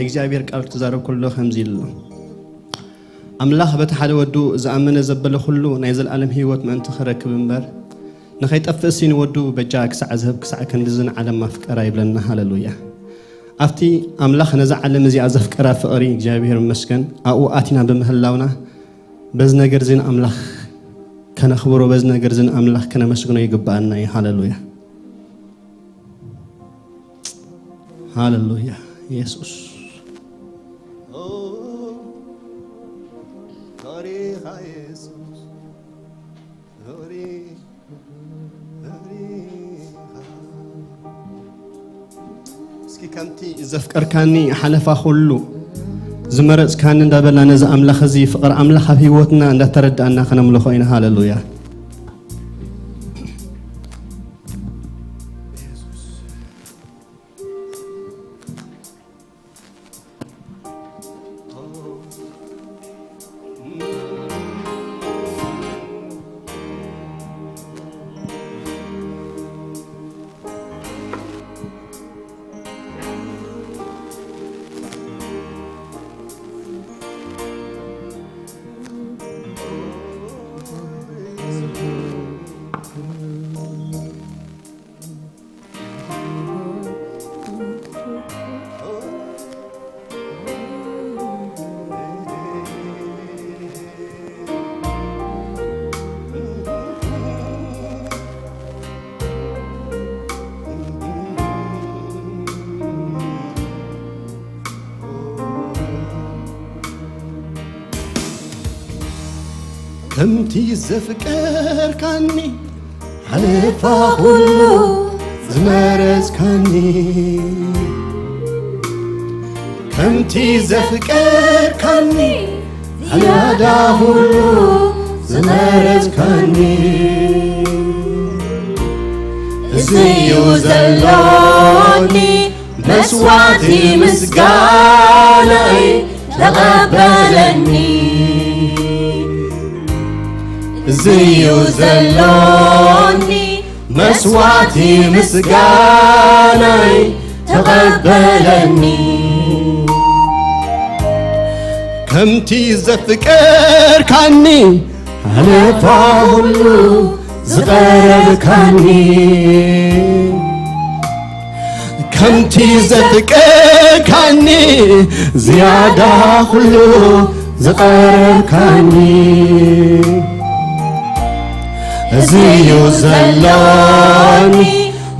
እግዚኣብሔር ቃል ክዛረብ ከሎ ከምዚ ኢሉ ኣሎ። ኣምላኽ በቲ ሓደ ወዱ ዝኣመነ ዘበለ ኩሉ ናይ ዘለኣለም ህይወት ምእንቲ ክረክብ እምበር፣ ንኸይጠፍእሲ ንወዱ በጃ ክሳዕ ዝህብ ክሳዕ ክንድዚ ንዓለም ኣፍቀራ ይብለና። ሃሌሉያ። ኣብቲ ኣምላኽ ነዛ ዓለም እዚኣ ዘፍቀራ ፍቕሪ እግዚኣብሔር ይመስገን፣ ኣብኡ ኣቲና ብምህላውና፣ በዚ ነገር እዚ ንኣምላኽ ከነኽብሮ፣ በዚ ነገር እዚ ንኣምላኽ ከነመስግኖ ይግብኣና እዩ። ሃሌሉያ። ሃሌሉያ። የሱስ። ኦ፣ ታሪኻ የሱስ። ታሪኻ። እስኪ ከምቲ ዘፍቀርካኒ ሓለፋ ኩሉ ዝመረጽካኒ እንዳበልና ነዚ ኣምላኽ እዚ ፍቕሪ ኣምላኽ ኣብ ህይወትና እንዳተረዳእና ከነምልኾ ኢና። ሃሌሉያ። ከምቲ ዘፍቀርካኒ ሓለፋ ኩሉ ዝመረጽካኒ፣ ከምቲ ዘፍቀርካኒ ዝያዳ ኩሉ ዝመረጽካኒ፣ እዚ እዩ ዘሎኒ መስዋዕቲ ምስጋናይ ተቐበለኒ። እዚ እዩ ዘሎኒ መስዋዕቲ ምስጋናይ ተቐበለኒ። ከምቲ ዘፍቀርካኒ ሓለፋ ኩሉ ዝቐረብካኒ፣ ከምቲ ዘፍቀርካኒ ዝያዳ ኩሉ ዝቐረብካኒ፣ እዚ እዩ ዘሎኒ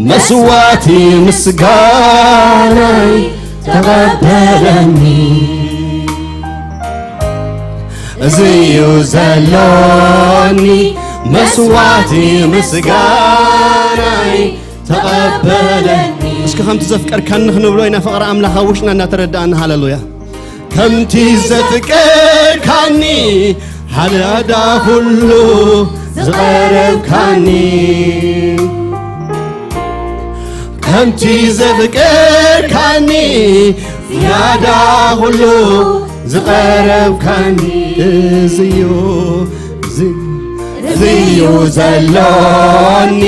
መስዋዕቲ ምስጋናይ ተቐበለኒ። እዚ እዩ ዘሎኒ መስዋዕቲ ምስጋናይ ተቐበለኒ። እስኪ ከምቲ ዘፍቀርካኒ ክንብሎ ኢና ፍቕሪ ኣምላኽ ኣብ ውሽጥና እናተረዳእና። ሃሌሉያ። ከምቲ ዘፍቀርካኒ ሓለዳ ኩሉ ዝቐረብካኒ፣ ከምቲ ዘፍቀርካኒ ዝያዳ ኩሉ ዝቐረብካኒ፣ እዚ እዩ፣ እዚ፣ እዚ እዩ ዘሎኒ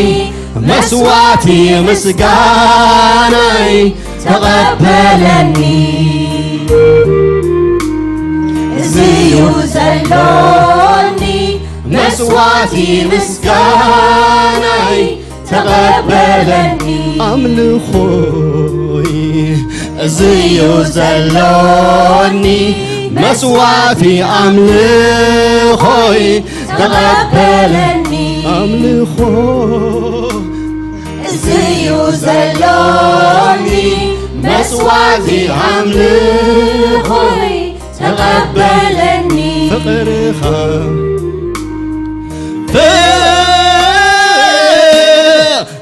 መስዋዕቲ ምስጋናይ ተቐበለኒ። እዚ እዩ ዘሎኒ መስዋዕቲ ምስጋናይ ተቐበለኒ። ኣምልኾይ እዚ እዩ ዘሎኒ መስዋዕቲ ኣምልኾይ ተቐበለኒ። ኣምልኾ እዚ እዩ ዘሎኒ መስዋዕቲ ኣምልኾይ ተቐበለኒ። ፍቕርኻ፣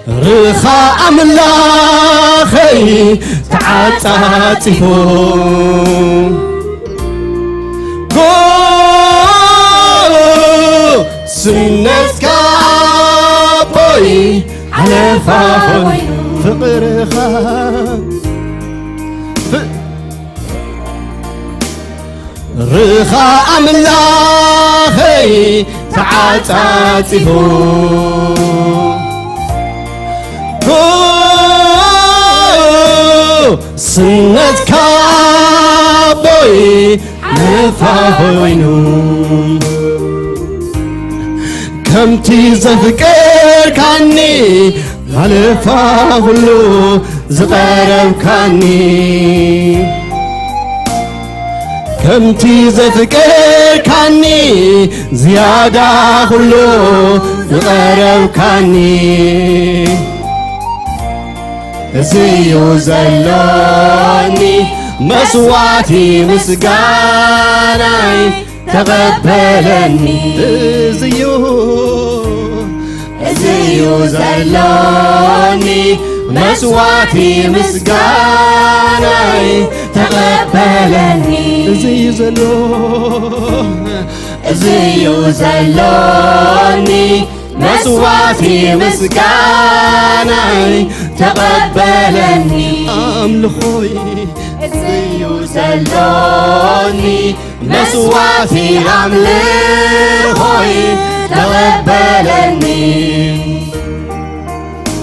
ፍቕርኻ ኣምላኸይ ተዓጻጺፉ ስነትካ ኣቦይ ሓለፋ ኮይኑ ፍቕርኻ፣ ፍቕርኻ ኣምላኸይ ተዓጻጺፉ ስነትካ ኣቦይ ሓለፋ ኮይኑ፣ ከምቲ ዘፍቀርካኒ ሓለፋ ኩሉ ዝቐረብካኒ፣ ከምቲ ዘፍቀርካኒ ዝያዳ ኩሉ ዝቐረብካኒ፣ እዚ እዩ ዘሎኒ መስዋዕቲ ምስጋናይ ተቐበለኒ። እዚ እዩ፣ እዚ እዩ ዘሎኒ መስዋዕቲ ምስጋናይ ተቐበለኒ። እዚ እዩ ዘሎ፣ እዚ እዩ ዘሎኒ መስዋዕቲ ምስጋናይ ተቐበለኒ። ኣምልኾይ እዚ እዩ ዘሎኒ መስዋዕቲ ኣምልኾይ ተቐበለኒ።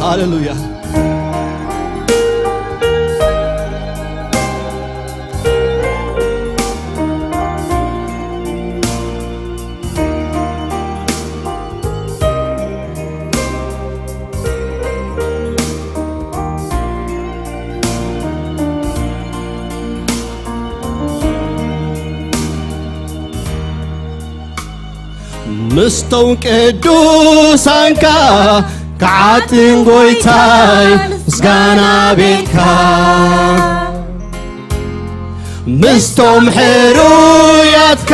ሃሌሉያ። ምስቶም ቅዱሳንካ ክዓጥን ጎይታይ ምስጋና ቤትካ፣ ምስቶም ሕሩያትካ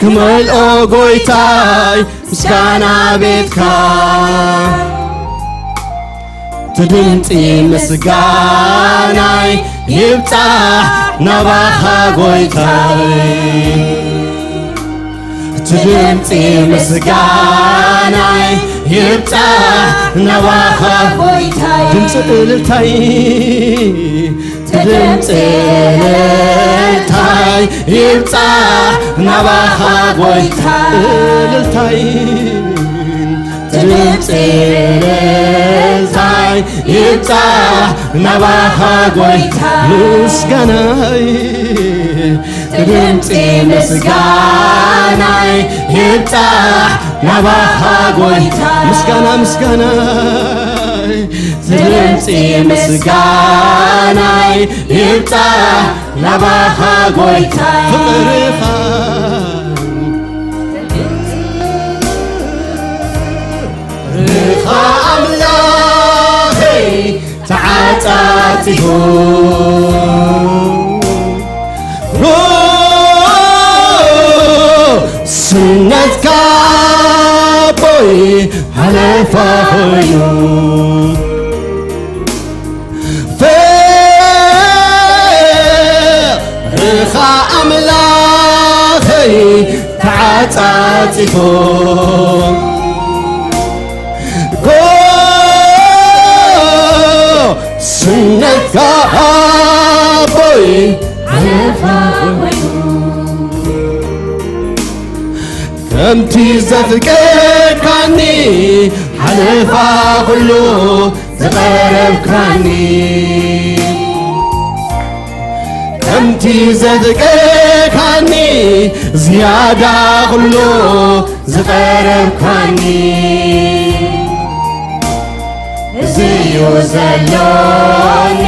ክመልኦ ጎይታይ ምስጋና ቤትካ። እቲ ድምፂ ምስጋናይ ይብፃሕ ናባኻ ጎይታይ። እቲ ድምፂ ምስጋናይ ይብፃሕ ናባኻ ጎይታይ። ድምፂ እልልታይ፣ እቲ ድምፂ እልልታይ ይብፃሕ ናባኻ ጎይታይ። እልልታይ፣ እቲ ድምፂ እልልታይ ይብፃሕ ናባኻ ጎይታይ። ምስጋናይ፣ እቲ ድምፂ ምስጋናይ ይብፃሕ ናባኻ ጎይታይ። ምስጋና፣ ምስጋናይ፣ እቲ ድምፂ ምስጋናይ ይብፃሕ ናባኻ ጎይታይ። ፍቕርኻ፣ ፍቕርኻ ኣምላኸይ ተዓጻጺፉ፣ ስነትካ ኣቦይ ሓለፋ ኮይኑ፣ ፍቕርኻ ኣምላኸይ ተዓጻጺፉ፣ ጎ-፣ ስነትካ ኣቦይ ሓለፋ ኮይኑ፣ ከምቲ ዘፍቀርካኒ ሓለፋ ኩሉ ዝቐረብካኒ፣ ከምቲ ዘፍቀርካኒ ዝያዳ ኩሉ ዝቐረብካኒ፣ እዚ እዩ ዘሎኒ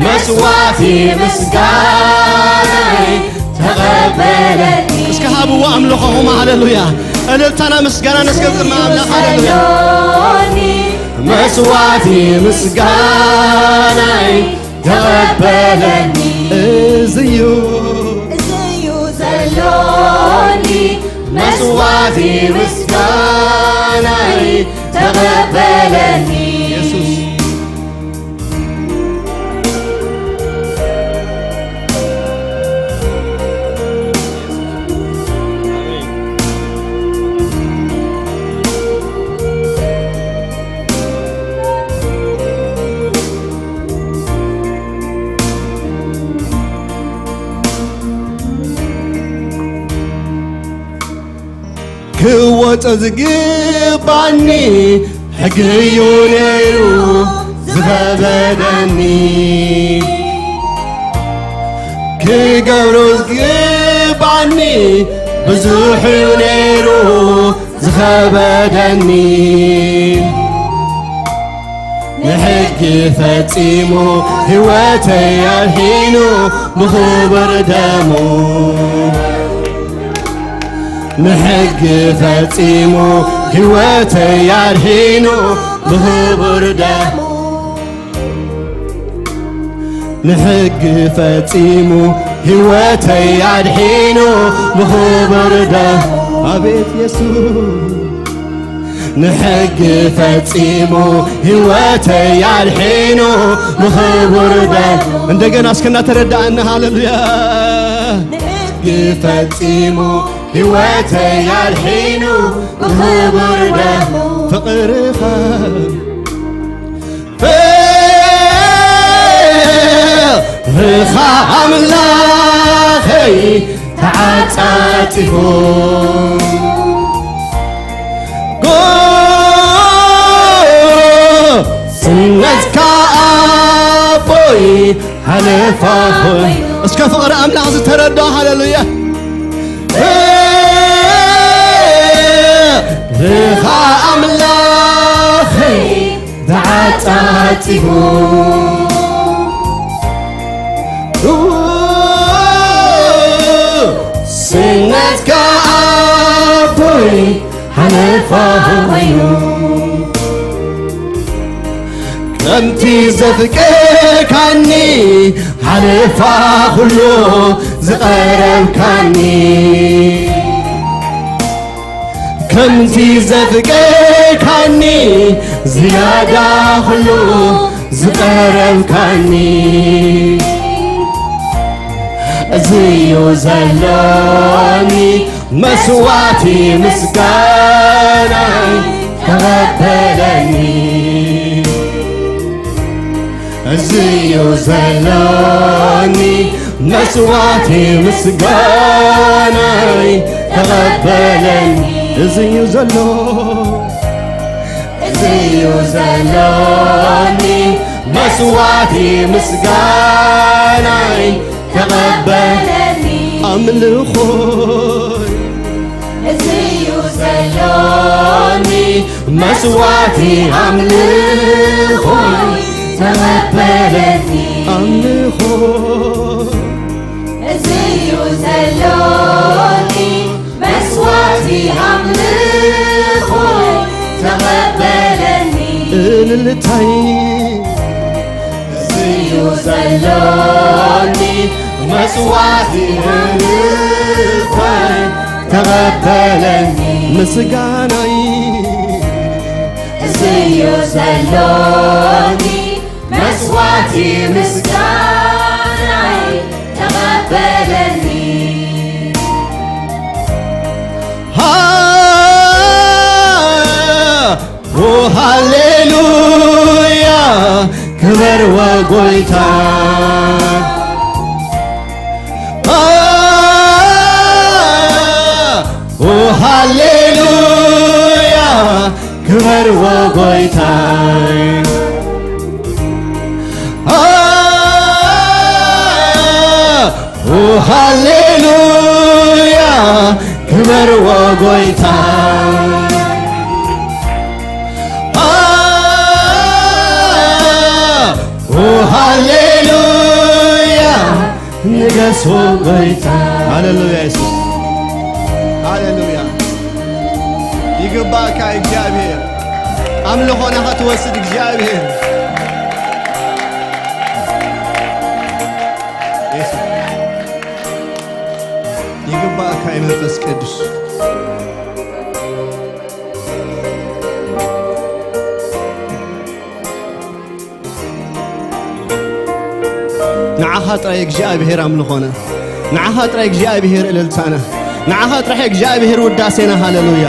መስዋዕቲ ምስጋናይ ተቐበለኒ። እስከ ሃብዎ ኣምልኾኹም፣ ሃሌሉያ። እልልታና ምስጋና ነስገብ ቅድሚ ኣምላኽ፣ ሃሌሉያ። ዘሎኒ መስዋዕቲ ምስጋናይ ተቐበለኒ። እዚ እዩ፣ እዚ እዩ ዘሎኒ መስዋዕቲ ምስጋናይ ተቐበለኒ። ኢየሱስ። ክወጾ ዝግባኒ ሕጊ እዩ ነይሩ ዝኸበደኒ። ክገብሮ ዝግባኒ ብዙሕ እዩ ነይሩ ዝኸበደኒ። ንሕጊ ፈጺሙ ህይወተይ ኣድሒኑ ብኽቡር ደሙ። ንሕጊ ፈጺሙ ህይወተይ ኣድሒኑ ብኽቡር ደሙ። ንሕጊ ፈጺሙ ህይወተይ ኣድሒኑ ብኽቡር ደሙ። ኣቤት የሱስ። ንሕጊ ፈጺሙ ህይወተይ ኣድሒኑ ብኽቡር ደሙ። እንደገና እስከ እናተረዳእና ሃሌሉያ። ንሕጊ ፈጺሙ ህይወተይ ኣድሒኑ ብኽቡር ደሙ። ፍቕርኻ ፍቕርኻ ኣምላኸይ ተዓጻጺፉ፣ ስነትካ ኣቦይ ሓለፋ ኾይ። እስከ ፍቕሪ ኣምላኽ ዝተረድኦ ሃሌሉያ። ፍቕርኻ ኣምላኸይ ተዓጻጺፉ፣ ስነትካ ኣቦይ ሓለፋ ኮይኑ፣ ከምቲ ዘፍቀርካኒ ሓለፋ ኩሉ ዝቐረብካኒ። ከምቲ ዘፍቀርካኒ ዝያዳ ኩሉ ዝቐረብካኒ። እዚ እዩ ዘሎኒ መስዋዕቲ ምስጋናይ ተቐበለኒ። እዚ እዩ ዘሎኒ መስዋዕቲ ምስጋናይ ተቐበለኒ። እዚ እዩ ዘሎ፣ እዚ እዩ ዘሎኒ መስዋዕቲ ምስጋናይ ተቐበለኒ። ኣምልኾይ እዚ እዩ ዘሎኒ መስዋዕቲ ኣምልኾይ ተቐበለኒ። ኣምልኾ እዚ እዩ ዘሎኒ መስዋዕቲ ኣምልኾይ ተቐበለኒ። እልልታይ እዚ እዩ ዘሎኒ መስዋዕቲ ኣምልኾይ ተቐበለኒ። ምስጋናይ እዚ እዩ ዘሎኒ መስዋዕቲ ምስጋናይ ተቐበለኒ። ሃ ኦ ሃሌሉያ ክበር ወጎይታ። ኦ ሃሌሉያ ክበር ወጎይታ። ኦ ሃሌሉያ ክበር ወጎይታ። ኦ ሃሌሉያ ንገስ ወጎይታ። ሃሌሉያ የሱስ ሃሌሉያ። ይግባእካ እግዚኣብሔር። ኣምልኾና ኸትወስድ እግዚኣብሔር። የሱስ ይግባእካ እዩ መንፈስ ቅዱስ። ንዓኻ ጥራይ እግዚኣብሔር ኣምልኾና፣ ንዓኻ ጥራይ እግዚኣብሔር እልልታና፣ ንዓኻ ጥራይ እግዚኣብሔር ውዳሴና። ሃሌሉያ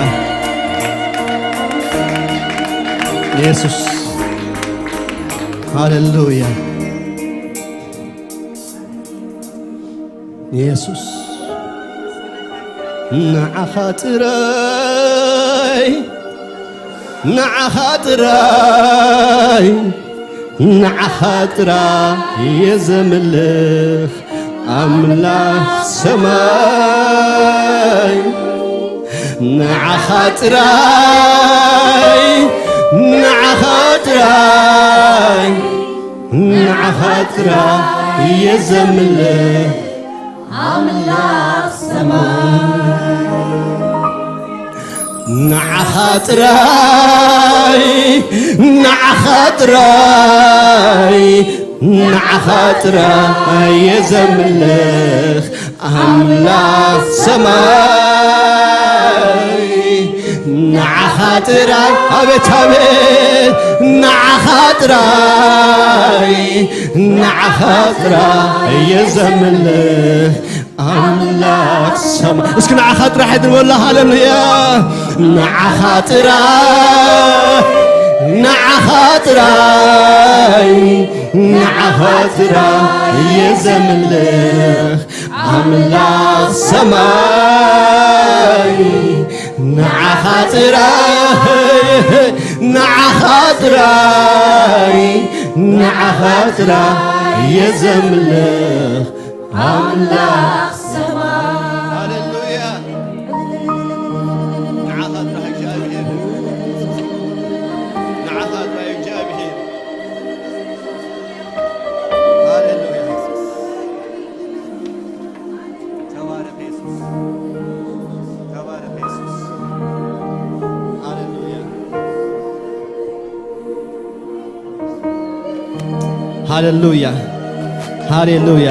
የሱስ ሃሌሉያ። የሱስ ንዓኻ ጥራይ፣ ንዓኻ ጥራይ፣ ንዓኻ ጥራይ እየ ዘምልኽ። ኣምላኽ ሰማይ፣ ንዓኻ ጥራይ፣ ንዓኻ ጥራይ፣ ንዓኻ ጥራይ እየ ዘምልኽ። ኣምላኽ ሰማይ፣ ንዓኻ ጥራይ፣ ንዓኻ ጥራይ፣ ንዓኻ ጥራይ እየ ዘምልኽ። ኣምላኽ ሰማይ፣ ንዓኻ ጥራይ፣ ኣቤት፣ ኣቤት፣ ንዓኻ ጥራይ፣ ንዓኻ ጥራይ እየ ዘምልኽ። ኣምላኽ ሰማይ፣ እስኪ ንዓኻ ጥራሕ ድርበላ፣ ሃሌሉያ። ንዓኻ ጥራይ፣ ንዓኻ ጥራይ፣ ንዓኻ ጥራይ እየ ዘምልኽ። ኣምላኽ ሰማይ፣ ንዓኻ ጥራይ፣ ንዓኻ ጥራይ፣ ንዓኻ ጥራይ እየ ዘምልኽ። ኣምላኽ ሰማይ። ሃሌሉያ። ንዓኻ ጥራሕ እግዚኣብሔር። ንዓኻ ጥራሕ እግዚኣብሔር። ሃሌሉያ። ተባረኽ የሱስ። ተባረኽ የሱስ። ሃሌሉያ። ሃሌሉያ፣ ሃሌሉያ፣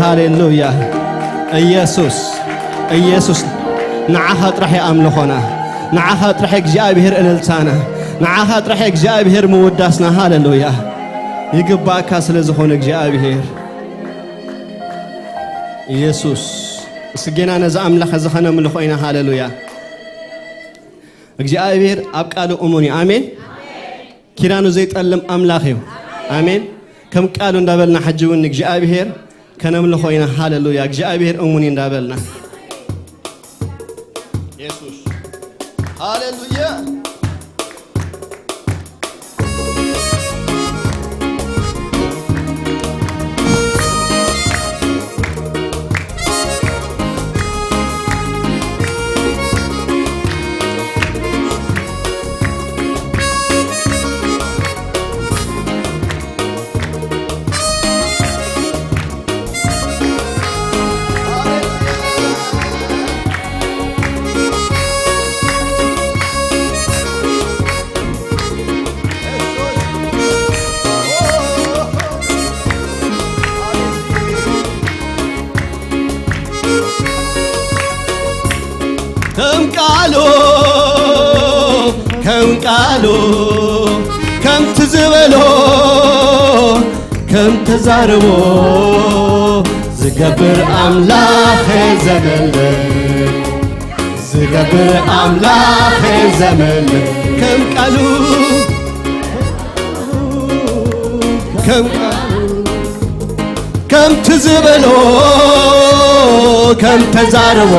ሃሌሉያ። ኢየሱስ፣ ኢየሱስ፣ ንዓኻ ጥራሕ እዩ ኣምልኾና፣ ንዓኻ ጥራሕ እግዚኣብሔር እልልታና፣ ንዓኻ ጥራሕ እግዚኣብሔር ምውዳስና። ሃሌሉያ፣ ይግባእካ ስለ ዝኾነ እግዚኣብሔር ኢየሱስ። እስኪ ጌና ነዚ ኣምላኽ እዚ ኸነምልኾ ኢና። ሃሌሉያ። እግዚኣብሔር ኣብ ቃሉ እሙን እዩ። ኣሜን። ኪዳኑ ዘይጠልም ኣምላኽ እዩ። ኣሜን። ከም ቃሉ እንዳበልና ሕጂ እውን ንእግዚኣብሔር ከነምልኾ ኢና። ሃሌሉያ። እግዚኣብሔር እሙን እዩ እንዳበልና። የሱስ። ሃሌሉያ። ከም ቃሉ፣ ከም ቃሉ፣ ከምቲ ዝበሎ፣ ከም ተዛረቦ ዝገብር ኣምላኽ ዘመልኽ፣ ዝገብር ኣምላኽ ዘመልኽ። ከም ቃሉ፣ ከም ቃሉ፣ ከምቲ ዝበሎ፣ ከም ተዛረቦ፣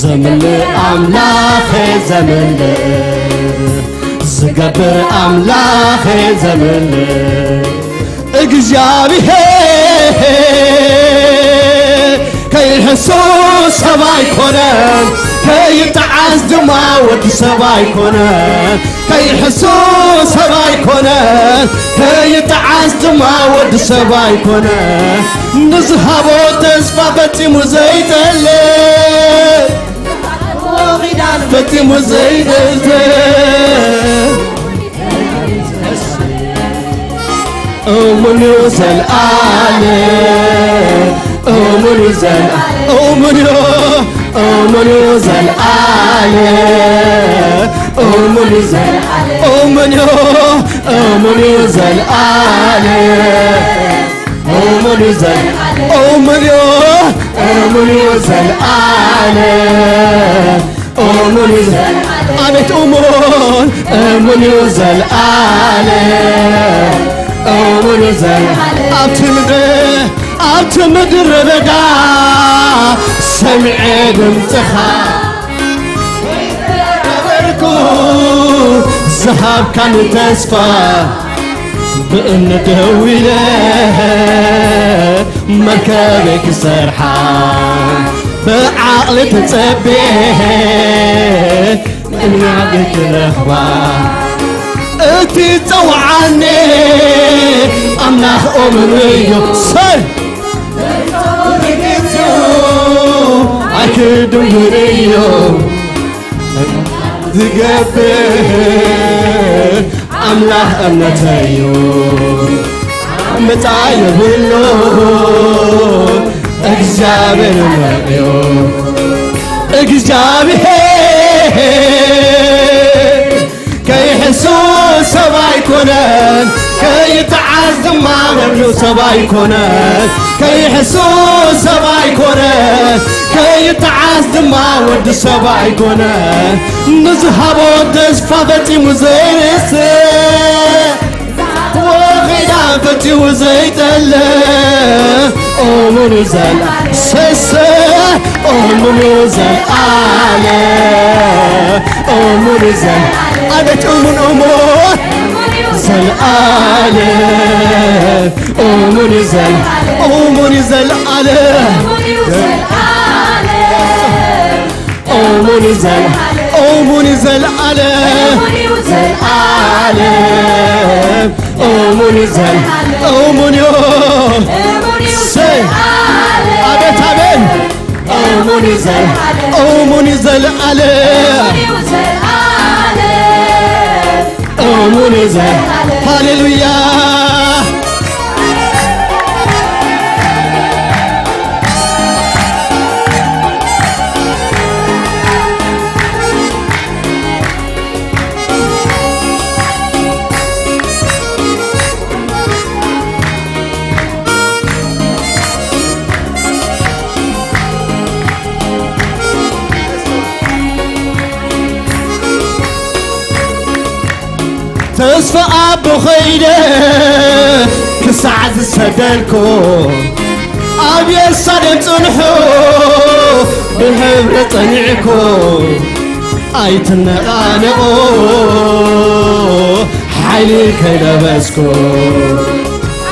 ዘምልእ ኣምላኽ ዘምልእ፣ ዝገብር ኣምላኽ ዘምልእ። እግዚኣብሔር ከይሕሱ ሰብ ኣይኮነን፣ ከይጠዓስ ድማ ወዲ ሰብ ኣይኮነን። ከይሕሱ ሰብ ኣይኮነን፣ ከይጠዓስ ድማ ወዲ ሰብ ኣይኮነን። ንዝሃቦ ተስፋ ፈጺሙ ዘይጠልም፣ ፈጺሙ ዘይጠልም። እሙን እዩ ዘልኣለም፣ እሙን እዩ ዘልኣለም፣ እሙን እዩ፣ እሙን እዩ ዘልኣለም፣ እሙን እዩ ዘልኣለም፣ እሙን እዩ፣ እሙን እዩ ዘልኣለም፣ እሙን እዩ ዘልኣለም፣ እሙን እዩ፣ እሙን እዩ ዘልኣለም። እሙን እዩ ዘ-፣ ኣቤት እሙን፣ እሙን እዩ ዘልኣለም፣ እሙን እዩ ዘልኣለም። ኣብቲ ምድሪ፣ ኣብቲ ምድሪ በዳ ሰሚዐ ድምፅኻ ነበርኩ፣ ዝሃብካኒ ተስፋ ብእምነት ደው ኢለ መርከበይ ክሰርሓ ብዓቕሊ ተጸቤ እናገ ክረኽባ እቲ ጸውዓኒ ኣምላኽ እሙን እዩ። ሰይ ኣይክድውር እዩ ዝገብር ኣምላኽ እምነተይ እዩ። ኣመጻ የብሉ እግዚኣብሔር እምነተይ እዩ። እግዚኣብሔር ከይሕሱ ሰብ ኣይኮነን፣ ከይተዓዝ ድማ መብሉ ሰብ ኣይኮነን። ከይሕሱ ሰብ ኣይኮነን፣ ከይተዓዝ ድማ ወዲ ሰብ ኣይኮነን። ንዝሃቦ ተስፋ ፈጺሙ ዘይርስ ወኺዳ ፈጺሙ ዘይጠለ እሙን እዩ ዘለ ሰሰ እሙን እዩ ዘለ እሙን እዩ ዘለ ኣቤት እሙን እሙን ዘለ እሙን እዩ ዘለ እሙን እዩ ዘለ እሙን እዩ ዘለ እሙን እዩ ዘለ እሙን እዩ ዘለ እሙን እዩ ዘለ እሙን እዩ ሰይ ኣቤት ኣቤት እሙን እዩ ዘለ እሙን እዩ ዘለ እሙን እዩ ዘለ ሃሌሉያ ተስፋ ኣቦ ኸይደ ክሳዕ ዝሰደልኩ ኣብ የሩሳሌም ጽንሑ ብሕብረት ጸኒዕኩ ኣይትነቓነቑ ሓይሊ ከይለበስኩ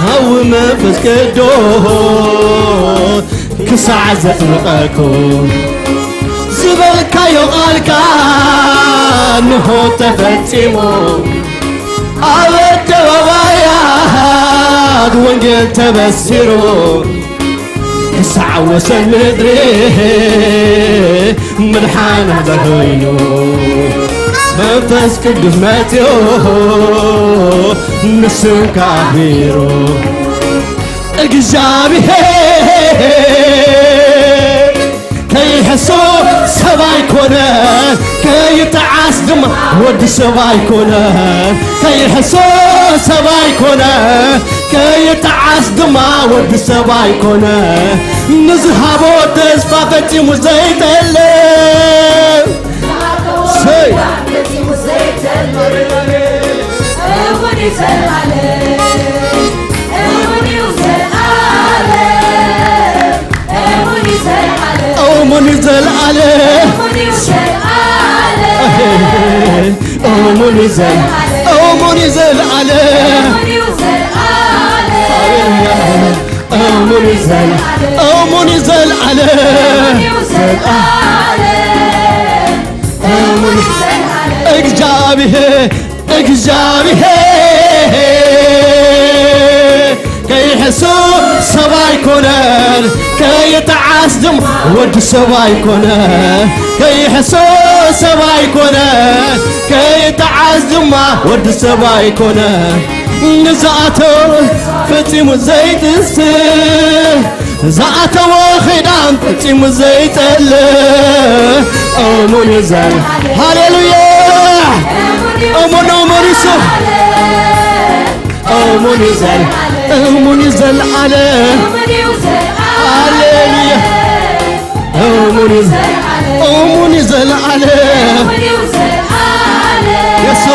ሃዊ መንፈስ ቅዱስ ክሳዕ ዘጥምቐኩ ዝበልካዮ ቓልካ ንሆ ተፈጺሙ ኣብ ኣደባባያት ወንጌል ተበሲሩ ክሳዕ ወሰን ምድሪ ምድሓና ተኾይኑ መንፈስ ቅዱስ መጺኡ ንስምካ ኣኽቢሩ እግዚኣብሔር ከይሕሱ ሰብ ኣይኮነ ከይጠዓስ ድማ ወዲ ሰብ ኣይኮነ ከይሕሱ ሰብ ኣይኮነ ከይጠዓስ ድማ ወዲ ሰብ ኣይኮነ ንዝሃቦ ተስፋ ፈጺሙ ዘይጠልም ሰይ እሙን እዩ ዘለዓለም እሙን እዩ ዘል እሙን እዩ ዘለዓለም እሙን እዩ ዘል እሙን እዩ ዘለዓለም እሙን እግዚኣብሔር እግዚኣብሔር ከይሕሱ ሰብ ኣይኮነን ከይጠዓስ ድማ ወዲ ሰብ ኣይኮነን ከይሕሱ ሰብ ኣይኮነን ከይጠዓስ ድማ ወዲ ሰብ ኣይኮነን ንዝኣተወ ፈጺሙ ዘይጥስ ዝኣተወ ኺዳን ፈጺሙ ዘይጠል እሙን እዩ ዘል ሃሌሉያ እሙን እሙን ይሱ እሙን እዩ ዘል እሙን እዩ ዘል ኣለ ሃሌሉያ እሙን እዩ እሙን እዩ ዘል ኣለ የሱ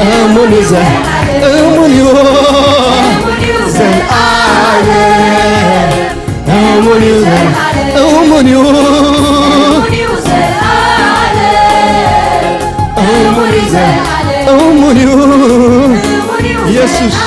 እሙን እዩ ዘል እሙን እዩ ዘል ኣለ እሙን እዩ እሙን እዩ እሙን እዩ እሙን እዩ የሱስ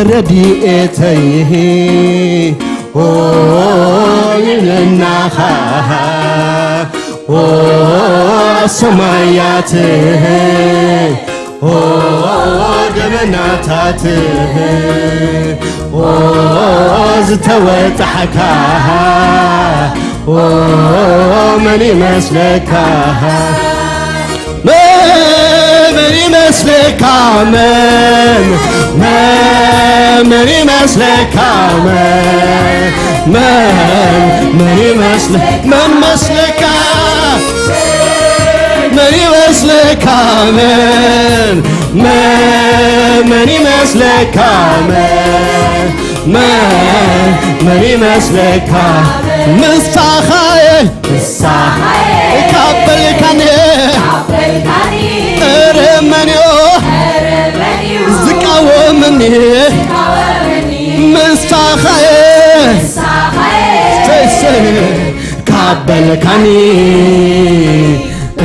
ረድኤተይ ኦ ልዕልናኻ ኦ ሰማያት ኦ ደበናታት ኦ ዝተወጣሕካ ኦ መን ይመስለካ መን ይመስለካ መን መን መን ይመስለካ መን መን መን ይመስለ መን መስለካ መን ይመስለካ መን መን መን ይመስለካ መን መን መን ይመስለካ ምሳኻየ ምሳኻየ ካብ በልካኒ ካብ በልካኒ እረ መን እዩ እረ መን እዩ ዝቃወመኒ ዝቃወመኒ ምሳኻየ ምሳኻየ ሰይ ሰይ ካብ በልካኒ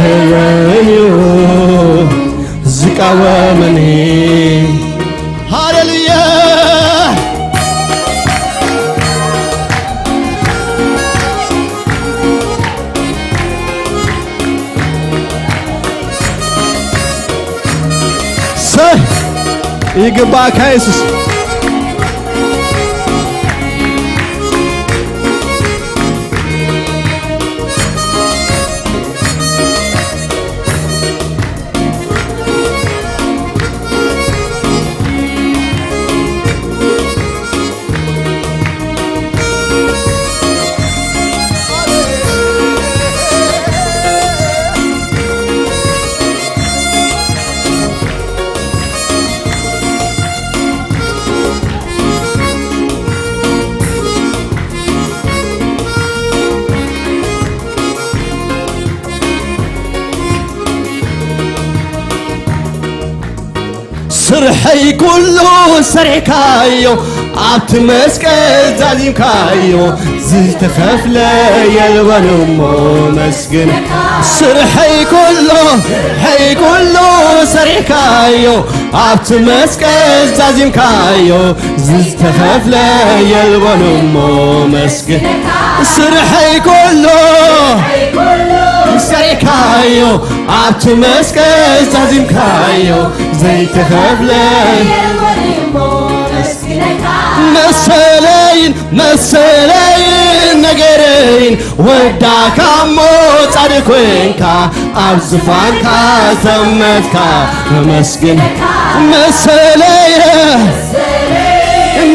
እረ መን እዩ ዝቃወመኒ ሃሌሉያ ሰይ ይግባእካ የሱስ ስርሐይ ኩሉ ሰሪሕካዮ ኣብቲ መስቀል ዛዚምካዮ ዝተኸፍለ የልበን እሞ መስግን ስርሐይ ኩሉ ስርሐይ ኩሉ ሰሪሕካዮ ኣብቲ መስቀል ዛዚምካዮ ዝተኸፍለ የልበን እሞ መስግን ስርሐይ ኩሉ ሰሪሕካዮ ኣብቲ መስቀል ዛዚምካዮ ዘይተኸፍለ መሰለይን መሰለይን ነገረይን ወዳካ እሞ ጻድቅ ኮይንካ ኣብ ዝፋንካ ዘመትካ ተመስግን መሰለየ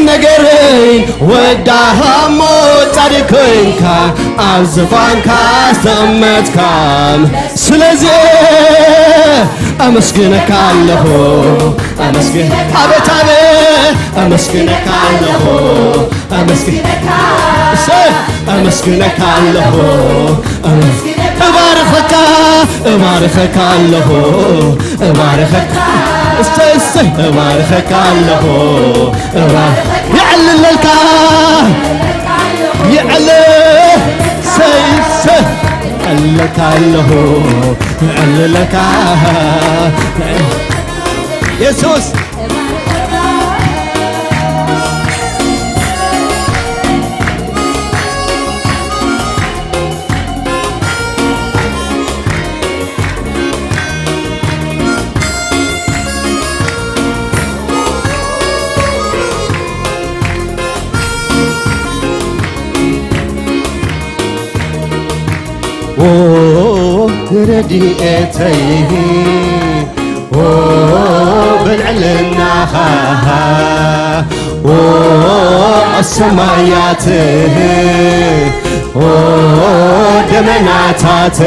ነገረይን ወዳኻ እሞ ጻድቅ ኮይንካ ኣብ ዝፋንካ ዘመትካ ስለዚ ኣመስግነካ ኣለኹ ኣመስግን ኣቤት ኣቤት ኣመስግነካ ኣለኹ ኣመስግነካ እሰይ ኣመስግነካ ኣለኹ እባርኸካ እባርኸካ ኣለኹ እባርኸካ እሰይ እሰይ እባርኸካ ኣለኹ እባ የዕልለልካ የዕል እሰይ እሰይ የዕልለካ ኣለኹ የዕልለካ የሱስ ረድኤተይ በልዕልናኻ ኣሰማያት ደመናታት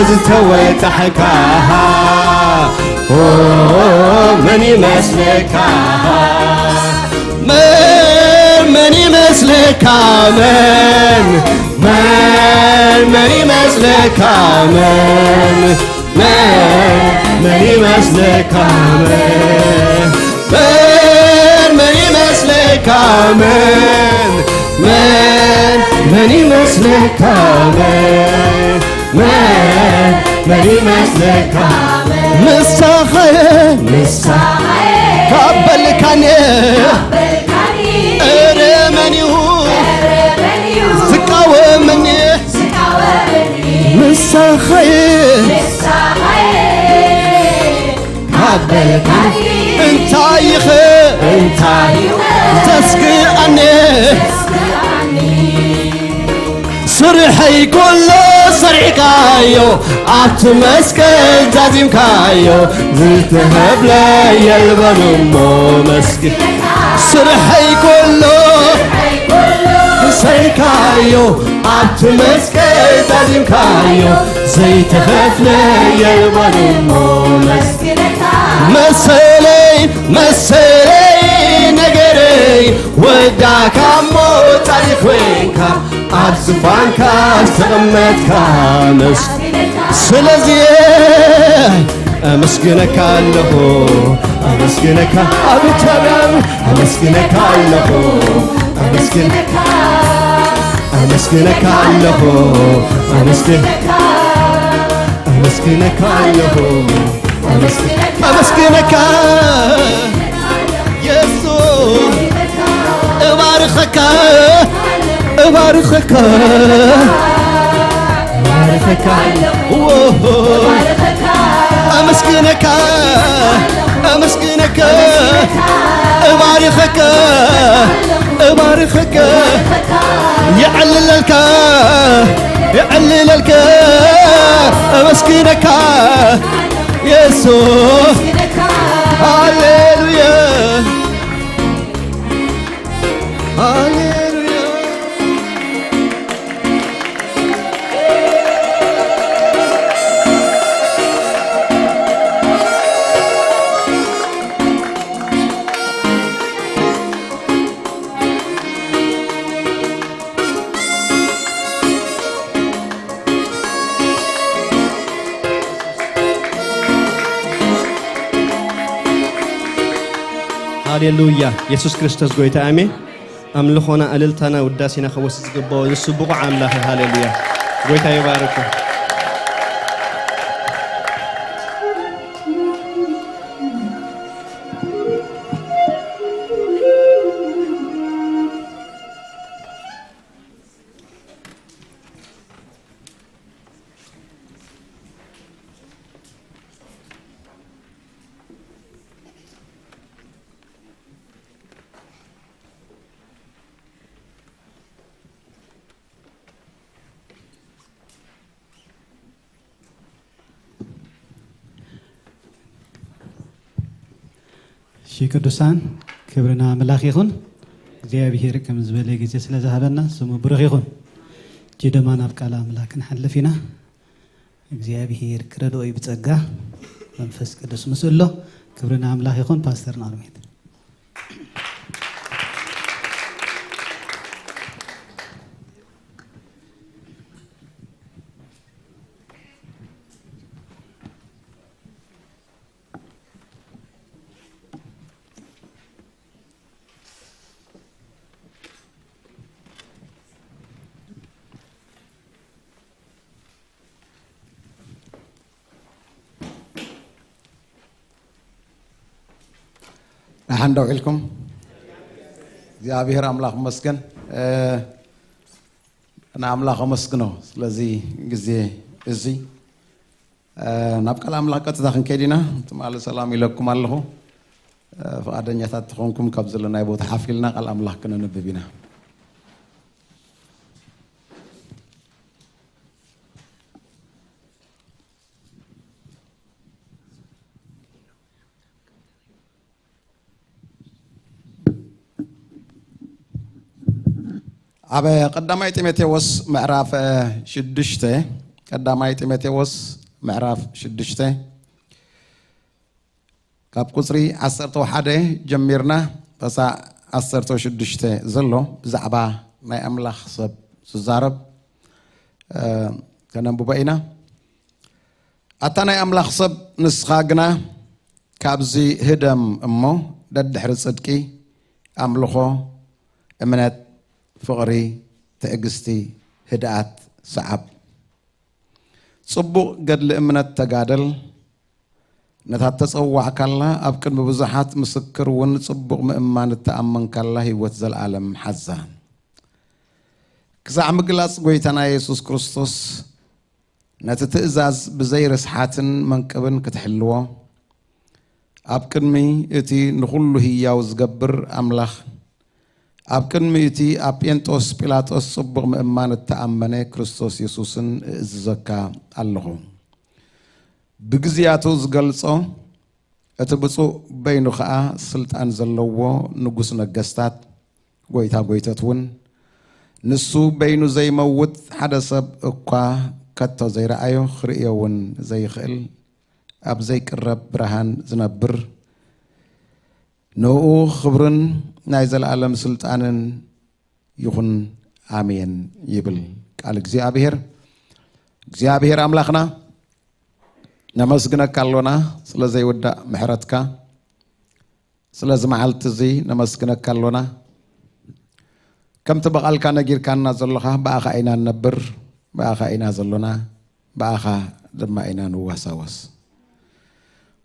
ዝተወጣሕካ መን ይመስለካ መን መን ይመስለካ መን መን መን ይመስለካ መን መን መን ይመስለካ መን መን መን ይመስለካ መን መን መን ይመስለካ መን መን መን ይመስለካ ምሳኸ ምሳ በልካኒ። እረ መን እዩ ዝቃወመኒ? ምሳኸይ ኣበልካኒ። እንታይ ይኸ እንታይ ተስግኣኒ? ስርሐይ ኩሎ ሰሪሕካዮ፣ ኣብቲ መስቀል ዛዚምካዮ፣ ዝተኸፍለ የልቦን እሞ መስግን። ስርሐይ ኩሎ ሰሪሕካዮ፣ ኣብቲ መስቀል ዛዚምካዮ፣ ዘይተኸፍለ የልቦን እሞ መስግን። መሰለይ መሰለይ ነገረይ ወዳካ እሞ ጻድቕ ኮይንካ፣ ኣብ ዝፋንካ ዝተቐመጥካ መስ-፣ ስለዚ ኣመስግነካ ኣለኹ፣ ኣመስግነካ ኣብ ተባብ ኣመስግነካ ኣለኹ፣ ኣመስግነካ ኣመስግነካ ኣለኹ፣ ኣመስግን ኣመስግነካ ኣለኹ፣ ኣመስግነካ የሱስ፣ እባርኸካ፣ እባርኸካ፣ እባርኸካ፣ ዎሆ፣ ኣመስግነካ፣ ኣመስግነካ፣ እባርኸካ፣ እባርኸካ፣ የዕልለልካ፣ የዕልለልካ፣ ኣመስግነካ። የሱስ። ሃሌሉያ፣ ሃሌሉያ። ሃሌሉያ። የሱስ ክርስቶስ ጎይታ፣ ኣሜን። ኣምልኾና፣ እልልታና፣ ውዳሴና ክወስድ ዝግብኦ ዝስብቑ ኣምላኽ፣ ሃሌሉያ። ጎይታ ይባርኩም። እሺ ቅዱሳን፣ ክብሪ ንኣምላኽ ይኹን። እግዚኣብሔር ከም ዝበለ ግዜ ስለ ዝሃበና ስሙ ብሩኽ ይኹን። እጂ ድማ ናብ ቃል ኣምላኽ ክንሓልፍ ኢና። እግዚኣብሔር ክረድኦ እዩ ብጸጋ፣ መንፈስ ቅዱስ ምስኡ ኣሎ። ክብሪ ንኣምላኽ ይኹን። ፓስተር ናኦልሜት። ደሓን ደው ኢልኩም? እግዚኣብሔር ኣምላኽ ይመስገን። እ፣ ንኣምላኽ ኣመስግኖ ስለዚ ግዜ እዚ። እ፣ ናብ ቃል ኣምላኽ ቀጥታ ክንከይድ ኢና። ትማሊ ሰላም ኢለኩም ኣለኹ። እ፣ ፍቓደኛታት ተኾንኩም ካብ ዘለናይ ቦታ ሓፍ ኢልና ቃል ኣምላኽ ክነንብብ ኢና። ኣብ ቀዳማይ ጢሞቴዎስ ምዕራፍ ሽዱሽተ፣ ቀዳማይ ጢሞቴዎስ ምዕራፍ ሽዱሽተ ካብ ቁጽሪ ዓሰርተ ሓደ ጀሚርና ክሳዕ ዓሰርተ ሽዱሽተ ዘሎ ብዛዕባ ናይ ኣምላኽ ሰብ ዝዛረብ፣ እ፣ ከነንብቦ ኢና። ኣታ ናይ ኣምላኽ ሰብ፣ ንስኻ ግና ካብዚ ህደም እሞ፣ ደድሕሪ ጽድቂ፣ ኣምልኾ፣ እምነት፣ ፍቕሪ፣ ትዕግስቲ፣ ህድኣት ሰዓብ። ጽቡቕ ገድሊ እምነት ተጋደል፣ ነታ እተጸዋዕካላ፣ ኣብ ቅድሚ ብዙሓት ምስክር እውን ጽቡቕ ምእማን እተኣመንካላ ህይወት ዘለኣለም ሓዛ። ክሳዕ ምግላጽ ጐይታና የሱስ ክርስቶስ፣ ነቲ ትእዛዝ ብዘይ ርስሓትን መንቅብን ክትሕልዎ፣ ኣብ ቅድሚ እቲ ንኹሉ ህያው ዝገብር ኣምላኽ፣ ኣብ ቅድሚ እቲ ኣብ ጴንጦስ ጲላጦስ ጽቡቕ ምእማን እተኣመነ ክርስቶስ የሱስን እእዝዘካ ኣለኹ። ብግዝያቱ ዝገልጾ፣ እቲ ብፁዕ በይኑ ኸኣ ስልጣን ዘለዎ ንጉስ ነገስታት፣ ጐይታ ጐይቶት እውን፣ ንሱ በይኑ ዘይመውት፣ ሓደ ሰብ እኳ ከቶ ዘይረኣዮ፣ ክርእዮ እውን ዘይኽእል፣ ኣብ ዘይቅረብ ብርሃን ዝነብር፣ ንእኡ ክብርን ናይ ዘለኣለም ስልጣንን ይኹን፣ ኣሜን ይብል ቃል እግዚኣብሔር። እግዚኣብሔር ኣምላኽና፣ ነመስግነካ ኣሎና ስለ ዘይውዳእ ምሕረትካ። ስለዚ መዓልቲ እዚ ነመስግነካ ኣሎና። ከምቲ ብቓልካ ነጊርካና ዘሎኻ፣ ብኣኻ ኢና ንነብር፣ ብኣኻ ኢና ዘሎና፣ ብኣኻ ድማ ኢና ንዋሳወስ።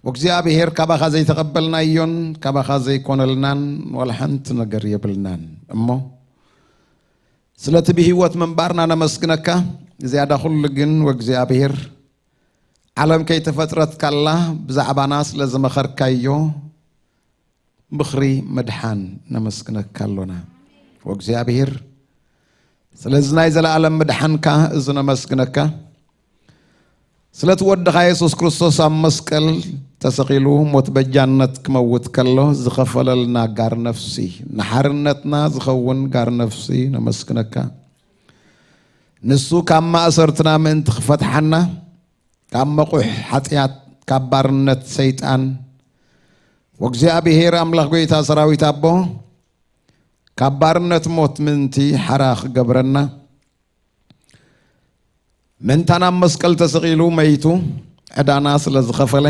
ወእግዚኣብሔር፣ ካባኻ ዘይተቐበልናዮን ካባኻ ዘይኮነልናን ዋላ ሓንቲ ነገር የብልናን እሞ፣ ስለቲ ብህይወት ምንባርና ነመስግነካ። ዝያዳ ኩሉ ግን፣ ወእግዚኣብሔር፣ ዓለም ከይተፈጥረት ካላ ብዛዕባና ስለ ዝመኸርካዮ ምኽሪ ምድሓን ነመስግነካ ኣሎና። ወእግዚኣብሔር፣ ስለዚ ናይ ዘለኣለም ምድሓንካ እዚ ነመስግነካ። ስለቲ ወድኻ የሱስ ክርስቶስ ኣብ መስቀል ተሰቒሉ ሞት በጃነት ክመውት ከሎ ዝኸፈለልና ጋር ነፍሲ፣ ንሓርነትና ዝኸውን ጋር ነፍሲ ነመስግነካ። ንሱ ካብ ማእሰርትና ምእንቲ ክፈትሓና፣ ካብ መቑሕ ሓጢኣት፣ ካብ ባርነት ሰይጣን፣ ወእግዚኣብሔር ኣምላኽ ጐይታ ሰራዊት ኣቦ፣ ካብ ባርነት ሞት ምእንቲ ሓራ ክገብረና፣ ምእንታና ኣብ መስቀል ተሰቒሉ መይቱ፣ ዕዳና ስለ ዝኸፈለ፣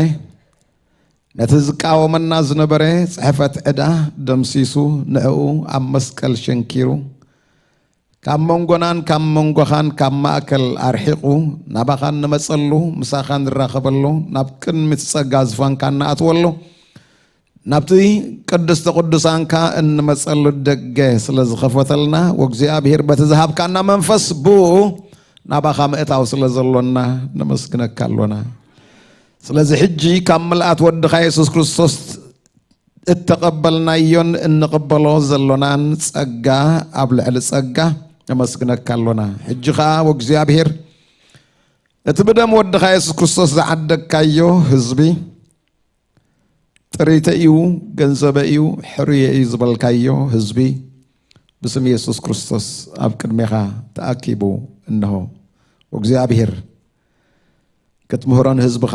ነቲ ዝቃወመና ዝነበረ ጽሕፈት ዕዳ ደምሲሱ፣ ንዕኡ ኣብ መስቀል ሸንኪሩ፣ ካብ መንጎናን ካብ መንጎኻን ካብ ማእከል ኣርሒቑ፣ ናባኻ እንመጸሉ፣ ምሳኻ ንራኸበሉ፣ ናብ ቅድሚት ጸጋ ዝፋንካ እንኣትወሉ፣ ናብቲ ቅድስተ ቅዱሳንካ እንመጸሉ ደገ ስለ ዝኸፈተልና፣ ወእግዚኣብሔር በቲ ዝሃብካና መንፈስ ብኡ ናባኻ ምእታው ስለ ዘሎና ነመስግነካ ኣሎና። ስለዚ ሕጂ ካብ ምልኣት ወድኻ የሱስ ክርስቶስ እተቐበልናዮን እንቕበሎ ዘሎናን ጸጋ ኣብ ልዕሊ ጸጋ ነመስግነካ ኣሎና። ሕጂ ኸኣ ወእግዚኣብሔር፣ እቲ ብደም ወድኻ የሱስ ክርስቶስ ዝዓደግካዮ ህዝቢ፣ ጥሪተ እዩ፣ ገንዘበ እዩ፣ ሕሩየ እዩ ዝበልካዮ ህዝቢ፣ ብስም የሱስ ክርስቶስ ኣብ ቅድሜኻ ተኣኪቡ እንሆ። ወእግዚኣብሔር፣ ክትምህሮ ንህዝብኻ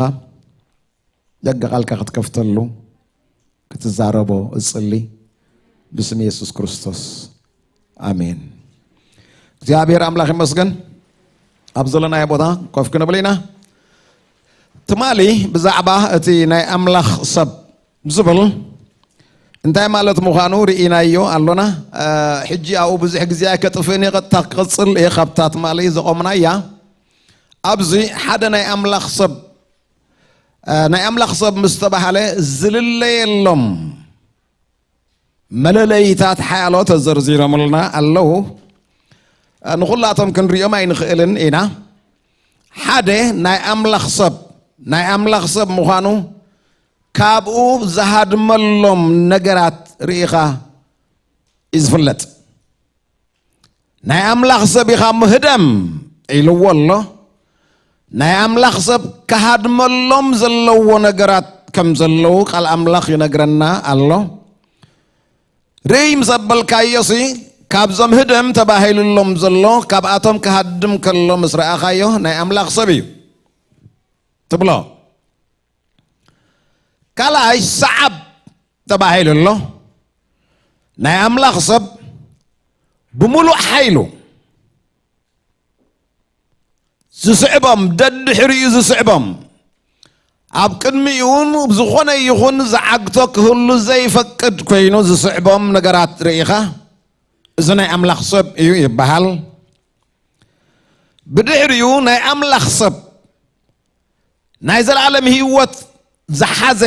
ደገ ቃልካ ክትከፍተሉ ክትዛረቦ እጽሊ ብስም የሱስ ክርስቶስ፣ ኣሜን። እግዚኣብሔር ኣምላኽ ይመስገን። ኣብ ዘለናዮ ቦታ ኮፍ ክንብል ኢና። ትማሊ ብዛዕባ እቲ ናይ ኣምላኽ ሰብ ዝብል እንታይ ማለት ምዃኑ ርኢናዮ ኣሎና። ሕጂ ኣብኡ ብዙሕ ግዜ ኣይከጥፍእን እየ፣ ቀጥታ ክቕጽል እየ ካብታ ትማሊ ዘቖምናያ። ኣብዚ ሓደ ናይ ኣምላኽ ሰብ፣ ናይ ኣምላኽ ሰብ ምስ ተባህለ ዝልለየሎም መለለይታት ሓያሎ ተዘርዚሮምልና ኣለዉ። ንኹላቶም ክንሪኦም ኣይንኽእልን ኢና። ሓደ ናይ ኣምላኽ ሰብ፣ ናይ ኣምላኽ ሰብ ምዃኑ ካብኡ ዝሃድመሎም ነገራት ርኢኻ እዩ ዝፍለጥ። ናይ ኣምላኽ ሰብ ኢኻ እሞ ህደም ኢልዎ ኣሎ። ናይ ኣምላኽ ሰብ ክሃድመሎም ዘለዎ ነገራት ከም ዘለዉ ቃል ኣምላኽ ይነግረና ኣሎ። ርእይ ምስ ኣበልካዮሲ፣ ካብዞም ህደም ተባሂሉሎም ዘሎ፣ ካብኣቶም ክሃድም ከሎ ምስ ረኣኻዮ፣ ናይ ኣምላኽ ሰብ እዩ ትብሎ። ካልኣይ ሰዓብ ተባሂሉ ኣሎ። ናይ ኣምላኽ ሰብ ብምሉእ ሓይሉ ዝስዕቦም፣ ደድሕሪኡ ዝስዕቦም፣ ኣብ ቅድሚኡ ዝኾነ ይኹን ዝዓግቶ ክህሉ ዘይፈቅድ ኮይኑ ዝስዕቦም ነገራት ርኢኻ፣ እዚ ናይ ኣምላኽ ሰብ እዩ ይበሃል። ብድሕሪኡ ናይ ኣምላኽ ሰብ ናይ ዘለኣለም ህይወት ዝሓዘ፣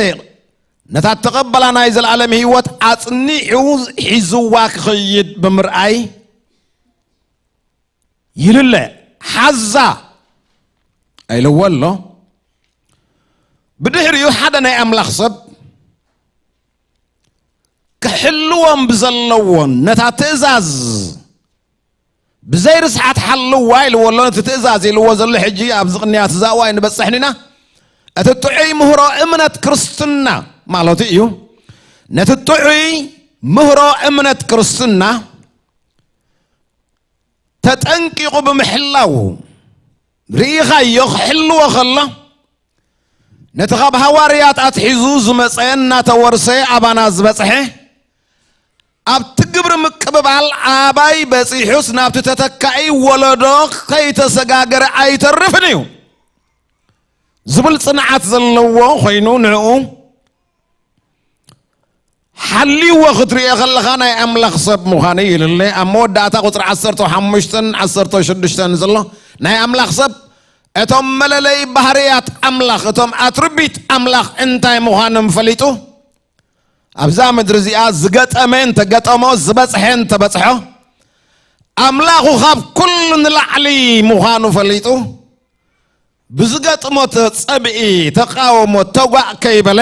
ነታ ተቐበላ ናይ ዘለኣለም ህይወት ኣጽኒዑ ሒዝዋ ክኸይድ ብምርኣይ ይልለ። ሓዛ ኢልዎ ኣሎ። ብድሕሪኡ ሓደ ናይ ኣምላኽ ሰብ ክሕልዎም ብዘለዎ ነታ ትእዛዝ ብዘይ ርስሓት ሓልዋ ኢልዎ ኣሎ። ነቲ ትእዛዝ ኢልዎ ዘሎ ሕጂ ኣብዚ ቅንያት እዛ እዋን ንበጽሕን ኢና። እቲ ጥዑይ ምህሮ እምነት ክርስትና ማለቱ እዩ። ነቲ ጥዑይ ምህሮ እምነት ክርስትና ተጠንቂቑ ብምሕላው ርኢኻዮ ክሕልዎ ከሎ ነቲ ካብ ሃዋርያት ኣትሒዙ ዝመጸ እናተወርሰ ኣባና ዝበጽሐ ኣብቲ ግብሪ ምቅብባል ኣባይ በጺሑስ ናብቲ ተተካኢ ወለዶ ከይተሰጋገረ ኣይተርፍን እዩ ዝብል ጽንዓት ዘለዎ ኮይኑ ንዕኡ ሓልዎ ክትሪኦ ከለኻ ናይ ኣምላኽ ሰብ ምዃኑ ይልለ። ኣብ መወዳእታ ቁጽሪ ዓሰርተ ሓሙሽተን ዓሰርተ ሽዱሽተን ዘሎ ናይ ኣምላኽ ሰብ እቶም መለለይ ባህርያት ኣምላኽ፣ እቶም ኣትርቢት ኣምላኽ እንታይ ምዃኖም ፈሊጡ ኣብዛ ምድሪ እዚኣ ዝገጠመ እንተገጠሞ፣ ዝበጽሐ እንተበጽሖ፣ ኣምላኹ ካብ ኩሉ ንላዕሊ ምዃኑ ፈሊጡ ብዝገጥሞ ጸብኢ፣ ተቃውሞ፣ ተጓእ ከይበለ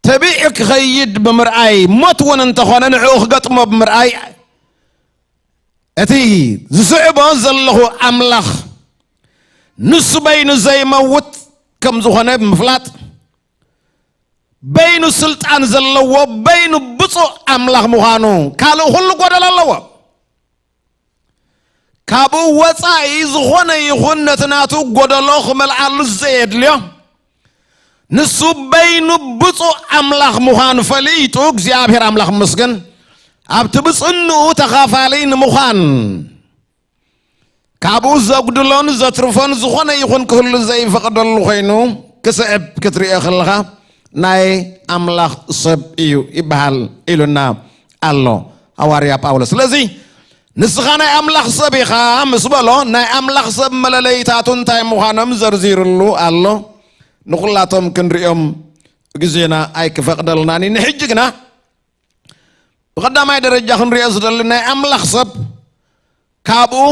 ተቢዑ ክኸይድ ብምርኣይ፣ ሞት እውን እንተኾነ ንዕኡ ክገጥሞ ብምርኣይ እቲ ዝስዕቦ ዘለኹ ኣምላኽ ንሱ በይኑ ዘይመውት ከም ዝኾነ ብምፍላጥ በይኑ ስልጣን ዘለዎ በይኑ ብፁዕ ኣምላኽ ምዃኑ ካልእ ኩሉ ጎደሎ ኣለዎ። ካብኡ ወፃኢ ዝኾነ ይኹን ነቲ ናቱ ጎደሎ ክመልኣሉ ዘየድልዮ ንሱ በይኑ ብፁዕ ኣምላኽ ምዃኑ ፈሊጡ እግዚኣብሔር ኣምላኽ መስገን ኣብቲ ብፅንኡ ተኻፋሊ ንምዃን ካብኡ ዘጉድሎን ዘትርፎን ዝኾነ ይኹን ክህሉ ዘይፈቕደሉ ኮይኑ ክስዕብ ክትሪኦ ከለኻ ናይ ኣምላኽ ሰብ እዩ ይበሃል ኢሉና ኣሎ ሃዋርያ ጳውሎስ። ስለዚ ንስኻ ናይ ኣምላኽ ሰብ ኢኻ ምስ በሎ ናይ ኣምላኽ ሰብ መለለይታቱ እንታይ ምዃኖም ዘርዚርሉ ኣሎ። ንኹላቶም ክንሪኦም ግዜና ኣይክፈቕደልናን እዩ። ንሕጂ ግና ብቐዳማይ ደረጃ ክንሪኦ ዝደሊ ናይ ኣምላኽ ሰብ ካብኡ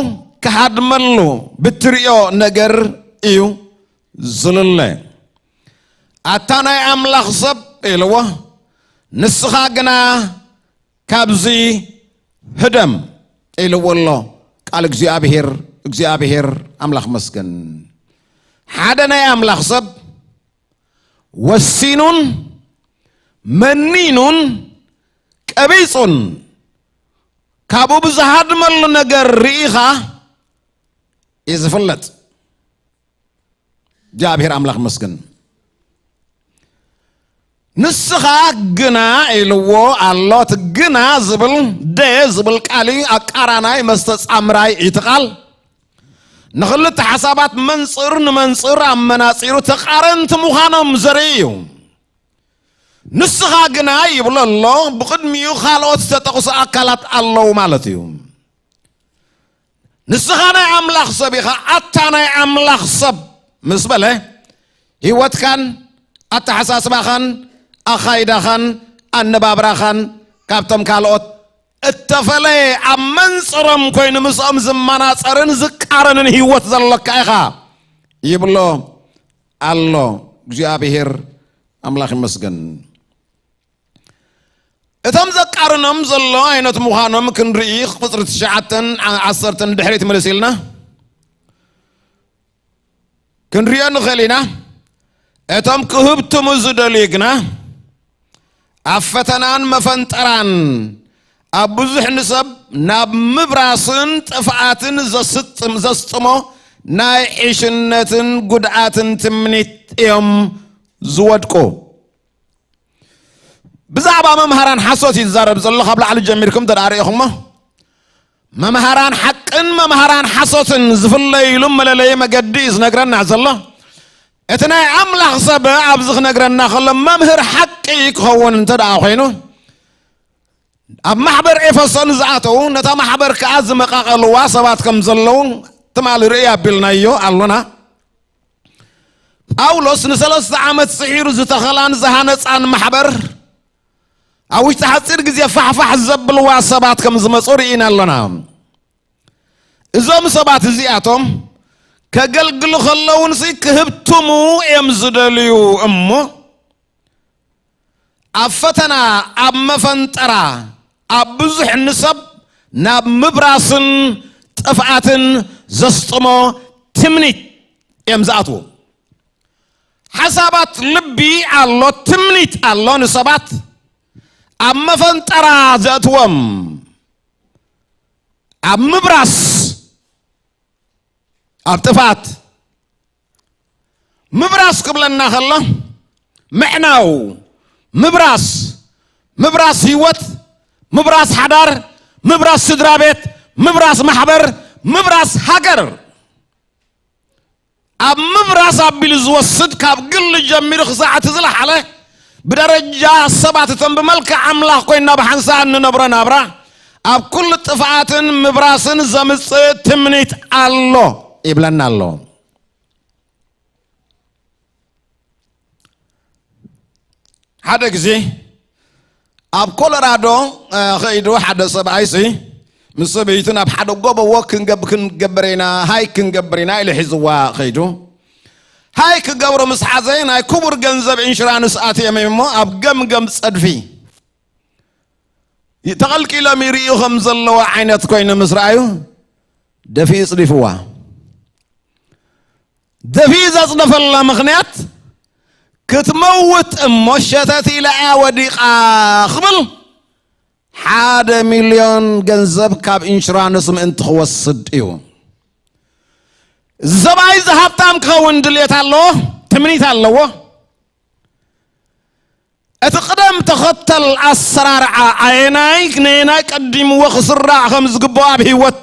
ክሃድመሉ ብትሪኦ ነገር እዩ ዝልለ። ኣታ ናይ ኣምላኽ ሰብ ኢልዎ፣ ንስኻ ግና ካብዚ ህደም ኢልዎ ኣሎ ቃል እግዚኣብሔር። እግዚኣብሔር ኣምላኽ መስገን። ሓደ ናይ ኣምላኽ ሰብ ወሲኑን መኒኑን ቀቢጹን ካብኡ ብዝሃድመሉ ነገር ርኢኻ እዩ ዝፍለጥ። እግዚኣብሔር ኣምላኽ መስግን። ንስኻ ግና ኢልዎ ኣሎ። እቲ ግና ዝብል ደ ዝብል ቃል እዩ። ኣቃራናይ መስተጻምራይ እዩ እቲ ቃል። ንኽልተ ሓሳባት መንጽር ንመንጽር ኣመናጺሩ ተቓረንቲ ምዃኖም ዘርኢ እዩ። ንስኻ ግና ይብሎ ኣሎ፣ ብቕድሚኡ ካልኦት ዝተጠቕሱ ኣካላት ኣለዉ ማለት እዩ። ንስኻ ናይ ኣምላኽ ሰብ ኢኻ፣ ኣታ ናይ ኣምላኽ ሰብ ምስ በለ፣ ህይወትካን ኣተሓሳስባኻን ኣኻይዳኻን ኣነባብራኻን ካብቶም ካልኦት እተፈለየ፣ ኣብ መንጽሮም ኮይኑ ምስኦም ዝመናጸርን ዝቃረንን ህይወት ዘሎካ ኢኻ ይብሎ ኣሎ። እግዚኣብሔር ኣምላኽ ይመስገን። እቶም ዘቃርኖም ዘሎ ዓይነት ምዃኖም ክንርኢ ቁጽሪ ትሽዓተን ዓሰርተን ድሕሪት ምልስ ኢልና ክንሪኦ ንኽእል ኢና። እቶም ክህብትሙ ዝደልዩ ግና ኣብ ፈተናን መፈንጠራን ኣብ ብዙሕ ንሰብ ናብ ምብራስን ጥፍኣትን ዘስጥም-፣ ዘስጥሞ ናይ ዕሽነትን ጉድኣትን ትምኒት እዮም ዝወድቁ። ብዛዕባ መምሃራን ሓሶት እዩ ዝዛረብ ዘሎ። ካብ ላዕሊ ጀሚርኩም እንተ ደኣ ርኢኹሞ፣ መምሃራን ሓቅን መምሃራን ሓሶትን ዝፍለይሉ መለለዪ መገዲ እዩ ዝነግረና ዘሎ። እቲ ናይ ኣምላኽ ሰብ ኣብዚ ክነግረና ከሎ፣ መምህር ሓቂ ክኸውን እንተ ደኣ ኮይኑ፣ ኣብ ማሕበር ኤፈሶን ዝኣተዉ፣ ነታ ማሕበር ከኣ ዝመቓቐልዋ ሰባት ከም ዘለዉ ትማሊ ርእይ ኣቢልናዮ ኣሎና። ጳውሎስ ንሰለስተ ዓመት ጽዒሩ ዝተኸላን ዝሃነጻን ማሕበር ኣብ ውሽጢ ሓጺር ግዜ ፋሕፋሕ ዘብልዋ ሰባት ከም ዝመጹ ርኢና ኣሎና። እዞም ሰባት እዚኣቶም ከገልግሉ ከለውንሲ ክህብትሙ እዮም ዝደልዩ እሞ፣ ኣብ ፈተና፣ ኣብ መፈንጠራ፣ ኣብ ብዙሕ ንሰብ ናብ ምብራስን ጥፍኣትን ዘስጥሞ ትምኒት እዮም ዝኣትዉ። ሓሳባት ልቢ ኣሎ፣ ትምኒት ኣሎ ንሰባት ኣብ መፈንጠራ ዘእትዎም፣ ኣብ ምብራስ፣ ኣብ ጥፍኣት። ምብራስ ክብለና ከሎ ምዕናው፣ ምብራስ፣ ምብራስ ህይወት፣ ምብራስ ሓዳር፣ ምብራስ ስድራ ቤት፣ ምብራስ ማሕበር፣ ምብራስ ሃገር። ኣብ ምብራስ ኣቢሉ ዝወስድ፣ ካብ ግሊ ጀሚሩ ክሳዕ እቲ ዝለሓለ ብደረጃ ሰባት፣ እቶም ብመልክዕ ኣምላኽ ኮይንና ብሓንሳእ እንነብሮ ናብራ፣ ኣብ ኩሉ ጥፍኣትን ምብራስን ዘምጽእ ትምኒት ኣሎ ይብለና ኣሎ። ሓደ ግዜ ኣብ ኮሎራዶ፣ እ፣ ኸይዱ ሓደ ሰብኣይሲ ምስ ሰበይቱ ናብ ሓደ ጎቦ ወክ ክንገብ-፣ ክንገብር ኢና፣ ሃይክ ክንገብር ኢና ኢሉ ሒዝዋ ኸይዱ። ሃይክ ክገብሩ ምስ ሓዘ ናይ ክቡር ገንዘብ ኢንሹራንስ ኣትዮም እሞ ኣብ ገምገም ጸድፊ ተቐልቂሎም ይርእዩ ከም ዘለዉ ዓይነት ኮይኑ ምስ ረኣዩ ደፊኡ ጽዲፍዋ። ደፊኡ ዘጽደፈላ ምኽንያት ክትመውት እሞ ሸተት ኢላ እያ ወዲቓ ክብል ሓደ ሚልዮን ገንዘብ ካብ ኢንሹራንስ ምእንቲ ክወስድ እዩ። እዚ ሰብኣይ እዚ ሃብታም ክኸውን ድልየት ኣለዎ፣ ትምኒት ኣለዎ። እቲ ቅደም ተኸተል ኣሰራርዓ ኣየናይ ነየናይ ቀዲምዎ ክስራዕ ከም ዝግብኦ ኣብ ህይወት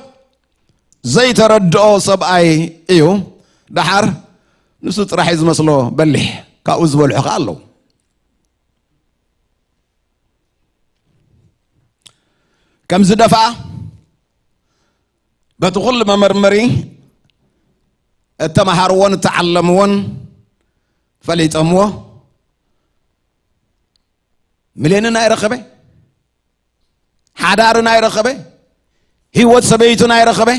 ዘይተረድኦ ሰብኣይ እዩ። ደሓር ንሱ ጥራሕ እዩ ዝመስሎ በሊሕ፣ ካብኡ ዝበልሑ ከኣ ኣለዉ። ከምዚ ደፍኣ በቲ ኩሉ መመርመሪ እተመሃርዎን እተዓለምዎን ፈሊጠምዎ፣ ሚልዮንን ኣይረኸበ፣ ሓዳርን ኣይረኸበ፣ ህይወት ሰበይቱን ኣይረኸበ፣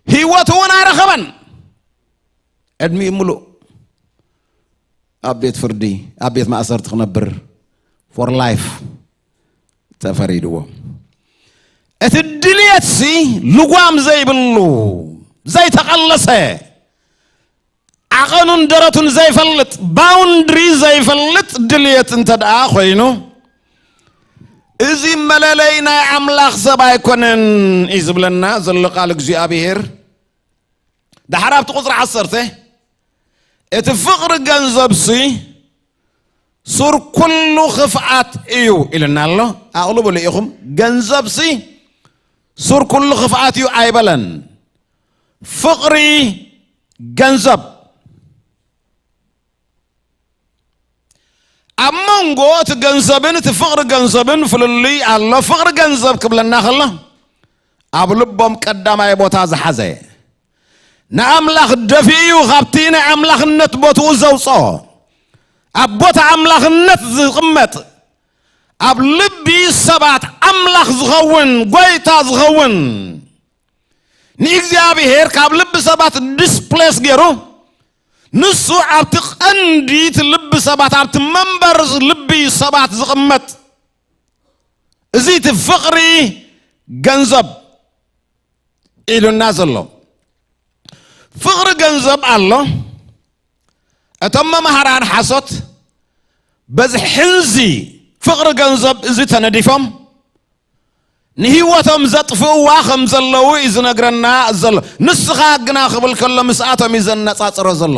ህይወት እውን ኣይረኸበን። ዕድሚኡ ምሉእ ኣብ ቤት ፍርዲ፣ ኣብ ቤት ማእሰርቲ ክነብር for life ተፈሪድዎ። እቲ ድልየትሲ ልጓም ዘይብሉ፣ ዘይተቐለሰ፣ ዓቐኑን ደረቱን ዘይፈልጥ፣ ባውንድሪ ዘይፈልጥ ድልየት እንተ ደኣ ኮይኑ፣ እዚ መለለይ ናይ ኣምላኽ ሰብ ኣይኮነን እዩ ዝብለና ዘሎ ቃል እግዚኣብሔር። ደሓር ኣብቲ ቁጽሪ ዓሰርተ፣ እቲ ፍቕሪ ገንዘብሲ ሱር ኩሉ ክፍኣት እዩ ኢልና ኣሎ። ኣቕልቡ ልኢኹም፣ ገንዘብሲ ሱር ኩሉ ክፍኣት እዩ ኣይበለን። ፍቕሪ ገንዘብ ኣብ መንጎ እቲ ገንዘብን እቲ ፍቕሪ ገንዘብን ፍልልይ ኣሎ። ፍቕሪ ገንዘብ ክብለና ከሎ ኣብ ልቦም ቀዳማይ ቦታ ዝሓዘ፣ ንኣምላኽ ደፊኡ ካብቲ ናይ ኣምላኽነት ቦትኡ ዘውፅኦ፣ ኣብ ቦታ ኣምላኽነት ዝቕመጥ፣ ኣብ ልቢ ሰባት ኣምላኽ ዝኸውን፣ ጎይታ ዝኸውን፣ ንእግዚኣብሔር ካብ ልቢ ሰባት ዲስፕሌስ ገይሩ፣ ንሱ ኣብቲ ቀንዲ እቲ ልቢ ሰባት፣ ኣብቲ መንበር ልቢ ሰባት ዝቕመጥ፣ እዚ እቲ ፍቕሪ ገንዘብ ኢሉና ዘሎ። ፍቕሪ ገንዘብ ኣሎ። እቶም መምሃራን ሓሶት በዚ ሕንዚ ፍቕሪ ገንዘብ እዚ ተነዲፎም ንህይወቶም ዘጥፍእዋ ከም ዘለዉ እዩ ዝነግረና ዘሎ። ንስኻ ግና ክብል ከሎ ምስኣቶም እዩ ዘነጻጽሮ ዘሎ።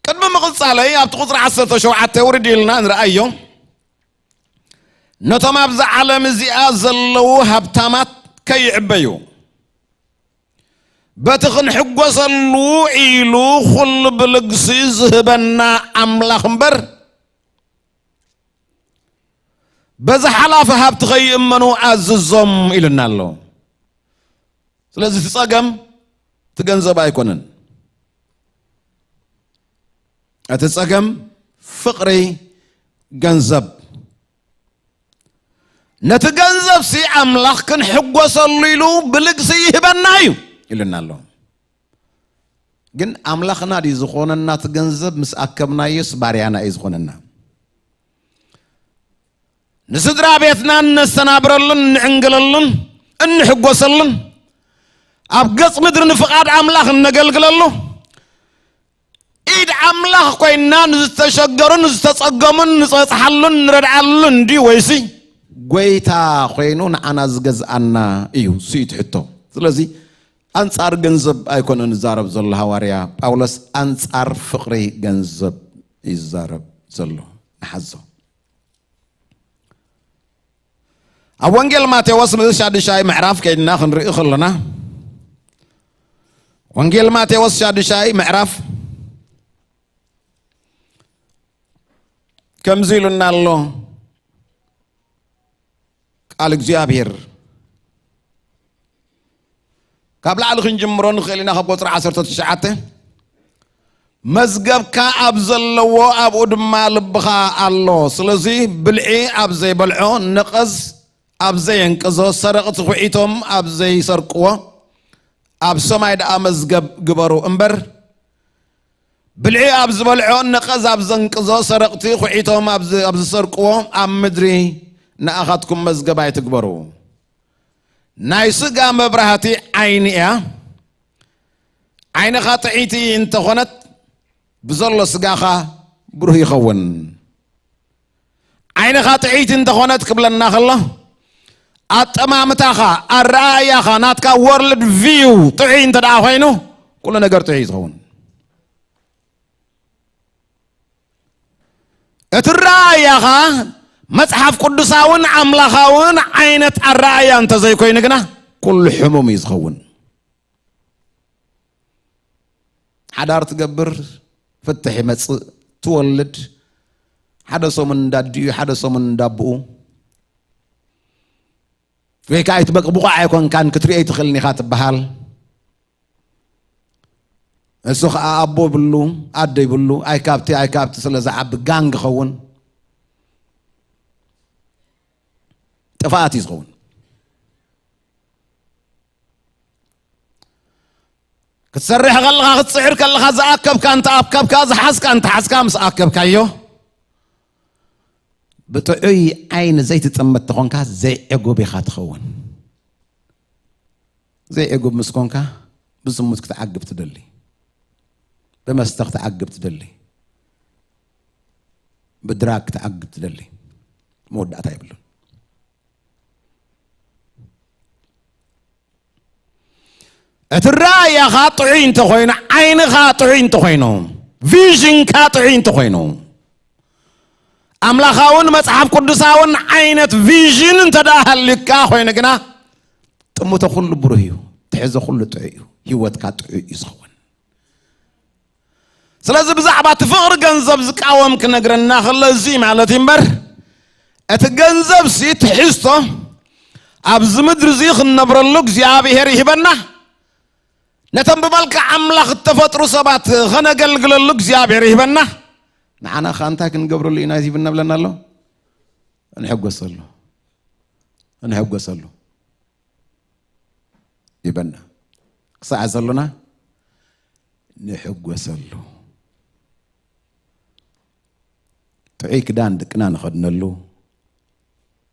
ቅድሚ ምቕጻለይ ኣብቲ ቁጽሪ ዓሰርተ ሸውዓተ ውርድ ኢልና ንርኣዮ። ነቶም ኣብዛ ዓለም እዚኣ ዘለዉ ሃብታማት ከይዕበዩ፣ በቲ ክንሕጎሰሉ ኢሉ ኩሉ ብልግሲ ዝህበና ኣምላኽ እምበር፣ በዚ ሓላፊ ሃብቲ ከይእመኑ ኣዝዞም ኢሉና ኣሎ። ስለዚ እቲ ጸገም እቲ ገንዘብ ኣይኮነን። እቲ ጸገም ፍቕሪ ገንዘብ። ነቲ ገንዘብ ሲ ኣምላኽ ክንሕጎሰሉ ኢሉ ብልግሲ ይህበና እዩ ኢሉና ኣሎ። ግን ኣምላኽና ድዩ ዝኾነና? እቲ ገንዘብ ምስ ኣከብናዮስ ባርያና እዩ ዝኾነና። ንስድራ ቤትና እነስተናብረሉን እንዕንግለሉን እንሕጎሰሉን፣ ኣብ ገጽ ምድሪ ንፍቓድ ኣምላኽ እነገልግለሉ፣ ኢድ ኣምላኽ ኮይና ንዝተሸገሩን ዝተጸገሙን ንጸጽሓሉን ንረድኣሉን ድዩ? ወይሲ ጎይታ ኮይኑ ንዓና ዝገዝኣና እዩ? እሱ እዩ እቲ ሕቶ። ስለዚ ኣንጻር ገንዘብ ኣይኮነን ዝዛረብ ዘሎ ሃዋርያ ጳውሎስ፣ ኣንጻር ፍቕሪ ገንዘብ ይዛረብ ዘሎ። ንሓዞ። ኣብ ወንጌል ማቴዎስ ምእዝ ሻዱሻይ ምዕራፍ ከይድና ክንርኢ ከለና፣ ወንጌል ማቴዎስ ሻዱሻይ ምዕራፍ ከምዚ ኢሉና ኣሎ ቃል እግዚኣብሔር። ካብ ላዕሊ ክንጅምሮ ንኽእል ኢና፣ ካብ ቁጽሪ ዓሰርተ ትሽዓተ። "መዝገብካ ኣብ ዘለዎ ኣብኡ ድማ ልብኻ ኣሎ። ስለዚ ብልዒ ኣብ ዘይበልዖ ነቐዝ ኣብ ዘየንቅዞ፣ ሰረቕቲ ኹዒቶም ኣብ ዘይሰርቅዎ፣ ኣብ ሰማይ ደኣ መዝገብ ግበሩ እምበር፣ ብልዒ ኣብ ዝበልዖ፣ ነቐዝ ኣብ ዘንቅዞ፣ ሰረቕቲ ኹዒቶም ኣብ ዝ-፣ ኣብ ዝሰርቅዎ ኣብ ምድሪ ንኣኻትኩም መዝገብ ኣይትግበሩ። ናይ ስጋ መብራህቲ ዓይኒ እያ። ዓይንኻ ጥዕይቲ እንተኾነት ብዘሎ ስጋኻ ብሩህ ይኸውን። ዓይንኻ ጥዕይቲ እንተኾነት ክብለና ከሎ፣ ኣጠማምታኻ፣ ኣረኣእያኻ፣ ናትካ ወርልድ ቪው ጥዑይ እንተ ደኣ ኮይኑ፣ ኩሉ ነገር ጥዑይ እዩ ዝኸውን። እቲ ረኣእያኻ መጽሓፍ ቅዱሳውን ኣምላኻውን ዓይነት ኣረኣእያ እንተዘይኮይኑ ግና፣ ኩሉ ሕሙም እዩ ዝኸውን። ሓዳር ትገብር፣ ፍትሕ ይመጽእ፣ ትወልድ፣ ሓደ ሰሙን እንዳዲኡ፣ ሓደ ሰሙን እንዳብኡ፣ ወይ ከዓ ኣይትበቅ-፣ ብቑዕ ኣይኮንካን፣ ክትርእዮ ኣይትኽእልን ኢኻ ትበሃል። እሱ ከዓ ኣቦ ይብሉ፣ ኣደ ይብሉ፣ ኣይ ካብቲ፣ ኣይ ካብቲ ስለ ዝዓቢ ጋንግ ይኸውን። ጥፍኣት እዩ ዝኸውን። ክትሰርሕ ከለኻ፣ ክትጽዕር ከለኻ፣ ዝኣከብካ እንተ ኣከብካ፣ ዝሓዝካ እንተ ሓዝካ፣ ምስ ኣከብካዮ፣ ብጥዑይ ዓይኒ ዘይትጥመት ተኾንካ፣ ዘይዕጉብ ኢኻ ትኸውን። ዘይዕጉብ ምስ ኮንካ፣ ብዝሙት ክትዓግብ ትደሊ፣ ብመስተ ክትዓግብ ትደሊ፣ ብድራግ ክትዓግብ ትደሊ፣ መወዳእታ የብሉን። እቲ ራእያኻ ጥዑይ እንተኾይኑ፣ ዓይንኻ ጥዑይ እንተኾይኑ፣ ቪዥንካ ጥዑይ እንተኾይኑ፣ ኣምላኻውን መጽሓፍ ቅዱሳውን ዓይነት ቪዥን እንተ ደኣ ሃልዩካ ኮይኑ ግና፣ ጥምቶ ኩሉ ብሩህ እዩ፣ ትሕዞ ኩሉ ጥዑይ እዩ፣ ህይወትካ ጥዑይ እዩ ዝኸውን። ስለዚ ብዛዕባ እቲ ፍቕሪ ገንዘብ ዝቃወም ክነግረና ከሎ፣ እዚ ማለት እዩ እምበር፣ እቲ ገንዘብ ሲ ትሕዝቶ ኣብዚ ምድሪ እዚ ክንነብረሉ እግዚኣብሔር ይህበና። ነቶም ብመልክዕ ኣምላኽ እተፈጥሩ ሰባት ኸነገልግለሉ እግዚኣብሔር ይህበና። ንዓና ኸኣ እንታይ ክንገብረሉ ኢና እዚ ይብና ብለና ኣሎ? እንሕጎሰሉ። እንሕጎሰሉ ይበና። ክሳዕ ዘሎና ንሕጎሰሉ። ጥዑይ ክዳን ደቅና ንኸድነሉ፣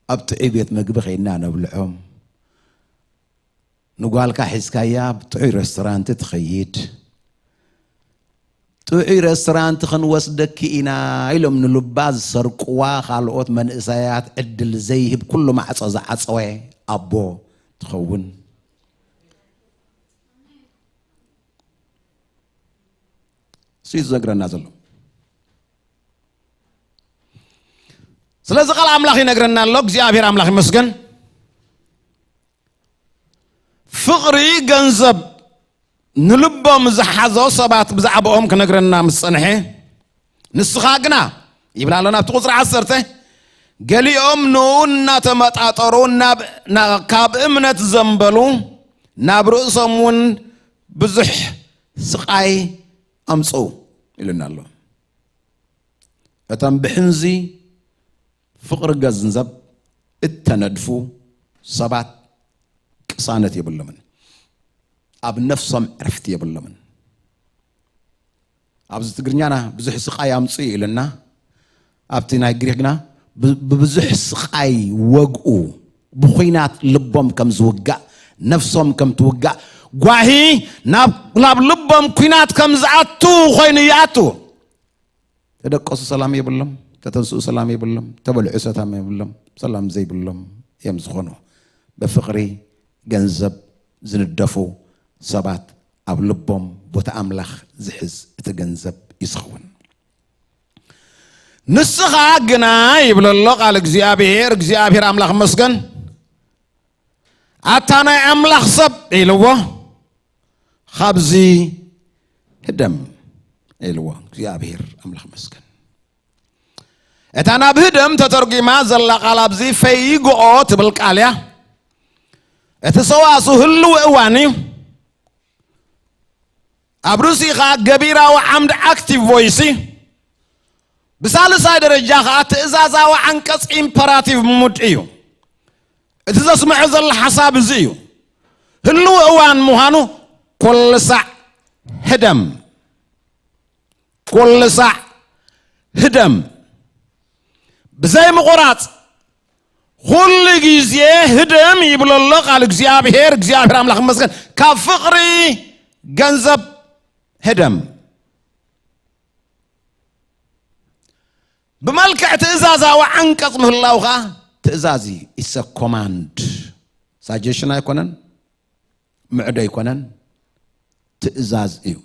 ኣብ ጥዑይ ቤት መግቢ ኸይድና ነብልዖም፣ ንጓልካ ሒዝካያ ኣብ ጥዑይ ረስቶራንት ትኸይድ። ጥዑይ ረስቶራንት ክንወስደኪ ኢና ኢሎም ንልባ ዝሰርቅዋ ካልኦት መንእሰያት ዕድል ዘይህብ፣ ኩሉ ማዕጾ ዝዓጸወ ኣቦ ትኸውን። እሱ እዩ ዝነግረና ዘሎ። ስለዚ ቃል ኣምላኽ ይነግረና ኣሎ። እግዚኣብሔር ኣምላኽ ይመስገን። ፍቕሪ ገንዘብ ንልቦም ዝሓዞ ሰባት ብዛዕባኦም ክነግረና ምስ ጸንሐ፣ ንስኻ ግና ይብል ኣሎ ናብቲ ቁጽሪ ዓሰርተ፣ ገሊኦም ንኡ እናተመጣጠሩ ናብ፣ ና-፣ ካብ እምነት ዘንበሉ፣ ናብ ርእሶም እውን ብዙሕ ስቓይ ኣምጽኡ ኢሉና ኣሎ። እቶም ብሕንዚ ፍቕሪ ገንዘብ እተነድፉ ሰባት ቅሳነት የብሎምን፣ ኣብ ነፍሶም ዕረፍቲ የብሎምን። ኣብዚ ትግርኛና ብዙሕ ስቓይ ኣምፅኡ ኢልና፣ ኣብቲ ናይ ግሪክ ግና ብ- ብብዙሕ ስቓይ ወግኡ፣ ብኹናት ልቦም ከም ዝውጋእ፣ ነፍሶም ከም ትውጋእ፣ ጓሂ ናብ ናብ ልቦም ኩናት ከም ዝኣቱ ኮይኑ ይኣቱ። ተደቀሱ ሰላም የብሎም፣ ተተንስኡ ሰላም የብሎም፣ ተበልዑ ሰላም የብሎም። ሰላም ዘይብሎም እዮም ዝኾኑ። ብፍቕሪ ገንዘብ ዝንደፉ ሰባት ኣብ ልቦም ቦታ ኣምላኽ ዝሕዝ እቲ ገንዘብ እዩ ዝኸውን። ንስኻ ግና ይብል ኣሎ ቃል እግዚኣብሔር፣ እግዚኣብሔር ኣምላኽ መስገን፣ ኣታ ናይ ኣምላኽ ሰብ ኢልዎ፣ ካብዚ ህደም ኢልዎ። እግዚኣብሔር ኣምላኽ መስገን። እታ ናብ ህደም ተተርጒማ ዘላ ቃል ኣብዚ ፈይግኦ ትብል ቃል እያ። እቲ ሰዋሱ ህልው እዋን እዩ። ኣብ ርእሲኡ ኸዓ ገቢራዊ ዓምዲ ኣክቲቭ ቮይስ እዩ። ብሳልሳይ ደረጃ ኸዓ ትእዛዛዊ ዓንቀጽ ኢምፐራቲቭ ሙድ እዩ። እቲ ዘስምዖ ዘሎ ሓሳብ እዚ እዩ። ህልው እዋን ምዃኑ ኩሉ ሳዕ ህደም፣ ኩሉ ሳዕ ህደም፣ ብዘይ ምቑራጽ ኩሉ ግዜ ህደም ይብሎ ኣሎ ቃል እግዚኣብሔር። እግዚኣብሔር ኣምላኽ ይመስገን። ካብ ፍቕሪ ገንዘብ ህደም። ብመልክዕ ትእዛዛዊ ዓንቀጽ ምህላው ኸዓ ትእዛዝ እዩ። ኢሰ ኮማንድ፣ ሳጀሽን ኣይኮነን፣ ምዕዶ ኣይኮነን፣ ትእዛዝ እዩ።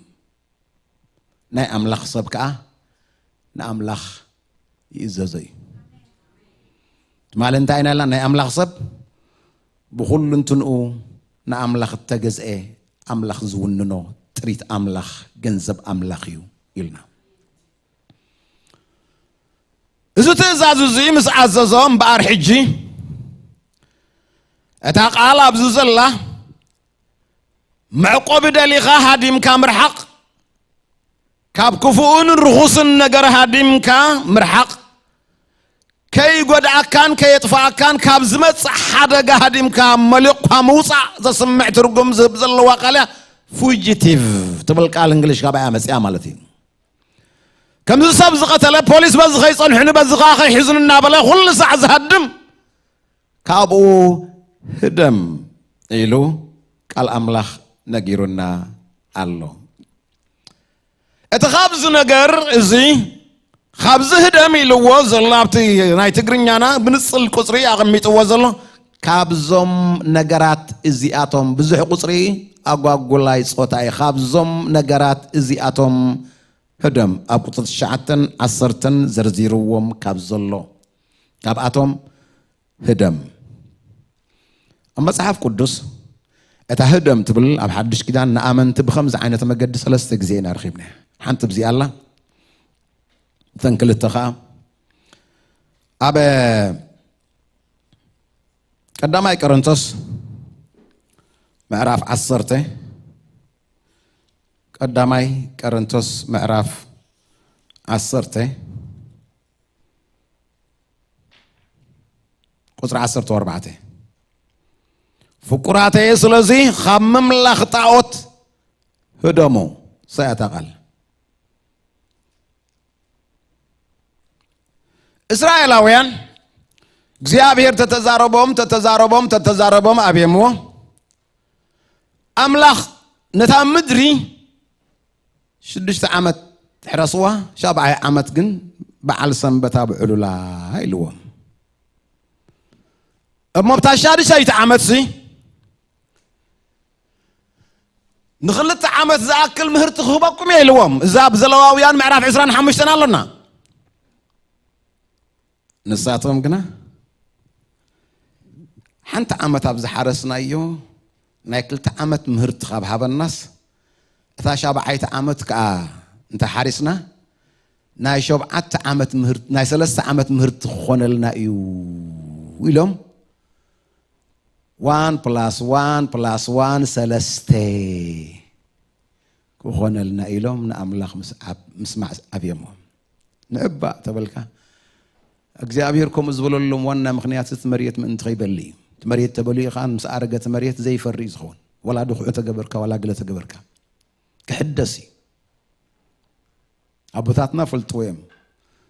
ናይ ኣምላኽ ሰብ ከኣ ንኣምላኽ ይእዘዞ እዩ። ትማሊ እንታይ ኢና ኢልና? ናይ ኣምላኽ ሰብ ብኹሉ እንትንኡ ንኣምላኽ እተገዝአ፣ ኣምላኽ ዝውንኖ፣ ጥሪት ኣምላኽ፣ ገንዘብ ኣምላኽ እዩ ኢልና። እዚ ትእዛዝ እዚ ምስ ኣዘዞ እምበኣር ሕጂ እታ ቃል ኣብዚ ዘላ መዕቆቢ ደሊኻ ሃዲምካ ምርሓቕ፣ ካብ ክፉእን ርኹስን ነገር ሃዲምካ ምርሓቕ፣ ከይጎድኣካን ከየጥፍኣካን ካብ ዝመጽእ ሓደጋ ሃዲምካ መሊቕኳ ምውጻእ ዘስምዕ ትርጉም ዝህብ ዘለዋ ቃል እያ። ፉጂቲቭ ትብል ቃል እንግሊሽ ካባይ መጽያ ማለት እዩ። ከምዚ ሰብ ዝቐተለ ፖሊስ በዚ ከይጸንሑኒ በዚ ኸዓ ከይሕዙኒ እናበለ ኩሉ ሳዕ ዝሃድም ካብኡ ህደም ኢሉ ቃል ኣምላኽ ነጊሩና ኣሎ። እቲ ኻብዚ ነገር እዚ ኻብዚ ህደም ኢልዎ ዘሎ ኣብቲ ናይ ትግርኛና ብንጽል ቁጽሪ ኣቐሚጥዎ ዘሎ ካብዞም ነገራት እዚኣቶም ብዙሕ ቁጽሪ ኣጓጉላይ ጾታ እዩ። ካብዞም ነገራት እዚኣቶም ህደም ኣብ ቁጽሪ ትሽዓተን ዓሰርተን ዘርዚርዎም ካብ ዘሎ ካብኣቶም ህደም። ኣብ መጽሓፍ ቅዱስ እታ ህደም ትብል ኣብ ሓድሽ ኪዳን ንኣመንቲ ብኸምዚ ዓይነት መገዲ ሰለስተ ግዜ ኢና ረኺብና። ሓንቲ ብዚኣ ኣላ፣ እተን ክልተ ኸዓ ኣብ ቀዳማይ ቆሮንቶስ ምዕራፍ ዓሰርተ፣ ቀዳማይ ቆሮንቶስ ምዕራፍ ዓሰርተ ቁጽሪ ዓሰርተ ኣርባዕተ፣ ፍቁራተየ ስለዚ ካብ ምምላኽ ጣዖት ህደሙ። ሰያታ ቃል እስራኤላውያን እግዚኣብሔር ተተዛረቦም ተተዛረቦም ተተዛረቦም ኣብየምዎ። ኣምላኽ ነታ ምድሪ ሽዱሽተ ዓመት ሕረስዋ፣ ሻብዓይ ዓመት ግን በዓል ሰንበት ኣብዕሉላ ኢልዎም። እሞ ብታ ሻድሻይቲ ዓመት ሲ ንኽልተ ዓመት ዝኣክል ምህርቲ ክህበኩም እየ ኢልዎም። እዛ ኣብ ዘለዋውያን ምዕራፍ ዕስራን ሓሙሽተን ኣሎና። ንሳቶም ግና ሓንቲ ዓመት ኣብ ዝሓረስናዮ ናይ ክልተ ዓመት ምህርቲ ካብ ሃበናስ፣ እታ ሻብዓይቲ ዓመት ከኣ እንተ ሓሪስና ናይ ሸብዓተ ዓመት ምህርቲ፣ ናይ ሰለስተ ዓመት ምህርቲ ክኾነልና እዩ ኢሎም፣ ዋን ፕላስ ዋን ፕላስ ዋን ሰለስተ ክኾነልና ኢሎም ንኣምላኽ ምስዓብ ምስማዕ ኣብዮሞ። ንዕባእ ተበልካ እግዚኣብሔር ከምኡ ዝበለሎም ዋና ምኽንያት እቲ መሬት ምእንቲ ከይበሊ እዩ። እቲ መሬት ተበሊኡ ከዓ ምስ ኣረገ እቲ መሬት ዘይፈሪ እዩ ዝኸውን። ዋላ ድኹዑ ተገበርካ ዋላ ግለ ተገበርካ ክሕደስ እዩ። ኣቦታትና ፈልጥዎ እዮም።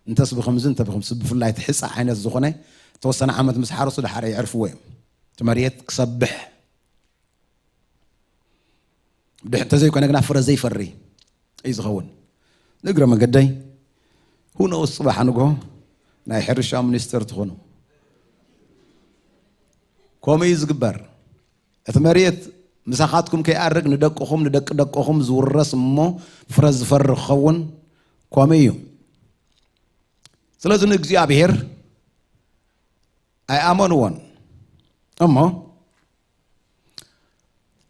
እንተስ ብኸምዚ እንተ ብኸምዚ ብፍላይ እቲ ሕፃ ዓይነት ዝኾነ ተወሰነ ዓመት ምስ ሓረሱ ድሓረ ይዕርፍዎ እዮም። እቲ መሬት ክሰብሕ ድሕ እንተዘይኮነ ግና ፍረ ዘይፈሪ እዩ ዝኸውን። ንእግረ መገደይ ሁነውስ ፅባሕ ንግሆ ናይ ሕርሻ ሚኒስተር ትኾኑ። ከምኡ እዩ ዝግበር። እቲ መሬት ምሳኻትኩም ከይኣርግ ንደቅኹም ንደቂ ደቅኹም ዝውረስ እሞ ፍረ ዝፈሪ ክኸውን ከምኡ እዩ። ስለዚ ንእግዚኣብሔር ኣይኣመንዎን እሞ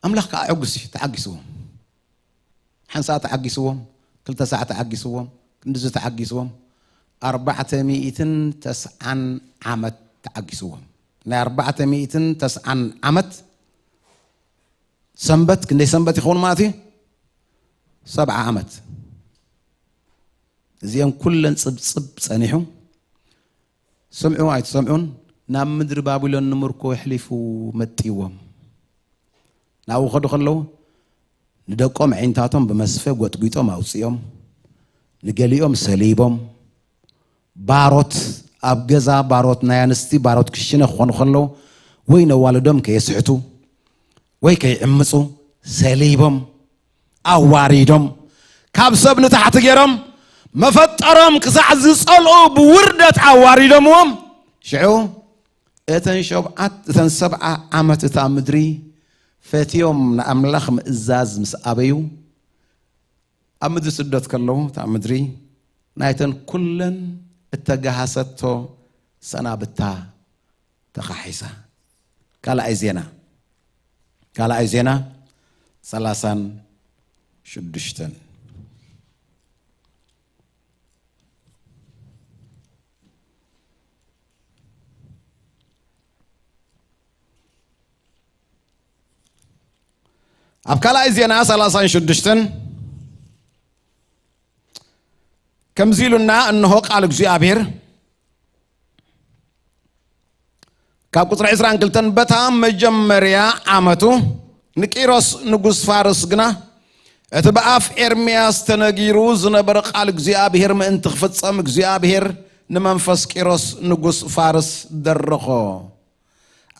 ኣምላኽ ከዓ ዕጉስ እዩ ተዓጊስዎም። ሓንሳእ ተዓጊስዎም፣ ክልተ ሳዕ ተዓጊስዎም፣ ክንድዚ ተዓጊስዎም፣ ኣርባዕተ ሚእትን ተስዓን ዓመት ተዓጊስዎም። ናይ ኣርባዕተ ሚእትን ተስዓን ዓመት ሰንበት ክንደይ ሰንበት ይኸውን ማለት እዩ? ሰብዓ ዓመት። እዚኦም ኩለን ጽብጽብ ጸኒሑ ስምዑ ኣይትሰምዑን፣ ናብ ምድሪ ባቢሎን ንምርኮ ኣሕሊፉ መጥይዎም። ናብኡ ከዱ ከለዉ ንደቆም ዒንታቶም ብመስፈ ጎጥጒጦም ኣውፅኦም፣ ንገሊኦም ሰሊቦም። ባሮት ኣብ ገዛ ባሮት ናይ ኣንስቲ ባሮት ክሽነ ክኾኑ ከለዉ ወይ ነዋልዶም ከየስሕቱ ወይ ከይዕምፁ ሰሊቦም ኣዋሪዶም ካብ ሰብ ንታሕቲ ገይሮም መፈጠሮም ክሳዕ ዝጸልኡ ብውርደት ኣዋሪዶምዎም። ሽዑ እተን ሸብዓት እተን ሰብዓ ዓመት እታ ምድሪ ፈትዮም ንኣምላኽ ምእዛዝ ምስ ኣበዩ ኣብ ምድሪ ስደት ከለዉ እታ ምድሪ ናይተን ኩለን እተጋሃሰቶ ሰናብታ ተኻሒሳ። ካልኣይ ዜና ካልኣይ ዜና ሰላሳን ሽዱሽተን ኣብ ካልኣይ ዜና ሰላሳን ሽዱሽተን ከምዚ ኢሉና እንሆ ቃል እግዚኣብሔር ካብ ቁፅሪ ዕስራን ክልተን በታ መጀመርያ ዓመቱ ንቂሮስ ንጉስ ፋርስ ግና እቲ ብኣፍ ኤርምያስ ተነጊሩ ዝነበረ ቃል እግዚኣብሔር ምእንቲ ክፍጸም እግዚኣብሔር ንመንፈስ ቂሮስ ንጉስ ፋርስ ደረኾ።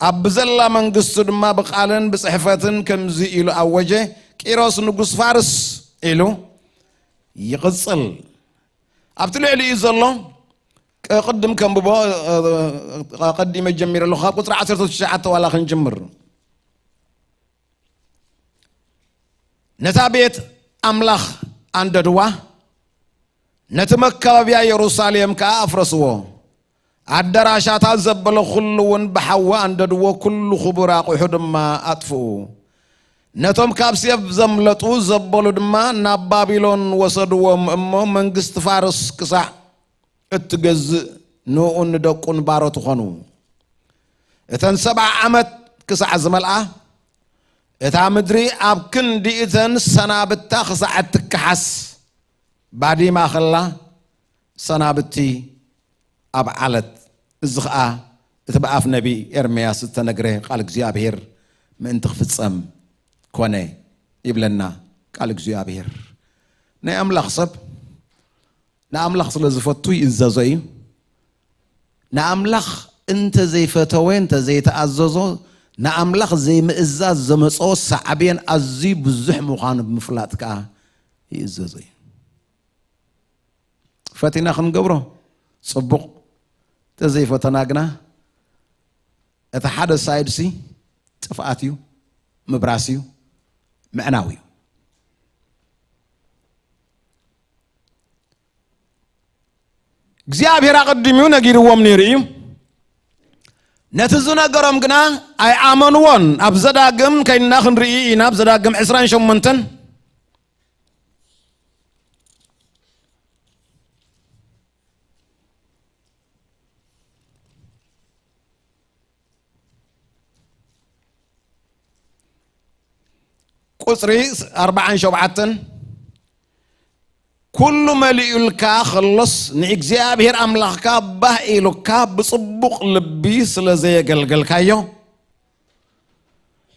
ኣብ ብዘላ መንግስቱ ድማ ብቃልን ብጽሕፈትን ከምዚ ኢሉ ኣወጀ። ቂሮስ ንጉስ ፋርስ ኢሉ ይቕጽል። ኣብቲ ልዕሊኡ ዘሎ ቅድም ከንብቦ ቀዲመ ጀሚረ ኣለኹ። ካብ ቁፅሪ ዓሰርተ ትሽዓተ ዋላ ክንጅምር። ነታ ቤት ኣምላኽ ኣንደድዋ፣ ነቲ መካበብያ የሩሳሌም ከኣ ኣፍረስዎ። ኣዳራሻታ ዘበለ ኩሉ እውን ብሓዊ ኣንደድዎ፣ ኩሉ ክቡር ኣቑሑ ድማ ኣጥፍኡ። ነቶም ካብ ሴፍ ዘምለጡ ዘበሉ ድማ ናብ ባቢሎን ወሰድዎም እሞ መንግስቲ ፋርስ ክሳዕ እትገዝእ ንኡን ንደቁን ባሮት ኾኑ። እተን ሰብዓ ዓመት ክሳዕ ዝመልኣ እታ ምድሪ ኣብ ክንዲ እተን ሰናብታ ክሳዕ እትከሓስ ባዲማ ኸላ ሰናብቲ ኣብ ዓለት። እዚ ኸኣ እቲ ብኣፍ ነቢ ኤርምያስ እተነግረ ቃል እግዚኣብሔር ምእንቲ ክፍጸም ኮነ ይብለና ቃል እግዚኣብሔር። ናይ ኣምላኽ ሰብ ንኣምላኽ ስለ ዝፈቱ ይእዘዞ እዩ። ንኣምላኽ እንተ ዘይፈተወ እንተ ዘይተኣዘዞ ንኣምላኽ ዘይምእዛዝ ዘመፅኦ ሳዕቤን ኣዝዩ ብዙሕ ምዃኑ ብምፍላጥ ከዓ ይእዘዞ እዩ። ፈቲና ክንገብሮ ፅቡቕ፣ ተዘይፈተና ግና እቲ ሓደ ሳይድሲ ጥፍኣት እዩ፣ ምብራስ እዩ፣ ምዕናው እዩ። እግዚኣብሔር ኣቐዲሙ ነጊርዎም ነይሩ እዩ። ነቲ ዝነገሮም ግና ኣይኣመንዎን። ኣብ ዘዳግም ከይድና ክንርኢ ኢና። ኣብ ዘዳግም ዕስራን ሸሞንተን ቁፅሪ ኣርባዓን ሸውዓተን ኩሉ መሊኡልካ ከሎስ፣ ንእግዚኣብሔር ኣምላኽካ ባህ ኢሉካ ብጽቡቕ ልቢ ስለ ዘየገልገልካዮ፣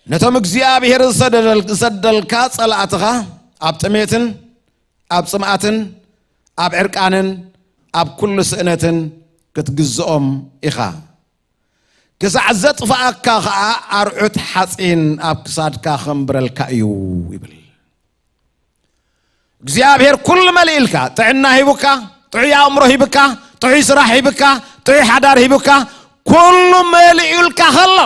ነቶም እግዚኣብሔር ዝሰደደል-፣ ዝሰደልካ ጸላእትኻ ኣብ ጥሜትን ኣብ ጽምኣትን ኣብ ዕርቃንን ኣብ ኩሉ ስእነትን ክትግዝኦም ኢኻ። ክሳዕ ዘጥፍኣካ ኸኣ ኣርዑት ሓጺን ኣብ ክሳድካ ኸንብረልካ እዩ ይብል። እግዚኣብሔር ኩሉ መሊእልካ፣ ጥዕና ሂቡካ፣ ጥዑይ ኣእምሮ ሂብካ፣ ጥዑይ ስራሕ ሂብካ፣ ጥዑይ ሓዳር ሂቡካ፣ ኩሉ መሊኡልካ ኸሎ፣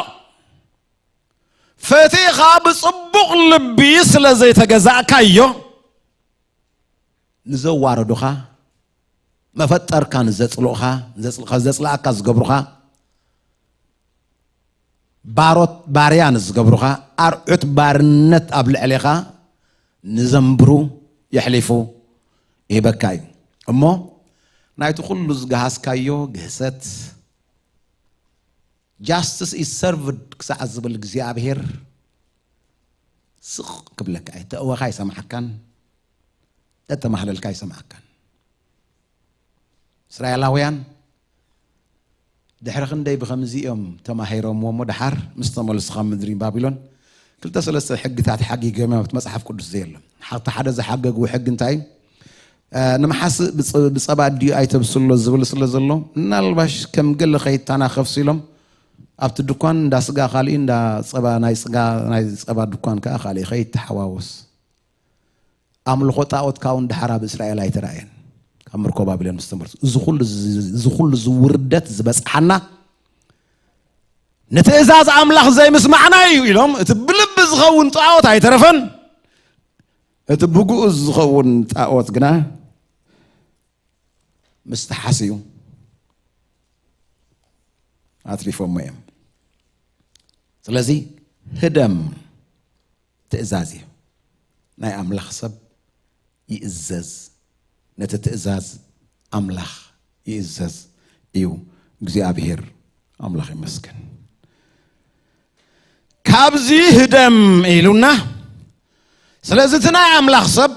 ፈቲኻ ብጽቡቕ ልቢ ስለ ዘይተገዛእካዮ፣ ንዘዋረዱኻ፣ መፈጠርካ ንዘጽልኡኻ፣ ዘጽል-፣ ዘጽልኣካ ዝገብሩኻ፣ ባሮት ባርያ ንዝገብሩኻ፣ ኣርዑት ባርነት ኣብ ልዕሌኻ ንዘንብሩ የሕሊፉ ይህበካ እዩ። እሞ ናይቲ ኩሉ ዝገሃስካዮ ግህሰት፣ justice is served ክሳዕ ዝብል እግዚኣብሔር ስቕ ክብለካ እዩ። ተእወኻ ኣይሰምዓካን፣ ተተማህለልካ ኣይሰምዓካን። እስራኤላውያን ድሕሪ ክንደይ ብኸምዚ እዮም ተማሂሮምዎ እሞ፣ ደሓር ምስ ተመልሱ ካብ ምድሪ ባቢሎን ክልተ ሰለስተ ሕግታት ሓጊጎም እዮም፣ ኣብቲ መጽሓፍ ቅዱስ ዘየሎ። ሓንቲ ሓደ ዝሓገግዎ ሕጊ እንታይ እዩ? እ፣ ንምሓስእ ብጸ-፣ ብጸባ ድዩ ኣይተብስሎ ዝብል ስለ ዘሎ፣ ምናልባሽ ከም ገለ ከይተናኸፍ ኢሎም ኣብቲ ድኳን እንዳ ስጋ ካሊእ እንዳ ጸባ፣ ናይ ስጋ፣ ናይ ጸባ ድኳን ከኣ ካሊእ ከይተሓዋወስ። ኣምልኾ ጣኦት ካውን ደሓር ኣብ እስራኤል ኣይተራእየን። ካብ ምርኮ ባቢሎን ምስ ተመልሱ። እዚ ኩሉ ዝ-፣ እዚ ኩሉ እዚ ውርደት ዝበጽሓና ንትእዛዝ ኣምላኽ ዘይምስማዕና እዩ ኢሎም፣ እቲ ብልቢ ዝኸውን ጣኦት ኣይተረፈን። እቲ ብግኡዝ ዝኸውን ጣኦት ግና ምስ ተሓስዩ ኣትሪፎሞ እዮም። ስለዚ ህደም ትእዛዝ እዩ። ናይ ኣምላኽ ሰብ ይእዘዝ፣ ነቲ ትእዛዝ ኣምላኽ ይእዘዝ እዩ። እግዚኣብሔር ኣምላኽ ይመስገን። ካብዚ ህደም ኢሉና። ስለዚ እቲ ናይ ኣምላኽ ሰብ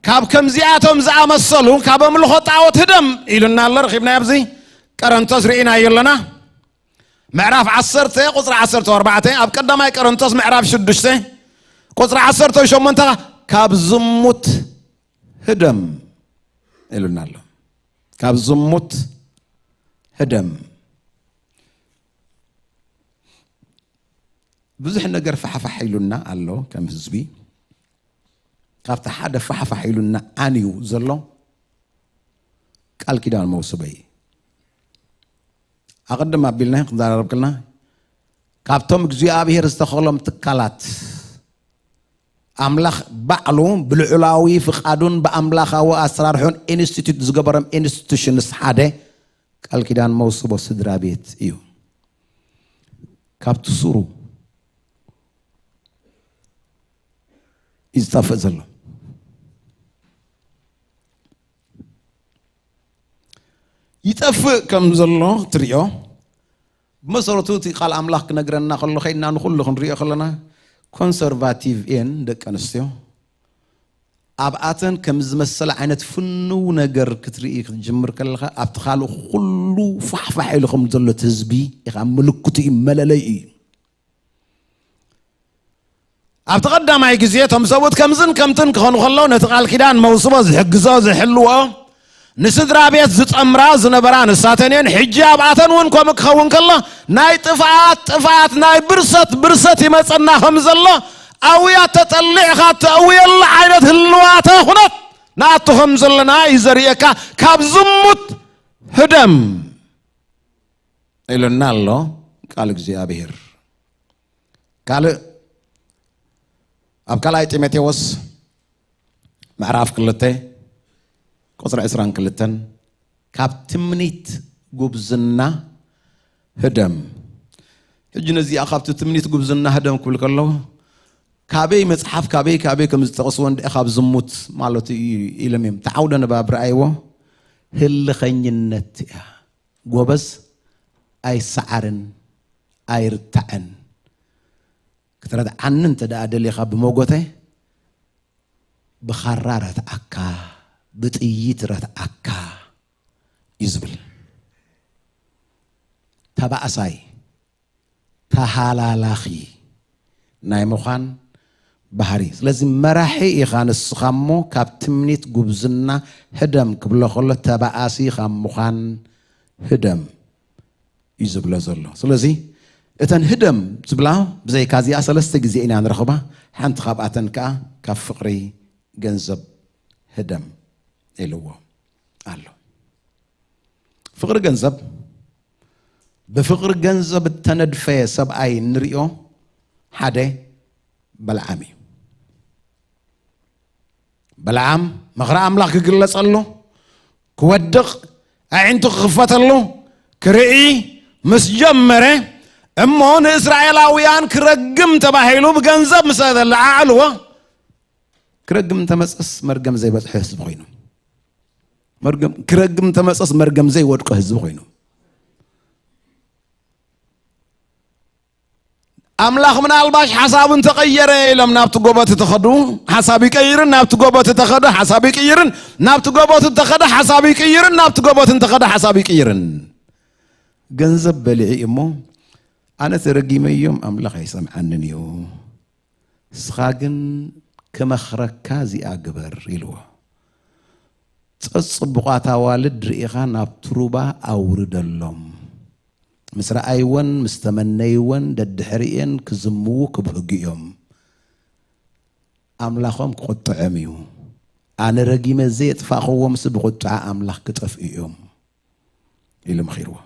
ካብ ከምዚኣቶም ዝኣመሰሉ፣ ካብ ኣምልኾ ጣዖት ህደም ኢሉና ኣሎ። ረኺብናዮ ኣብዚ ቀረንቶስ ርኢናዮ ኣለና። ምዕራፍ ዓሰርተ ቁጽሪ ዓሰርተ ኣርባዕተ፣ ኣብ ቀዳማይ ቀረንቶስ ምዕራፍ ሽዱሽተ ቁጽሪ ዓሰርተ ሸሞንተ፣ ካብ ዝሙት ህደም ኢሉና ኣሎ። ካብ ዝሙት ህደም። ብዙሕ ነገር ፋሕፋሕ ኢሉና ኣሎ ከም ህዝቢ። ካብቲ ሓደ ፋሕፋሕ ኢሉና ዓንዩ ዘሎ ቃል ኪዳን መውስበይ። ኣቐድም ኣቢልና ክንዘራረብ ከለና፣ ካብቶም እግዚኣብሔር ዝተኸሎም ትካላት፣ ኣምላኽ ባዕሉ ብልዑላዊ ፍቓዱን ብኣምላኻዊ ኣሰራርሖን ኢንስቲትዩት ዝገበሮም ኢንስቲቱሽንስ ሓደ ቃል ኪዳን መውስቦ ስድራ ቤት እዩ። ካብቲ ሱሩ እዩ ዝጠፍእ ዘሎ። ይጠፍእ ከም ዘሎ ትሪኦ። ብመሰረቱ እቲ ቃል ኣምላኽ ክነግረና ከሎ፣ ከይድና ንኹሉ ክንሪኦ ከለና፣ ኮንሰርቫቲቭ እየን ደቂ ኣንስትዮ። ኣብኣተን ከም ዝመሰለ ዓይነት ፍኑው ነገር ክትርኢ ክትጅምር ከለኻ፣ ኣብቲ ካልእ ኩሉ ፋሕፋሕ ኢሉ ከም ዘሎ እቲ ህዝቢ ኢኻ፣ ምልክቱ እዩ፣ መለለይ እዩ። ኣብቲ ቀዳማይ ግዜ እቶም ሰብኡት ከምዝን ከምትን ክኾኑ ከለዉ፣ ነቲ ቃል ኪዳን መውስቦ ዝሕግዞ፣ ዝሕልዎ፣ ንስድራ ቤት ዝጠምራ ዝነበራ ንሳተን እየን። ሕጂ ኣብኣተን እውን ከምኡ ክኸውን ከሎ፣ ናይ ጥፍኣት ጥፍኣት፣ ናይ ብርሰት ብርሰት ይመጸና ከም ዘሎ፣ ኣውያት ተጠሊዕኻ ተእውየሉ ዓይነት ህልዋተ ኩነት ንኣቱ ከም ዘለና እዩ ዘርእየካ። ካብ ዝሙት ህደም ኢሉና ኣሎ ቃል እግዚኣብሔር። ካልእ፣ ኣብ ካልኣይ ጢሞቴዎስ ምዕራፍ ክልተ ቁጽሪ ዕስራን ክልተን፣ ካብ ትምኒት ጉብዝና ህደም። ሕጂ ነዚኣ ካብቲ ትምኒት ጉብዝና ህደም ክብል ከሎ፣ ካበይ መጽሓፍ፣ ካበይ፣ ካበይ ከም ዝጠቕስዎ እንድዒ፣ ካብ ዝሙት ማለቱ እዩ ኢሎም እዮም። እቲ ዓውደ ንባብ ረኣይዎ፣ ህልኸኝነት እያ። ጎበዝ ኣይሰዓርን ኣይርታዕን። ክትረትዓኒ እንተ ደኣ ደሊኻ ብመጎተ፣ ብኻራ ረትዓካ ብጥይት ረትዓካ እዩ ዝብል። ተባእሳይ፣ ተሃላላኺ ናይ ምዃን ባህሪ። ስለዚ መራሒ ኢኻ ንስኻ እሞ፣ ካብ ትምኒት ጉብዝና ህደም ክብሎ ከሎ፣ ተባኣሲ ካብ ምዃን ህደም እዩ ዝብሎ ዘሎ። ስለዚ እተን ህደም ዝብላ ብዘይካ እዚኣ ሰለስተ ግዜ ኢና ንረኽባ። ሓንቲ ካብኣተን ከኣ ካብ ፍቕሪ ገንዘብ ህደም ኢልዎ ኣሎ። ፍቕሪ ገንዘብ፣ ብፍቕሪ ገንዘብ እተነድፈ ሰብኣይ እንሪኦ ሓደ በልዓም እዩ። በልዓም መኽሪ ኣምላኽ ክግለጸሉ፣ ክወድቕ፣ ኣዒንቱ ክኽፈተሉ፣ ክርኢ ምስ ጀመረ፣ እሞ ንእስራኤላውያን ክረግም ተባሂሉ ብገንዘብ ምስ ተለዓዕልዎ፣ ክረግም እንተመጸስ መርገም ዘይበጽሖ ህዝቢ ኮይኑ። መርገም፣ ክረግም እንተመጸስ መርገም ዘይወድቆ ህዝቢ ኮይኑ። ኣምላኽ ምናልባሽ ሓሳቡ እንተቐየረ ኢሎም ናብቲ ጎቦ ተኸዱ፣ ሓሳብ ይቀይርን፣ ናብቲ ጎቦ ተኸደ፣ ሓሳብ ይቅይርን፣ ናብቲ ጎቦ ተኸደ፣ ሓሳብ ይቅይርን፣ ናብቲ ጎቦ እንተኸደ፣ ሓሳብ ይቅይርን። ገንዘብ በሊዑ እሞ፣ ኣነ ተረጊመዮም ኣምላኽ ኣይሰምዓንን እዩ። ንስኻ ግን ክመኽረካ እዚኣ ግበር ኢልዎ። ጸጽቡቓት ኣዋልድ ርኢኻ ናብቲ ሩባ ኣውርደሎም። ምስ ረኣይወን፣ ምስ ተመነይወን፣ ደድሕሪኤን ክዝምዉ ክብህጉ እዮም። ኣምላኾም ክቑጥዖም እዩ። ኣነ ረጊመ ዘየጥፋእኽዎምሲ ብቑጥዓ ኣምላኽ ክጠፍኡ እዮም ኢሉ መኺርዎ።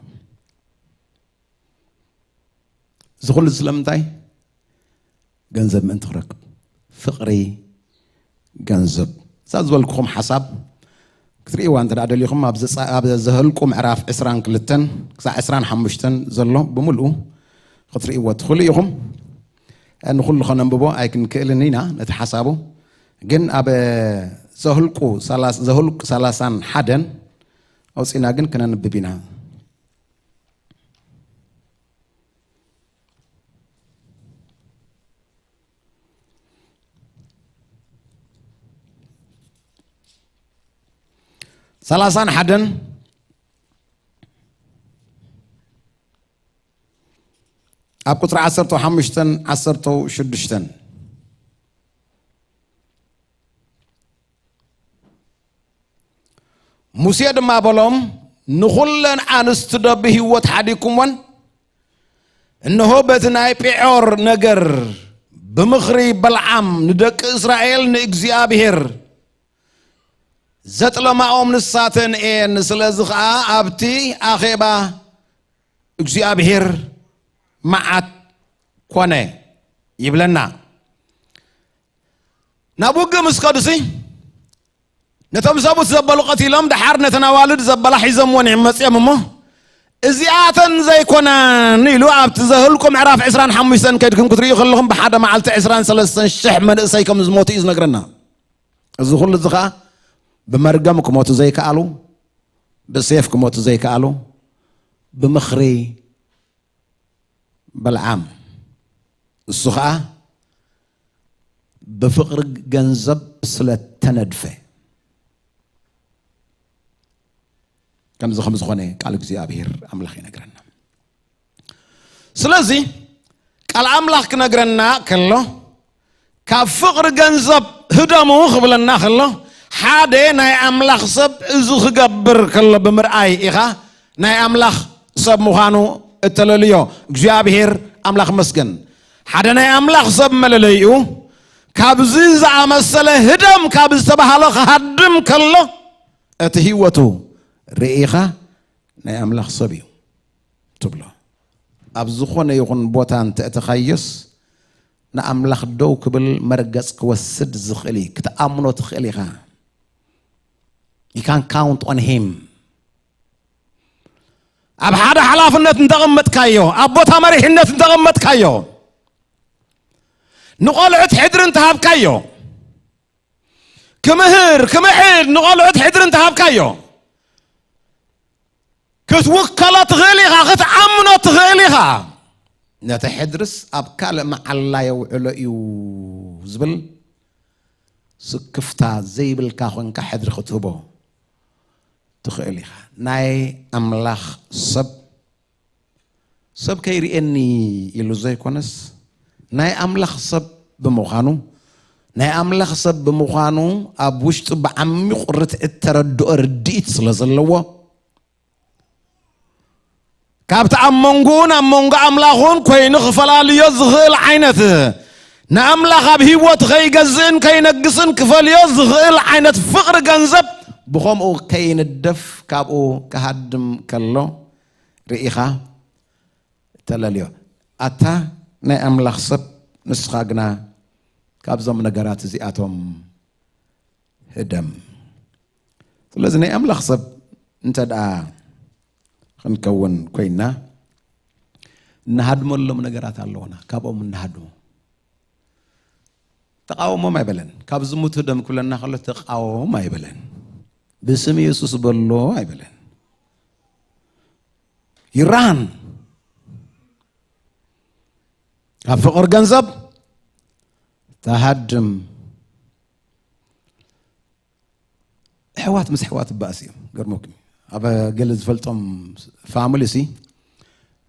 እዚ ኩሉ ስለምንታይ? ገንዘብ ምእንቲ ክረክብ። ፍቕሪ ገንዘብ። እዛ ዝበልኩኹም ሓሳብ ክትርእይዋ እንተ ደኣ ደሊኹም፣ ኣብ ዘጻ-፣ ኣብ ዘኍልቁ ምዕራፍ ዕስራን ክልተን ክሳዕ ዕስራን ሓሙሽተን ዘሎ ብምልኡ ክትርእይዎ ትኽእሉ ኢኹም። ንኹሉ ከነንብቦ ኣይክንክእልን ኢና ነቲ ሓሳቡ። ግን ኣብ ዘኍልቁ ሰላሳ፣ ዘኍልቁ ሰላሳን ሓደን ኣውጺእና ግን ከነንብብ ኢና። ሰላሳን ሓደን ኣብ ቁጽሪ ዓሰርተ ሓሙሽተን ዓሰርተ ሽዱሽተን። ሙሴ ድማ በሎም፣ ንኹለን ኣንስቲ ዶ ብህይወት ሓዲግኩምወን? እንሆ፣ በቲ ናይ ጴዖር ነገር ብምኽሪ በልዓም ንደቂ እስራኤል ንእግዚኣብሔር ዘጥለማኦም ንሳተን እየን። ስለዚ ኸኣ ኣብቲ ኣኼባ እግዚኣብሔር መዓት ኮነ ይብለና። ናብ ውግእ ምስ ከዱሲ፣ ነቶም ሰብኡት ዘበሉ ቀቲሎም፣ ደሓር ነተን ኣዋልድ ዘበላ ሒዞምወን እዮም መጺኦም እሞ፣ እዚኣተን ዘይኮነን ኢሉ ኣብቲ ዘኍልቁ ምዕራፍ ዕስራን ሓሙሽተን ከድኩም ክትርእዩ ከለኹም፣ ብሓደ መዓልቲ ዕስራን ሰለስተን ሽሕ መንእሰይ ከም ዝሞቱ እዩ ዝነግረና። እዚ ኩሉ እዚ ኸኣ ብመርገም ክሞቱ ዘይከኣሉ፣ ብሴፍ ክሞቱ ዘይከኣሉ፣ ብምኽሪ በልዓም፣ እሱ ኸኣ ብፍቕሪ ገንዘብ ስለ ተነድፈ፣ ከምዚ ከም ዝኾነ ቃል እግዚኣብሔር ኣምላኽ ይነግረና። ስለዚ ቃል ኣምላኽ ክነግረና ከሎ፣ ካብ ፍቕሪ ገንዘብ ህደሙ ክብለና ከሎ፣ ሓደ ናይ ኣምላኽ ሰብ እዚ ክገብር ከሎ ብምርኣይ ኢኻ ናይ ኣምላኽ ሰብ ምዃኑ እተለልዮ። እግዚኣብሔር ኣምላኽ መስገን። ሓደ ናይ ኣምላኽ ሰብ መለለይኡ፣ ካብዚ ዝኣመሰለ ህደም ካብ ዝተባህለ ክሃድም ከሎ፣ እቲ ህይወቱ ርኢኻ ናይ ኣምላኽ ሰብ እዩ ትብሎ። ኣብ ዝኾነ ይኹን ቦታ እንተ እተኻዮስ፣ ንኣምላኽ ደው ክብል መርገጽ ክወስድ ዝኽእል እዩ። ክትኣምኖ ትኽእል ኢኻ። You can count on him። ኣብ ሓደ ሓላፍነት እንተቐመጥካዮ፣ ኣብ ቦታ መሪሕነት እንተቐመጥካዮ፣ ንቖልዑት ሕድሪ እንተሃብካዮ፣ ክምህር፣ ክምዕድ፣ ንቖልዑት ሕድሪ እንተሃብካዮ፣ ክትውከሎ ትኽእል ኢኻ፣ ክትኣምኖ ትኽእል ኢኻ። ነቲ ሕድርስ ኣብ ካልእ መዓላ የውዕሎ እዩ ዝብል ስክፍታ ዘይብልካ ኮንካ ሕድሪ ክትህቦ ትኽእል ኢኻ። ናይ ኣምላኽ ሰብ፣ ሰብ ከይርእየኒ ኢሉ ዘይኮነስ፣ ናይ ኣምላኽ ሰብ ብምዃኑ፣ ናይ ኣምላኽ ሰብ ብምዃኑ ኣብ ውሽጡ ብዓሚቑ ርትዒ ተረድኦ ርድኢት ስለ ዘለዎ፣ ካብቲ ኣብ መንጎኡን ኣብ መንጎ ኣምላኹን ኮይኑ ክፈላልዮ ዝኽእል ዓይነት ንኣምላኽ ኣብ ህይወት ከይገዝእን ከይነግስን ክፈልዮ ዝኽእል ዓይነት ፍቕሪ ገንዘብ ብኸምኡ ከይንደፍ ካብኡ ክሃድም ከሎ ርኢኻ ተለልዮ። ኣታ ናይ ኣምላኽ ሰብ ንስኻ ግና ካብዞም ነገራት እዚኣቶም ህደም። ስለዚ ናይ ኣምላኽ ሰብ እንተ ደኣ ክንከውን ኮይንና እንሃድመሎም ነገራት ኣለውና። ካብኦም እንሃድሞ ተቃወሞም ኣይበለን። ካብ ዝሙት ህደም ክብለና ከሎ ተቃወም ኣይበለን። ብስም የሱስ በሎ ኣይበለን። ይራን ካብ ፍቕሪ ገንዘብ ተሃድም። ኣሕዋት ምስ ኣሕዋት ይባእስ እዮም። ገርመኩም ኣብ ገለ ዝፈልጦም ፋሚሊ ሲ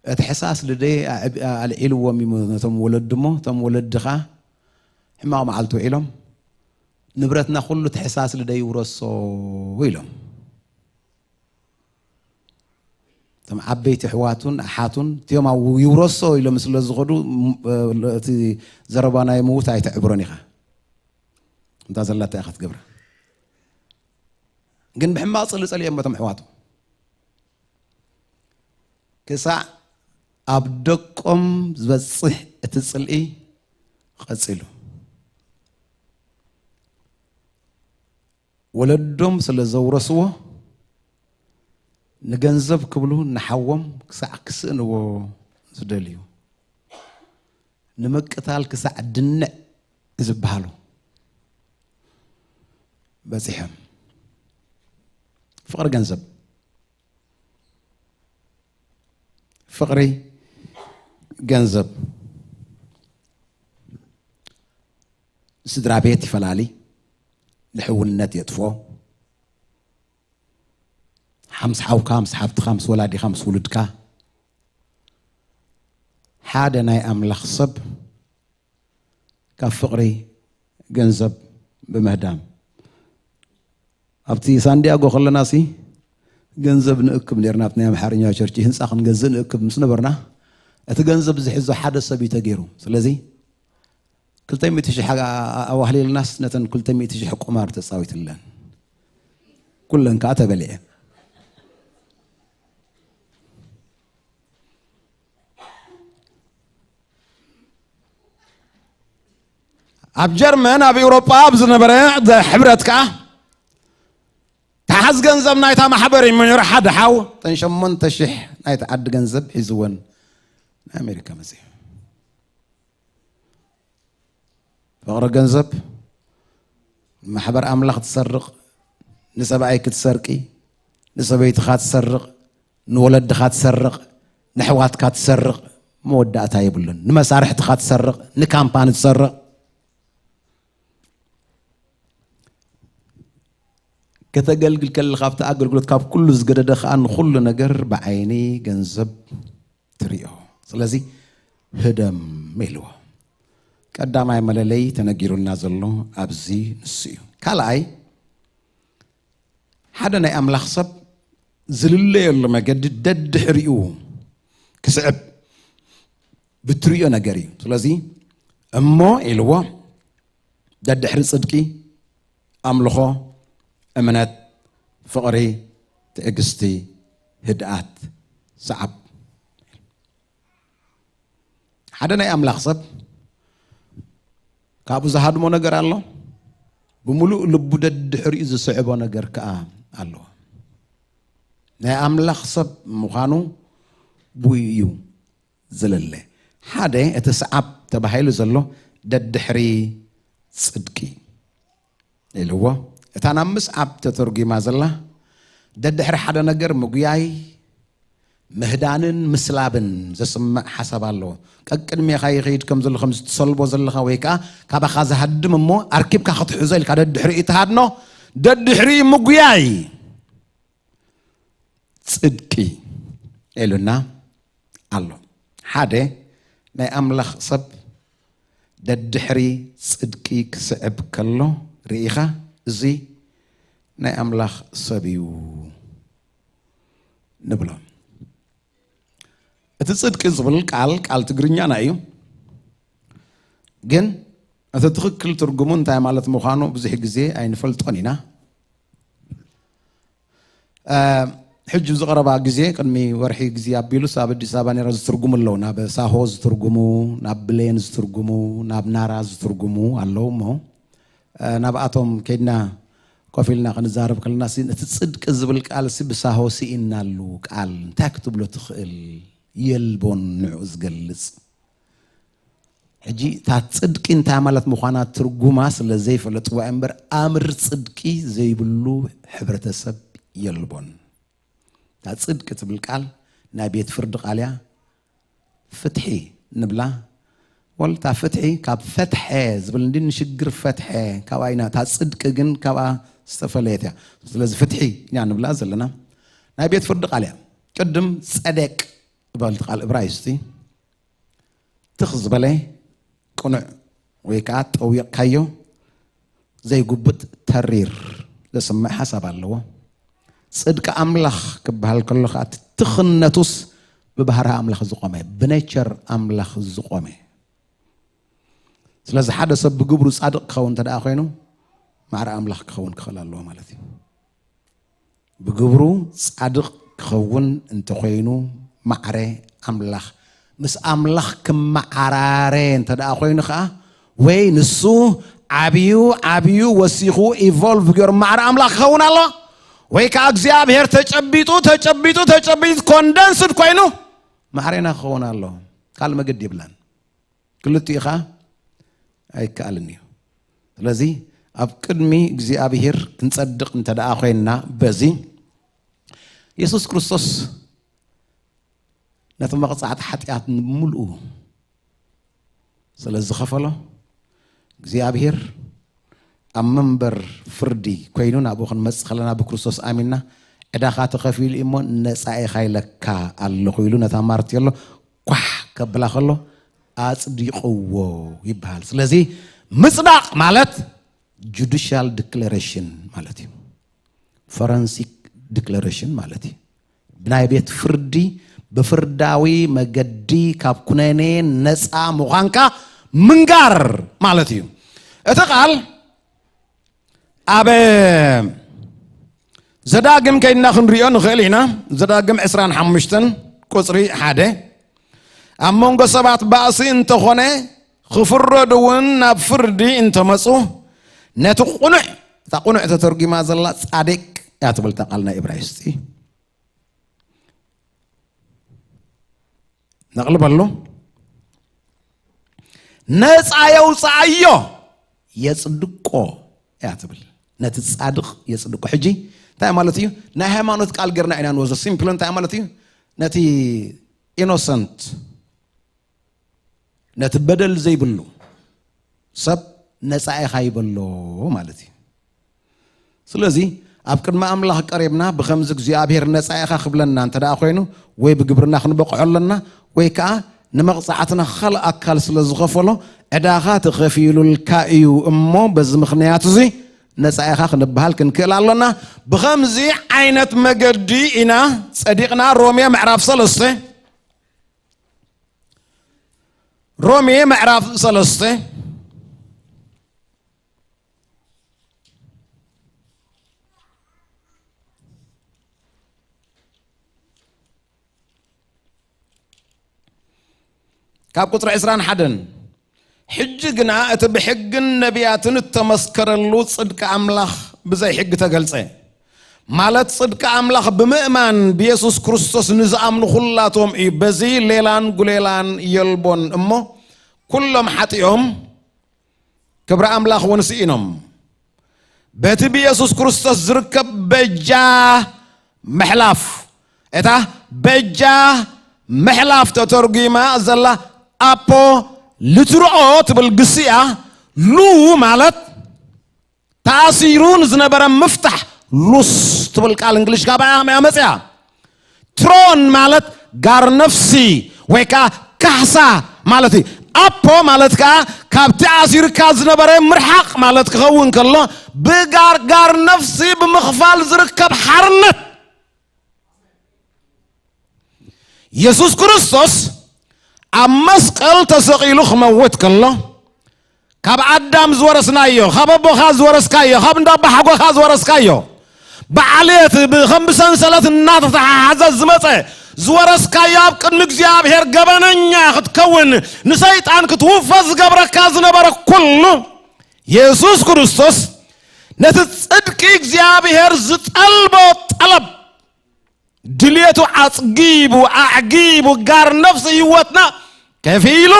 እቲ ሕሳስ ልደይ ኣዕብ- ኣልዒልዎም እዩ ነቶም ወለዱ እሞ እቶም ወለድኻ ሕማቕ መዓልቲ ውዒሎም ንብረትና ኩሉ እቲ ሕሳስ ልደይ ይውረሶ ኢሎም። እቶም ዓበይቲ ኣሕዋቱን ኣሓቱን እቲኦም ኣብ ይውረሶ ኢሎም ስለ ዝኸዱ ም- እቲ ዘረባ ናይ ምውት ኣይተዕብሮን ኢኻ። እንታ ዘላታ ኢኻ ትገብራ። ግን ብሕማቕ ጽሊ ጸሊኦም እቶም ኣሕዋቱ ክሳዕ ኣብ ደቆም ዝበጽሕ እቲ ጽልኢ ቀጺሉ ወለዶም ስለ ዘውረስዎ ንገንዘብ ክብሉ ንሓዎም ክሳዕ ክስእንዎ ዝደልዩ ንምቅታል ክሳዕ ድንዕ ዝበሃሉ በጺሖም። ፍቕሪ ገንዘብ ፍቕሪ ገንዘብ ስድራ ቤት ይፈላሊ፣ ንሕውነት የጥፎ። ሓምስ ሓውካ ምስ ሓብትኻ ምስ ወላዲኻ ምስ ውሉድካ ሓደ ናይ ኣምላኽ ሰብ ካብ ፍቕሪ ገንዘብ ብምህዳም ኣብቲ ሳንዲያጎ ከለና ሲ ገንዘብ ንእክብ ነርና ኣብቲ ናይ ኣምሓርኛ ቸርች ህንፃ ክንገዝእ ንእክብ ምስ ነበርና እቲ ገንዘብ ዝሕዞ ሓደ ሰብ እዩ ተገይሩ። ስለዚ ክልተ ሚእቲ ሽሕ ኣዋህሊልናስ ነተን ክልተ ሚእቲ ሽሕ ቁማር ተፃዊትለን ኩለን ከዓ ተበሊዐን። ኣብ ጀርመን ኣብ ኤውሮጳ ኣብ ዝነበረ ሕብረት ከዓ ተሓዝ ገንዘብ ናይታ ማሕበር እዩ ነይሩ። ሓደ ሓው ተን ሸሞንተ ሽሕ ናይቲ ዓዲ ገንዘብ ሒዝወን ናይ ኣሜሪካ መፅዩ። ፍቕሪ ገንዘብ ማሕበር ኣምላኽ ትሰርቕ፣ ንሰብኣይ ክትሰርቂ፣ ንሰበይትኻ ትሰርቕ፣ ንወለድኻ ትሰርቕ፣ ንሕዋትካ ትሰርቕ መወዳእታ የብሉን። ንመሳርሕትኻ ትሰርቕ፣ ንካምፓኒ ትሰርቕ። ከተገልግል ከለኻ ኣብቲ ኣገልግሎት ካብ ኩሉ ዝገደደ ከዓ ንኩሉ ነገር ብዓይኒ ገንዘብ ትሪኦ። ስለዚ ህደም ኢልዎ። ቀዳማይ መለለይ ተነጊሩና ዘሎ ኣብዚ ንሱ እዩ። ካልኣይ ሓደ ናይ ኣምላኽ ሰብ ዝልለየሉ መገዲ ደድሕሪኡ ክስዕብ ብትሪኦ ነገር እዩ። ስለዚ እሞ ኢልዎ ደድሕሪ ጽድቂ ኣምልኾ፣ እምነት፣ ፍቕሪ፣ ትዕግስቲ፣ ህድኣት፣ ሰዓብ። ሓደ ናይ ኣምላኽ ሰብ ካብኡ ዝሃድሞ ነገር ኣሎ። ብምሉእ ልቡ ደድሕሪኡ ዝስዕቦ ነገር ከኣ ኣለዎ። ናይ ኣምላኽ ሰብ ምዃኑ ብኡ እዩ ዝልለ። ሓደ እቲ ሰዓብ ተባሂሉ ዘሎ ደድሕሪ ጽድቂ ኢልዎ። እታ ናብ ምስዓብ ተተርጒማ ዘላ ደድሕሪ ሓደ ነገር ምጉያይ፣ ምህዳንን ምስላብን ዘስምዕ ሓሳብ ኣለዎ። ቀቅድሜኻ ይኸይድ ከም ዘሎ፣ ከም ዝትሰልቦ ዘለኻ ወይ ከዓ ካባኻ ዝሃድም እሞ ኣርኪብካ ክትሕዞ ኢልካ ደድሕሪኡ ትሃድኖ፣ ደድሕሪኡ ምጉያይ ጽድቂ ኢሉና ኣሎ። ሓደ ናይ ኣምላኽ ሰብ ደድሕሪ ጽድቂ ክስዕብ ከሎ ርኢኻ፣ እዚ ናይ ኣምላኽ ሰብ እዩ ንብሎ። እቲ ጽድቂ ዝብል ቃል፣ ቃል ትግርኛና እዩ። ግን እቲ ትኽክል ትርጉሙ እንታይ ማለት ምዃኑ ብዙሕ ግዜ ኣይንፈልጦን ኢና። እ፣ ሕጂ ዝቐረባ ግዜ፣ ቅድሚ ወርሒ ግዜ ኣቢሉስ ኣብ ኣዲስ ኣበባ ነይረ ዝትርጉሙ ኣለዉ። ናብ ሳሆ ዝትርጉሙ፣ ናብ ብሌን ዝትርጉሙ፣ ናብ ናራ ዝትርጉሙ ኣለዉ እሞ፣ እ፣ ናብኣቶም ከይድና ኮፍ ኢልና ክንዛረብ ከለና ሲ፣ እቲ ጽድቂ ዝብል ቃል ሲ ብሳሆ ስኢናሉ ቃል እንታይ ክትብሎ ትኽእል? የልቦን ንዕኡ ዝገልጽ። ሕጂ እታ ጽድቂ እንታይ ማለት ምዃና ትርጉማ ስለ ዘይፈለጥዋ እምበር፣ ኣምር ጽድቂ ዘይብሉ ሕብረተሰብ የልቦን። እታ ጽድቂ ትብል ቃል ናይ ቤት ፍርዲ ቃል እያ። ፍትሒ ንብላ። ወል እታ ፍትሒ ካብ ፈትሐ ዝብል እንዲ ንሽግር ፈትሐ ካብኣ ኢና። እታ ጽድቂ ግን ካብኣ ዝተፈለየት እያ። ስለዚ ፍትሒ ኢና ንብላ ዘለና። ናይ ቤት ፍርዲ ቃል እያ። ቅድም ጸደቅ ዝበልቲ ቃል እብራይስጢ ትኽ ዝበለ ቅኑዕ ወይ ከዓ ጠዊቕካዮ ዘይጉብጥ ተሪር ዘስምዕ ሓሳብ ኣለዎ። ጽድቂ ኣምላኽ ክበሃል ከሎ ከዓ እቲ ትኽነቱስ ብባህሪ ኣምላኽ ዝቆመ፣ ብኔቸር ኣምላኽ ዝቆመ። ስለዚ ሓደ ሰብ ብግብሩ ጻድቕ ክኸውን እንተ ደኣ ኮይኑ፣ ማዕረ ኣምላኽ ክኸውን ክኽእል ኣለዎ ማለት እዩ። ብግብሩ ጻድቕ ክኸውን እንተኾይኑ፣ ማዕረ ኣምላኽ፣ ምስ ኣምላኽ ክመዓራረ እንተ ደኣ ኮይኑ ኸዓ፣ ወይ ንሱ ዓብዩ፣ ዓብዩ ወሲኹ፣ ኢቮልቭ ገይሩ ማዕረ ኣምላኽ ክኸውን ኣሎ፣ ወይ ከዓ እግዚኣብሔር ተጨቢጡ፣ ተጨቢጡ፣ ተጨቢጡ፣ ኮንደንስድ ኮይኑ፣ ማዕሬና ክኸውን ኣሎ። ካልእ መገዲ የብላን። ክልቲኡ ኸዓ ኣይከኣልን እዩ። ስለዚ ኣብ ቅድሚ እግዚኣብሔር ክንጸድቕ እንተ ደኣ ኮይንና፣ በዚ የሱስ ክርስቶስ ነቲ መቕጻዕቲ ሓጢኣት ንምሉኡ ስለ ዝኸፈሎ፣ እግዚኣብሔር ኣብ መንበር ፍርዲ ኮይኑ ናብኡ ክንመጽእ ከለና ብክርስቶስ ኣሚንና፣ "ዕዳኻ ተኸፊሉ እዩ እሞ ነጻ ኢኻ ኢለካ ኣለኹ" ኢሉ ነታ ማርት የሎ ኳሕ ከብላ ከሎ ኣጽዲቕዎ ይበሃል። ስለዚ ምጽዳቕ ማለት ጁዲሻል ዲክለሬሽን ማለት እዩ። ፎረንሲክ ዲክለሬሽን ማለት እዩ። ብናይ ቤት ፍርዲ ብፍርዳዊ መገዲ ካብ ኩነኔ ነፃ ምዃንካ ምንጋር ማለት እዩ። እቲ ቃል ኣብ ዘዳግም ከይድና ክንሪኦ ንኽእል ኢና። ዘዳግም ዕስራን ሓሙሽተን ቁፅሪ ሓደ፣ "ኣብ መንጎ ሰባት ባእሲ እንተኾነ ክፍረዱ እውን ናብ ፍርዲ እንተመፁ ነቲ ቁኑዕ"፣ እታ ቁኑዕ ተተርጒማ ዘላ ጻድቅ እያ ትብል እታ ቃል ናይ እብራይስጢ። ነቕልበሉ። "ነፃ የውፅኣዮ፣ የፅድቆ" እያ ትብል። ነቲ ጻድቕ የጽድቆ። ሕጂ እንታይ ማለት እዩ? ናይ ሃይማኖት ቃል ጌርና ኢና ንወስዶ። ሲምፕል እንታይ ማለት እዩ? ነቲ ኢኖሰንት፣ ነቲ በደል ዘይብሉ ሰብ ነጻ ኢኻ ይበሎ ማለት እዩ። ስለዚ ኣብ ቅድሚ ኣምላኽ ቀሪብና ብኸምዚ እግዚኣብሔር ነጻ ኢኻ ክብለና እንተ ደኣ ኮይኑ፣ ወይ ብግብርና ክንበቕዖ ኣለና፣ ወይ ከኣ ንመቕጻዕትና ካልእ ኣካል ስለ ዝኸፈሎ ዕዳኻ ተኸፊሉልካ እዩ እሞ በዚ ምኽንያት እዚ ነጻ ኢኻ ክንበሃል ክንክእል ኣሎና። ብኸምዚ ዓይነት መገዲ ኢና ጸዲቕና። ሮሜ ምዕራፍ ሰለስተ፣ ሮሜ ምዕራፍ ሰለስተ ካብ ቁጽሪ ዕስራን ሓደን፣ "ሕጂ ግና እቲ ብሕግን ነቢያትን እተመስከረሉ ጽድቂ ኣምላኽ ብዘይ ሕጊ ተገልጸ፣ ማለት ጽድቂ ኣምላኽ ብምእማን ብየሱስ ክርስቶስ ንዝኣምኑ ኹላቶም እዩ። በዚ ሌላን ጉሌላን የልቦን እሞ፣ ኩሎም ሓጢኦም፣ ክብሪ ኣምላኽ እውን ስኢኖም፣ በቲ ብየሱስ ክርስቶስ ዝርከብ በጃ ምሕላፍ እታ በጃ ምሕላፍ ተተርጒማ ዘላ ኣፖ ልትርኦ ትብል ግሲ እያ። ሉ ማለት ተኣሲሩ ንዝነበረ ምፍታሕ፣ ሉስ ትብል ቃል እንግሊሽ ካባያ መያ መፅያ። ትሮን ማለት ጋር ነፍሲ ወይ ከዓ ካሕሳ ማለት እዩ። ኣፖ ማለት ከዓ ካብቲ ኣሲርካ ዝነበረ ምርሓቅ ማለት ክኸውን ከሎ፣ ብጋር ጋር ነፍሲ ብምኽፋል ዝርከብ ሓርነት። የሱስ ክርስቶስ ኣብ መስቀል ተሰቒሉ ክመውት ከሎ፣ ካብ ኣዳም ዝወረስናዮ፣ ካብ ኣቦኻ ዝወረስካዮ፣ ካብ እንዳ ኣባሓጎኻ ዝወረስካዮ፣ ብዓሌት ብ-፣ ከም ብሰንሰለት እናተተሓሓዘ ዝመጸ ዝወረስካዮ፣ ኣብ ቅድሚ እግዚኣብሔር ገበነኛ ክትከውን፣ ንሰይጣን ክትውፈ ዝገብረካ ዝነበረ ኩሉ፣ የሱስ ክርስቶስ ነቲ ጽድቂ እግዚኣብሔር ዝጠልቦ ጠለብ፣ ድልየቱ ኣጽጊቡ፣ ኣዕጊቡ፣ ጋር ነፍሲ ህይወትና ከፊሉ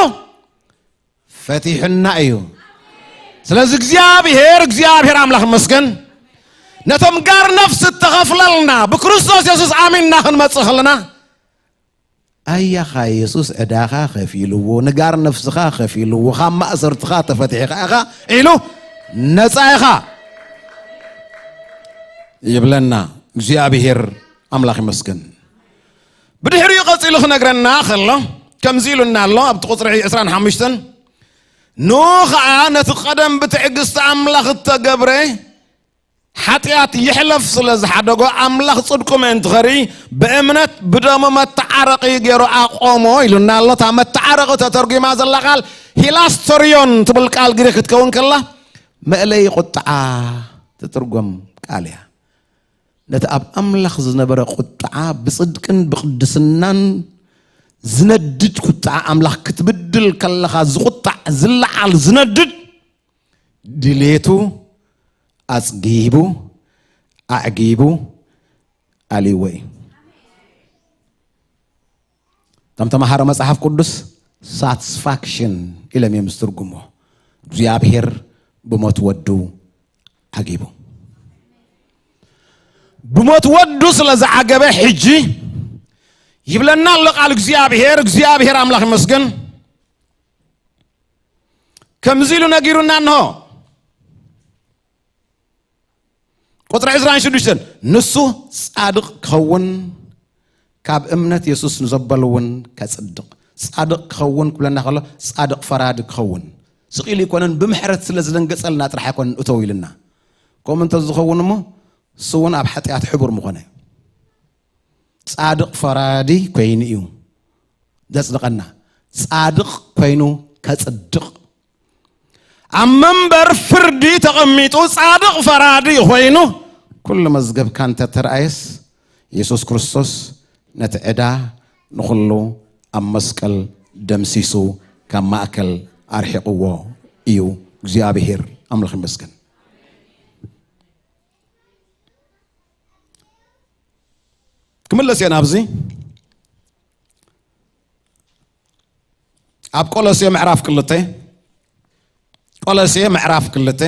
ፈቲሑና እዩ። ስለዚ እግዚኣብሔር፣ እግዚኣብሔር ኣምላኽ ይመስገን። ነቶም ጋር ነፍሲ እተኸፍለልና ብክርስቶስ የሱስ ኣሚንና ክንመጽእ ከለና፣ ኣያኻ የሱስ ዕዳኻ ከፊልዎ፣ ንጋር ነፍስኻ ከፊልዎ፣ ካብ ማእሰርትኻ ተፈቲሕኻ ኢኻ ኢሉ ነጻ ኢኻ ይብለና። እግዚኣብሔር ኣምላኽ ይመስገን። ብድሕሪኡ ቀጺሉ ክነግረና ከሎ ከምዚ ኢሉና ኣሎ፣ ኣብቲ ቁጽሪ ዕስራን ሓሙሽተን፣ ንኡ ኸኣ ነቲ ቀደም ብትዕግስቲ ኣምላኽ እተገብረ ሓጢኣት ይሕለፍ ስለ ዝሓደጎ፣ ኣምላኽ ጽድቁ ምእንቲ ኸርኢ ብእምነት ብደሙ መተዓረቒ ገይሩ ኣቆሞ ኢሉና ኣሎ። እታ መተዓረቒ ተተርጒማ ዘላ ቃል ሂላስቶሪዮን ትብል ቃል ግሪክ ክትከውን ከላ፣ መእለዪ ቁጥዓ ትትርጎም ቃል እያ። ነቲ ኣብ ኣምላኽ ዝነበረ ቁጥዓ ብጽድቅን ብቕድስናን ዝነድድ ቁጥዓ ኣምላኽ ክትብድል ከለኻ ዝቁጣዕ ዝለዓል ዝነድድ ድሌቱ ኣጽጊቡ ኣዕጊቡ ኣልይዎ እዩ። እቶም ተምሃሮ መጽሓፍ ቅዱስ ሳትስፋክሽን ኢሎም እዮም ዝትርጉሞ። እግዚኣብሔር ብሞት ወዱ ዓጊቡ። ብሞት ወዱ ስለ ዝዓገበ ሕጂ ይብለና ኣሎ ቃል እግዚኣብሔር። እግዚኣብሔር ኣምላኽ ይመስገን። ከምዚ ኢሉ ነጊሩና እንሆ። ቁጽሪ ዕስራን ሽዱሽተን፣ ንሱ ጻድቕ ክኸውን ካብ እምነት የሱስ ንዘበሉ እውን ከጽድቕ። ጻድቕ ክኸውን ክብለና ከሎ ጻድቕ ፈራዲ ክኸውን ስቕ ኢሉ ኣይኮነን፣ ብምሕረት ስለ ዝደንገጸልና ጥራሕ ኣይኮነን እተው ኢልና። ከምኡ እንተዝኸውን እሞ እሱ እውን ኣብ ሓጢኣት ሕቡር ምኾነ። ጻድቕ ፈራዲ ኮይኑ እዩ ዘጽድቐና። ጻድቕ ኮይኑ ከጽድቕ፣ ኣብ መንበር ፍርዲ ተቐሚጡ ጻድቕ ፈራዲ ኮይኑ ኩሉ መዝገብካ እንተተረኣየስ፣ የሱስ ክርስቶስ ነቲ ዕዳ ንኹሉ ኣብ መስቀል ደምሲሱ ካብ ማእከል ኣርሒቕዎ እዩ። እግዚኣብሔር ኣምላኽ ይመስገን። ክምለስ እየ ናብዚ። ኣብ ቆሎሴ ምዕራፍ ክልተ፣ ቆሎሴ ምዕራፍ ክልተ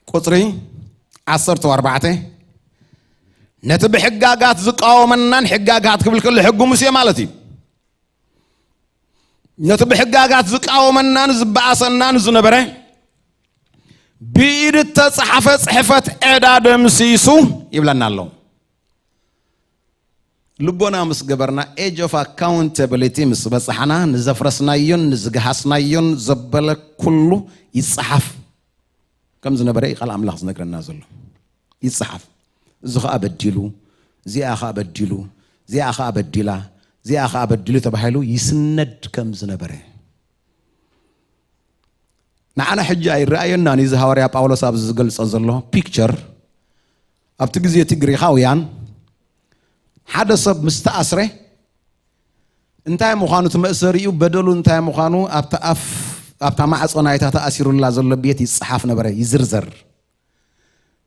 ቁጽሪ ዓሰርተ ኣርባዕተ፣ ነቲ ብሕጋጋት ዝቃወመናን፣ ሕጋጋት ክብል ከሎ ሕጊ ሙሴ ማለት እዩ። ነቲ ብሕጋጋት ዝቃወመናን ዝበኣሰናን ዝነበረ ብኢድ እተጻሕፈ ጽሕፈት ዕዳ ደምሲሱ ይብለና ኣሎ። ልቦና ምስ ገበርና፣ ኤጅ ኦፍ ኣካውንታብሊቲ ምስ በጻሕና፣ ንዘፍረስናዮን ንዝገሃስናዮን ዘበለ ኩሉ ይጸሓፍ ከም ዝነበረ እዩ ቃል ኣምላኽ ዝነግረና ዘሎ። ይጸሓፍ። እዚ ኸኣ በዲሉ፣ እዚኣ ኸኣ በዲሉ፣ እዚኣ ኸኣ በዲላ፣ እዚኣ ኸኣ በዲሉ ተባሂሉ ይስነድ ከም ዝነበረ። ንዓና ሕጂ ኣይረኣየናን እዩ። እዚ ሃዋርያ ጳውሎስ ኣብዚ ዝገልጾ ዘሎ ፒክቸር፣ ኣብቲ ግዜ እቲ ግሪኻውያን ሓደ ሰብ ምስ ተኣስረ እንታይ ምዃኑ፣ እቲ መእሰሪኡ በደሉ እንታይ ምዃኑ ኣብታ ኣፍ፣ ኣብታ ማዕጾ ናይታ ተኣሲሩላ ዘሎ ቤት ይጸሓፍ ነበረ፣ ይዝርዘር።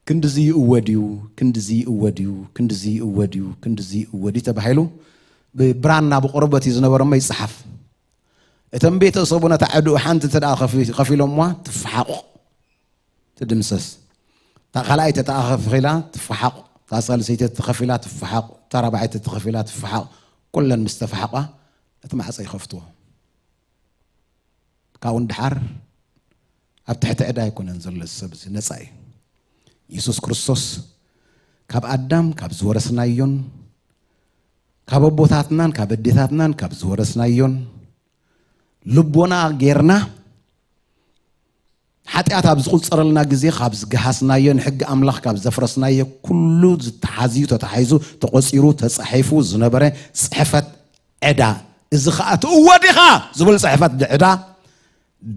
ክንድዚ ይእወድ እዩ፣ ክንድዚ ይእወድ እዩ፣ ክንድዚ ይእወድ እዩ፣ ክንድዚ ይእወድ እዩ ተባሂሉ ብብራና ብቆርበት እዩ ዝነበረ እሞ ይጸሓፍ። እቶም ቤተሰቡ ነታ ዕድኡ ሓንቲ እንተ ደኣ ከፊ-፣ ከፊሎምዋ ትፈሓቑ፣ ትድምሰስ። እታ ካልኣይቲ ተተኣኸፊላ ትፈሓቑ፣ እታ ሳልሰይቲ ተኸፊላ ትፈሓቑ፣ እታ ራብዓይቲ ተኸፊላ ትፈሓቑ። ኩለን ምስ ተፈሓቋ እቲ ማዕጾ ይኸፍትዎ። ካብኡ ንደሓር ኣብ ትሕቲ ዕዳ ኣይኮነን ዘሎ፣ እዚ ሰብ እዚ ነጻ እዩ። የሱስ ክርስቶስ ካብ ኣዳም ካብ ዝወረስናዮን ካብ ኣቦታትናን ካብ ኣዴታትናን ካብ ዝወረስናዮን ልቦና ጌርና ሓጢኣት ኣብ ዝቑጸረልና ግዜ ካብ ዝገሃስናዮ፣ ንሕጊ ኣምላኽ ካብ ዘፍረስናዮ፣ ኩሉ ዝተሓዝዩ ተታሒዙ ተቖጺሩ ተጻሒፉ ዝነበረ ጽሕፈት ዕዳ፣ እዚ ኸኣ ትእወድ ኢኻ ዝብል ጽሕፈት ዕዳ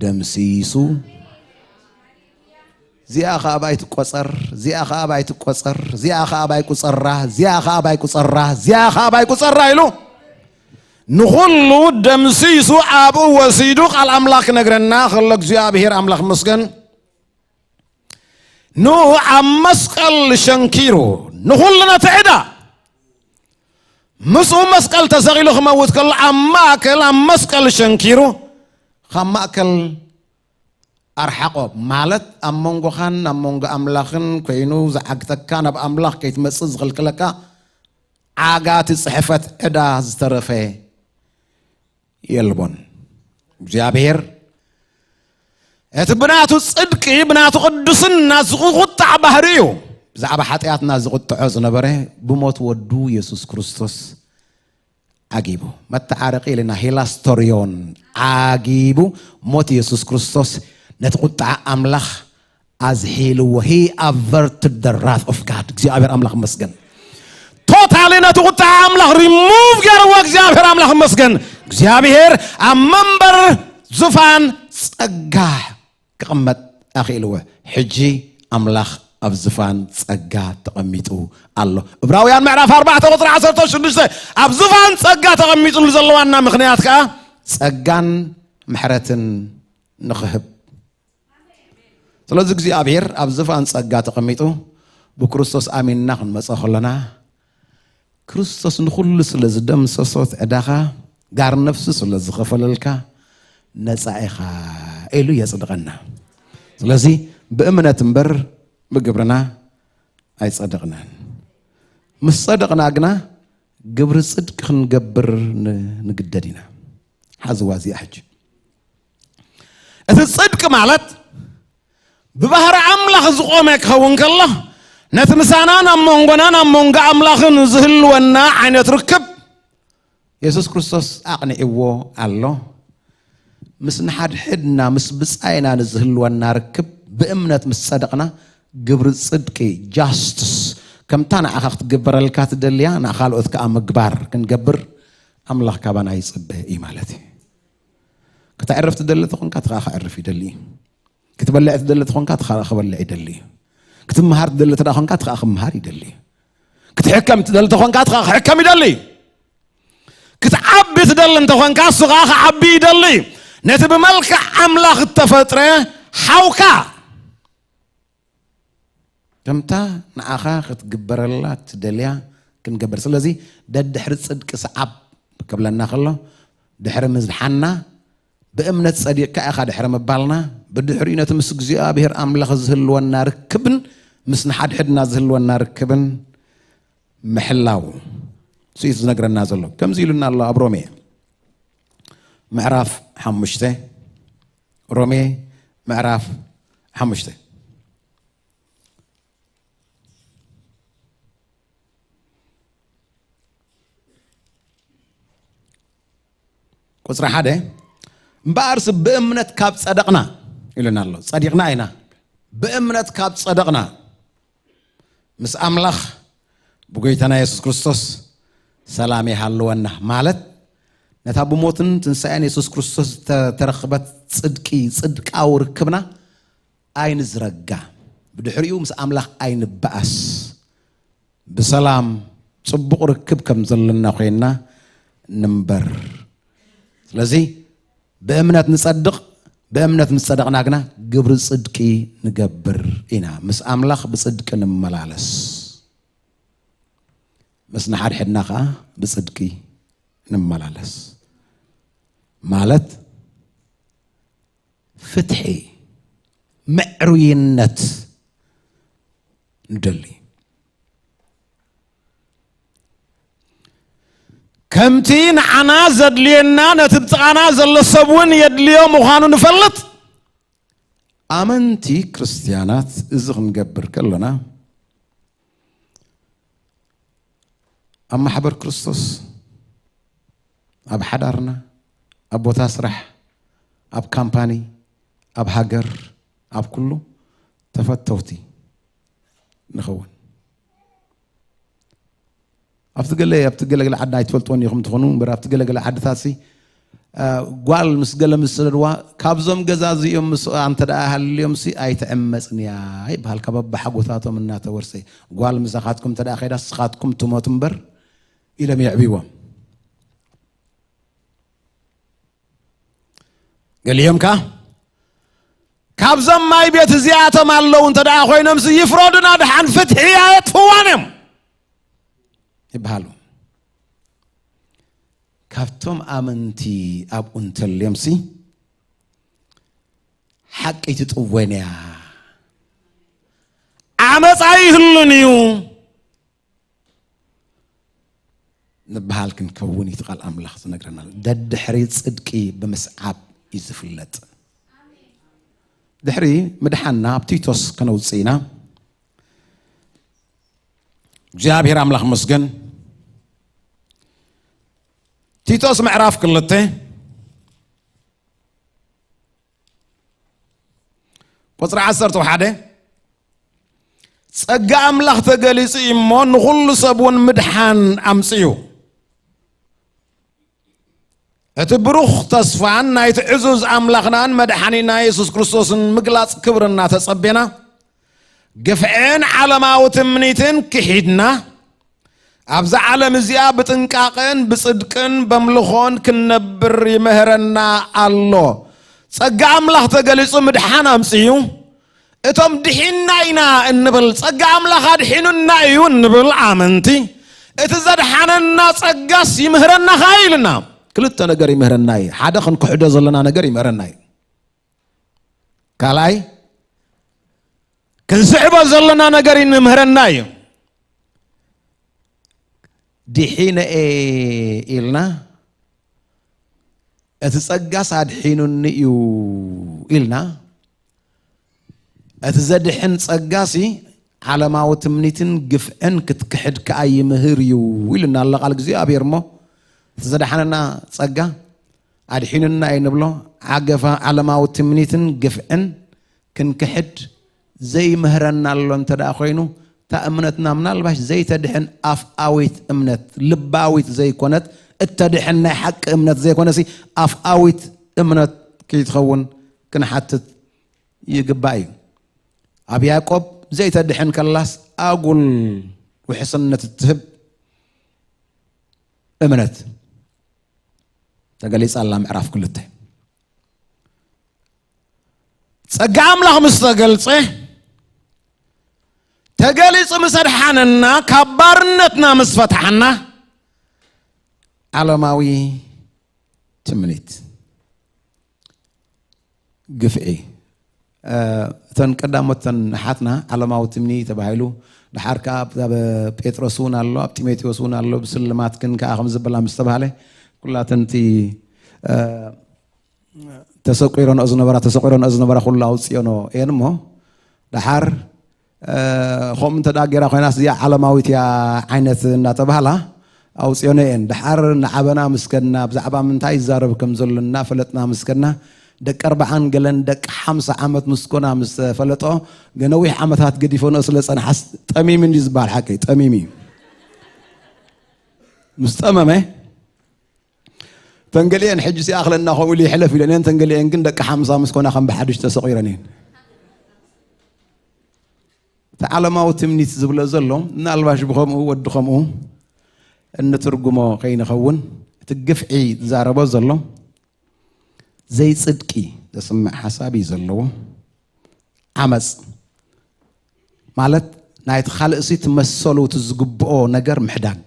ደምሲሱ፣ እዚኣ ኸኣ ኣባይ ትቆጸር፣ እዚኣ ኸኣ ኣባይ ትቆጸር፣ እዚኣ ኸኣ ኣባይ ቁጸራ፣ እዚኣ ኸኣ ኣባይ ቁጸራ፣ እዚኣ ኸኣ ኣባይ ቁጸራ ኢሉ ንኹሉ ደምሲሱ ኣብኡ ወሲዱ። ቃል ኣምላኽ ክነግረና ከሎ እግዚኣብሔር ኣምላኽ መስገን ንኡ ኣብ መስቀል ሸንኪሩ ንኹሉ ነቲ ዕዳ ምስኡ መስቀል ተሰቒሉ ክመውት ከሎ ኣብ ማእከል ኣብ መስቀል ሸንኪሩ ካብ ማእከል ኣርሓቆ፣ ማለት ኣብ መንጎኻን ኣብ መንጎ ኣምላኽን ኮይኑ ዝዓግተካ፣ ናብ ኣምላኽ ከይትመጽእ ዝኽልክለካ ዓጋቲ ጽሕፈት ዕዳ ዝተረፈ የልቦን። እግዚኣብሔር እቲ ብናቱ ጽድቂ ብናቱ ቅዱስና ዝቁጣዕ ባህሪ እዩ። ብዛዕባ ሓጢኣትና ዝቁጥዖ ዝነበረ ብሞት ወዱ የሱስ ክርስቶስ ዓጊቡ፣ መተዓረቂ ኢልና ሂላስቶሪዮን ዓጊቡ፣ ሞት የሱስ ክርስቶስ ነቲ ቁጣዓ ኣምላኽ ኣዝሒልዎ። He averted the wrath of God። እግዚኣብሔር ኣምላኽ መስገን። ቶታሊ ነቲ ቁጣዓ ኣምላኽ ሪሙቭ ገርዎ። እግዚኣብሔር ኣምላኽ መስገን። እግዚኣብሔር ኣብ መንበር ዙፋን ጸጋ ክቕመጥ ኣኽኢልዎ። ሕጂ ኣምላኽ ኣብ ዝፋን ጸጋ ተቐሚጡ ኣሎ። እብራውያን ምዕራፍ ኣርባዕተ ቁጽሪ ዓሰርተ ሽዱሽተ ኣብ ዝፋን ጸጋ ተቐሚጡ ዘለዋና ምኽንያት ከኣ ጸጋን ምሕረትን ንኽህብ። ስለዚ እግዚኣብሔር ኣብ ዝፋን ጸጋ ተቐሚጡ ብክርስቶስ ኣሚንና ክንመጸ ከለና ክርስቶስ ንኹሉ ስለ ዝደምሰሶት ዕዳኻ ጋር ነፍሲ ስለ ዝኸፈለልካ ነጻ ኢኻ ኢሉ የጽድቐና። ስለዚ ብእምነት እምበር ብግብርና ኣይጸደቕናን። ምስ ጸደቕና ግና ግብሪ ጽድቂ ክንገብር ን-፣ ንግደድ ኢና። ሓዝዋ እዚኣ ሕጂ። እቲ ጽድቂ ማለት ብባህሪ ኣምላኽ ዝቖመ ክኸውን ከሎ ነቲ ምሳናን ኣብ መንጎናን ኣብ መንጎ ኣምላኽን ዝህልወና ዓይነት ርክብ የሱስ ክርስቶስ ኣቕኒዕዎ ኣሎ። ምስ ንሓድሕድና ምስ ብጻይና ንዝህልወና ርክብ ብእምነት ምስ ጸደቕና ግብሪ ጽድቂ፣ ጃስትስ፣ ከምታ ንዓኻ ክትግበረልካ ትደልያ ንኻልኦት ከኣ ምግባር ክንገብር ኣምላኽ ካባና ይጽበ እዩ ማለት እዩ። ክተዕርፍ ትደሊ ተኾንካ እቲ ከኣ ከዕርፍ ይደሊ እዩ። ክትበልዕ ትደሊ ተኾንካ እቲ ከኣ ክበልዕ ይደሊ እዩ። ክትምሃር ትደሊ ተዳ ኾንካ እቲ ከኣ ክምሃር ይደሊ እዩ። ክትሕከም ትደሊ ተኾንካ እቲ ከኣ ክሕከም ይደሊ እዩ። ክትዓቢ ትደሊ እንተኾንካ እሱ ከኣ ክዓቢ ይደሊ እዩ። ነቲ ብመልክዕ ኣምላኽ እተፈጥረ ሓውካ ከምታ ንዓኻ ክትግበረላ ትደልያ ክንገብር። ስለዚ ደድሕሪ ጽድቂ ሰዓብ ክብለና ከሎ ድሕሪ ምድሓንና ብእምነት ጸዲቕካ ኢኻ ድሕሪ ምባልና ብድሕሪኡ ነቲ ምስ እግዚኣብሔር ኣምላኽ ዝህልወና ርክብን ምስ ንሓድሕድና ዝህልወና ርክብን ምሕላው ስኢት ዝነግረና ዘሎ። ከምዚ ኢሉና ኣሎ ኣብ ሮሜ ምዕራፍ ሓሙሽተ፣ ሮሜ ምዕራፍ ሓሙሽተ ቁጽሪ ሓደ፣ እምበኣርስ ብእምነት ካብ ጸደቕና ኢሉና ኣሎ። ጸዲቕና ኢና። ብእምነት ካብ ጸደቕና ምስ ኣምላኽ ብጎይታና የሱስ ክርስቶስ ሰላም ይሃልወና። ማለት ነታ ብሞትን ትንሳኤን የሱስ ክርስቶስ ዝተረኽበት ጽድቂ፣ ጽድቃዊ ርክብና ኣይንዝረጋ። ብድሕሪኡ ምስ ኣምላኽ ኣይንበኣስ። ብሰላም ጽቡቕ ርክብ ከም ዘለና ኮይንና ንንበር። ስለዚ ብእምነት ንጸድቕ፣ ብእምነት ምስ ጸደቕና ግና ግብሪ ጽድቂ ንገብር ኢና። ምስ ኣምላኽ ብጽድቂ ንመላለስ፣ ምስ ንሓድሕድና ኸኣ ብጽድቂ ንመላለስ። ማለት ፍትሒ፣ ምዕሩይነት ንደሊ። ከምቲ ንዓና ዘድልየና ነቲ ብጥቓና ዘሎ ሰብ እውን የድልዮ ምዃኑ ንፈልጥ። ኣመንቲ ክርስትያናት እዚ ክንገብር ከለና ኣብ ማሕበር ክርስቶስ፣ ኣብ ሓዳርና፣ ኣብ ቦታ ስራሕ፣ ኣብ ካምፓኒ፣ ኣብ ሃገር፣ ኣብ ኩሉ ተፈተውቲ ንኸውን። ኣብቲ ገለ ኣብቲ ገለገለ ዓድና ኣይትፈልጥዎን ኢኹም ትኾኑ እምበር ኣብቲ ገለገለ ዓድታት ሲ ጓል ምስ ገለ ምስ ሰደድዋ ካብዞም ገዛ እዚኦም ምስ እንተ ደኣ ሃልዮም ሲ ኣይትዕመጽን እያ ይበሃል። ካብ ኣባሓጎታቶም እናተወርሰ ጓል ምሳኻትኩም እንተ ደኣ ከይዳ ስኻትኩም ትሞቱ እምበር ኢሎም የዕብይዎም። ገሊኦም ከኣ ካብዞም ማይ ቤት እዚኣቶም ኣለዉ እንተ ደኣ ኮይኖም ሲ ይፍረዱና ድሓን ፍትሒ ኣየጥፍዋን እዮም ይበሃሉ። ካብቶም ኣመንቲ ኣብኡ እንተልዮም ሲ ሓቂ ትጥወን እያ። ዓመፃ ይህሉን እዩ ንበሃል ክንከውን እዩ እቲ ቃል ኣምላኽ ዝነግረና። ደድሕሪ ጽድቂ ብምስዓብ እዩ ዝፍለጥ። ድሕሪ ምድሓንና ኣብ ቲቶስ ከነውፅእ ኢና። እግዚኣብሔር ኣምላኽ መስገን። ቲቶስ ምዕራፍ ክልተ ቁፅሪ ዓሰርተ ሓደ፣ ጸጋ ኣምላኽ ተገሊጹ እዩ እሞ ንኹሉ ሰብ እውን ምድሓን ኣምጽኡ። እቲ ብሩኽ ተስፋን ናይቲ ዕዙዝ ኣምላኽናን መድሓኒና የሱስ ክርስቶስን ምግላጽ ክብሪ እናተጸቤና፣ ግፍዕን ዓለማዊ ትምኒትን ክሒድና፣ ኣብዛ ዓለም እዚኣ ብጥንቃቐን ብጽድቅን በምልኾን ክንነብር ይምህረና ኣሎ። ጸጋ ኣምላኽ ተገሊጹ ምድሓን ኣምጽኡ። እቶም ድሒንና ኢና እንብል፣ ጸጋ ኣምላኽ ኣድሒኑና እዩ እንብል ኣመንቲ፣ እቲ ዘድሓነና ጸጋስ ይምህረና ኸኣ ኢልና። ክልተ ነገር ይምህረና እዩ። ሓደ ክንክሕዶ ዘለና ነገር ይምህረና እዩ። ካልኣይ ክንስዕቦ ዘለና ነገር ይምህረና እዩ። ድሒነ እየ ኢልና፣ እቲ ጸጋስ ኣድሒኑኒ እዩ ኢልና፣ እቲ ዘድሕን ጸጋሲ ዓለማዊ ትምኒትን ግፍዕን ክትክሕድ ከኣ ይምህር እዩ ኢሉና ኣሎ ቃል እግዚኣብሔር። እሞ እቲ ዘድሓነና ጸጋ ኣድሒኑና እዩ ንብሎ። ዓገፋ ዓለማዊ ትምኒትን ግፍዕን ክንክሕድ ዘይምህረና ኣሎ እንተ ደኣ ኮይኑ፣ እታ እምነትና ምናልባሽ ዘይተድሕን ኣፍኣዊት እምነት፣ ልባዊት ዘይኮነት፣ እተድሕን ናይ ሓቂ እምነት ዘይኮነሲ ኣፍኣዊት እምነት ከይትኸውን ክንሓትት ይግባእ እዩ። ኣብ ያዕቆብ ዘይተድሕን ከላስ ኣጉል ውሕስነት እትህብ እምነት ተገሊጻ ኣላ። ምዕራፍ ክልተ ጸጋ ኣምላኽ ምስ ተገልጸ፣ ተገሊጹ ምስ ኣድሓነና፣ ካብ ባርነትና ምስ ፈትሓና፣ ዓለማዊ ትምኒት፣ ግፍዒ፣ እ፣ እተን ቀዳሞት እተን ኣሓትና ዓለማዊ ትምኒ ተባሂሉ፣ ድሓር ከኣ ኣብ፣ ኣብ ጴጥሮስ እውን ኣሎ፣ ኣብ ጢሞቴዎስ እውን ኣሎ፣ ብስልማት ግን ከኣ ከም ዝበላ ምስ ተባህለ፣ ኩላተን እቲ፣ እ፣ ተሰቂረንኦ ዝነበራ፣ ተሰቂረንኦ ዝነበራ ኩሉ ኣውፅኦንኦ እየን እሞ፣ ደሓር፣ እ፣ ከምኡ እንተ ደኣ ጌራ ኮይናስ እዚኣ ዓለማዊት እያ ዓይነት እናተባህላ ኣውፅኦንኦ እየን። ደሓር ንዓበና ምስ ከድና፣ ብዛዕባ ምንታይ ይዛረብ ከም ዘሎ እናፈለጥና ምስ ከድና፣ ደቂ ኣርብዓን ገለን ደቂ ሓምሳ ዓመት ምስ ኮና ምስ ፈለጦ፣ ገ-፣ ነዊሕ ዓመታት ገዲፈንኦ ስለ ዝጸንሓስ ጠሚሙ እንድዩ ዝበሃል ሓቂ፣ ጠሚሙ እዩ። ምስ ጠመመ፣ ተንገሊአን ሕጂ ሲኣኽለና ከምኡ ኢሉ ይሕለፍ ኢለን እየን። ተንገሊአን ግን ደቂ ሓምሳ ምስ ኮና ከም ብሓድሽ ተሰቒረን እየን። እቲ ዓለማዊ ትምኒት ዝብሎ ዘሎ፣ ምናልባሽ ብኸምኡ ወዲ ኸምኡ እንትርጉሞ ከይንኸውን፣ እቲ ግፍዒ ዝዛረቦ ዘሎ፣ ዘይጽድቂ ዘስምዕ ሓሳብ እዩ ዘለዎ። ዓመጽ ማለት፣ ናይቲ ካልእሲ ትመሰሉ እቲ ዝግብኦ ነገር ምሕዳግ።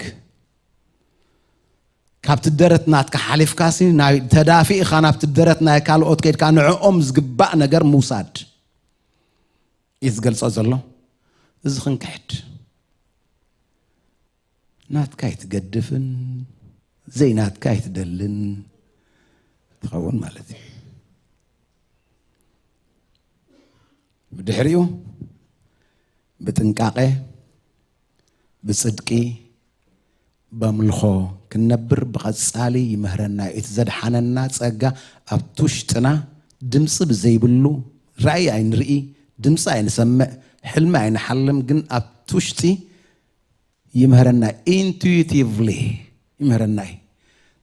ካብቲ ደረት ናትካ ሓሊፍካሲ ናይ ተዳፊእኻ ናብቲ ደረት ናይ ካልኦት ከይድካ ንዕኦም ዝግባእ ነገር ምውሳድ እዩ ዝገልጾ ዘሎ። እዚ ክንክሕድ ናትካ ኣይትገድፍን ዘይናትካ ኣይትደልን ትኸውን ማለት እዩ። ብድሕሪኡ ብጥንቃቐ ብጽድቂ በምልኾ ክንነብር ብቐጻሊ ይምህረና እዩ። እቲ ዘድሓነና ጸጋ ኣብቲ ውሽጥና ድምፂ ብዘይብሉ ራእይ ኣይንርኢ፣ ድምፂ ኣይንሰምዕ፣ ሕልሚ ኣይንሓልም፣ ግን ኣብቲ ውሽጢ ይምህረና፣ ኢንቱቲቭሊ ይምህረና እዩ።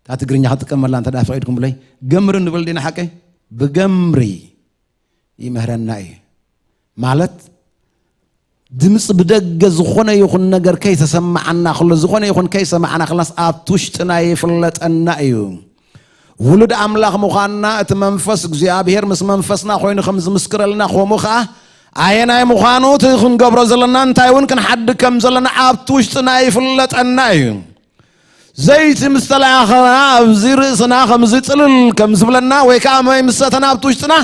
እታ ትግርኛ ክጥቀመላ እንተ ደኣ ፈቒድኩም ብለይ ገምሪ ንብል ዲና ሓቀይ? ብገምሪ ይምህረና እዩ ማለት ድምፂ ብደገ ዝኾነ ይኹን ነገር ከይተሰማዓና ከሎ ዝኾነ ይኹን ከይሰማዕና ከለናስ ኣብቲ ውሽጥና ይፍለጠና እዩ። ውሉድ ኣምላኽ ምዃንና እቲ መንፈስ እግዚኣብሔር ምስ መንፈስና ኮይኑ ከም ዝምስክረልና ከምኡ ከዓ ኣየናይ ምዃኑ እቲ ክንገብሮ ዘለና እንታይ እውን ክንሓድግ ከም ዘለና ኣብቲ ውሽጥና ይፍለጠና እዩ። ዘይቲ ምስ ተለኣኸና ኣብዚ ርእስና ከምዚ ጥልል ከም ዝብለና ወይ ከዓ መይ ምስ ሰተና ኣብቲ ውሽጥና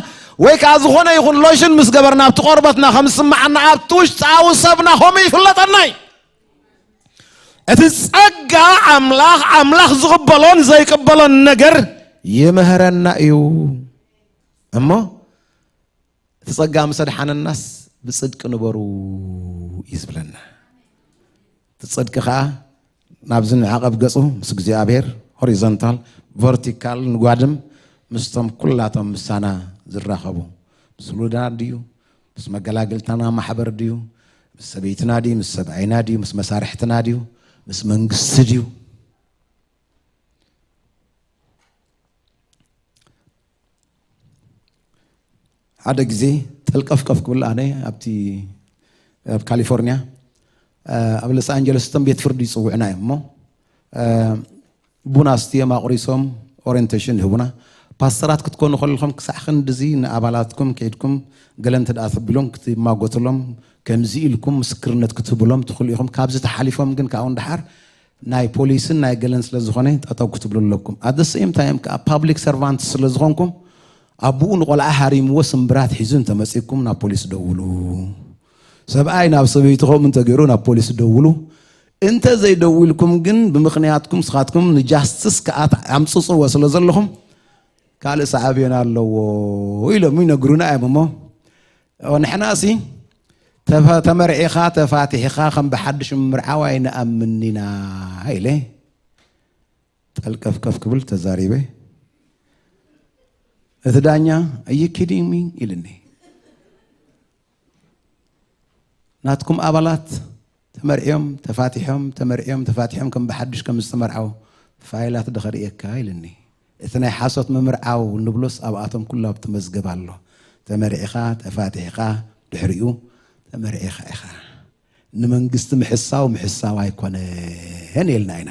ወይ ከዓ ዝኾነ ይኹን ሎሽን ምስ ገበርና ኣብቲ ቆርበትና ከም ዝስምዓና ኣብቲ ውሽጣዊ ሰብና ከምኡ ይፍለጠና እዩ። እቲ ጸጋ ኣምላኽ ኣምላኽ ዝቕበሎን ዘይቅበሎን ነገር ይምህረና እዩ። እሞ እቲ ጸጋ ምስ ኣድሓነናስ ብጽድቂ ንበሩ እዩ ዝብለና። እቲ ጽድቂ ኸዓ ናብዚ ንዕቐብ ገጹ ምስ እግዚኣብሔር ሆሪዞንታል ቨርቲካል ንጓድም ምስቶም ኩላቶም ምሳና ዝራኸቡ ምስ ውሉድና ድዩ ምስ መገላግልታና ማሕበር ድዩ ምስ ሰበይትና ድዩ ምስ ሰብኣይና ድዩ ምስ መሳርሕትና ድዩ ምስ መንግስቲ ድዩ ሓደ ግዜ ጠልቀፍቀፍ ክብል ኣነ ኣብቲ ኣብ ካሊፎርኒያ ኣብ ሎስ ኣንጀለስ እቶም ቤት ፍርዲ ይፅውዕና እዮም እሞ ቡና ኣስትዮም ኣቑሪሶም ኦሪንቴሽን ይህቡና። ፓስተራት ክትኮኑ ከለኹም ክሳዕ ክንድዚ ንኣባላትኩም ከይድኩም ገለ እንተ ደኣ ተቢሎም ክትማጎትሎም ከምዚ ኢልኩም ምስክርነት ክትህብሎም ትኽእሉ ኢኹም። ካብዚ ተሓሊፎም ግን ካብኡ ንደሓር ናይ ፖሊስን ናይ ገለን ስለ ዝኾነ ጠጠው ክትብሉ ኣለኩም። ኣት ሴም ታይም ከዓ ፓብሊክ ሰርቫንት ስለ ዝኾንኩም ኣቡኡ ንቆልዓ ሃሪምዎ ስምብራት ሒዙ እንተመፂኩም ናብ ፖሊስ ደውሉ። ሰብኣይ ናብ ሰበይቲ ከምኡ እንተገይሩ ናብ ፖሊስ ደውሉ። እንተ ዘይደዊልኩም ግን ብምኽንያትኩም ስኻትኩም ንጃስትስ ከዓ ኣምፅፅዎ ስለ ዘለኹም ካልእ ሳዕቤን ኣለዎ ኢሎም ይነግሩና እዮም እሞ ንሕና ሲ ተመርዒኻ ተፋቲሕኻ ከም ብሓድሽ ምምርዓው ኣይንኣምን ኢና ኢለ ጠልቀፍከፍ ክብል ተዛሪበ። እቲ ዳኛ ኣዩ ኪዲንግ ሚ ኢልኒ። ናትኩም ኣባላት ተመርዕዮም ተፋቲሖም ተመርዕዮም ተፋቲሖም ከም ብሓድሽ ከም ዝተመርዓው ፋይላት ዶ ከርእየካ ኢልኒ። እቲ ናይ ሓሶት ምምርዓው ንብሎስ ኣብኣቶም ኩሉ ኣብቲ መዝገብ ኣሎ። ተመርዒኻ ተፋቲሕኻ ድሕሪኡ ተመርዒኻ ኢኻ። ንመንግስቲ ምሕሳው ምሕሳው ኣይኮነን ኢልና ኢና።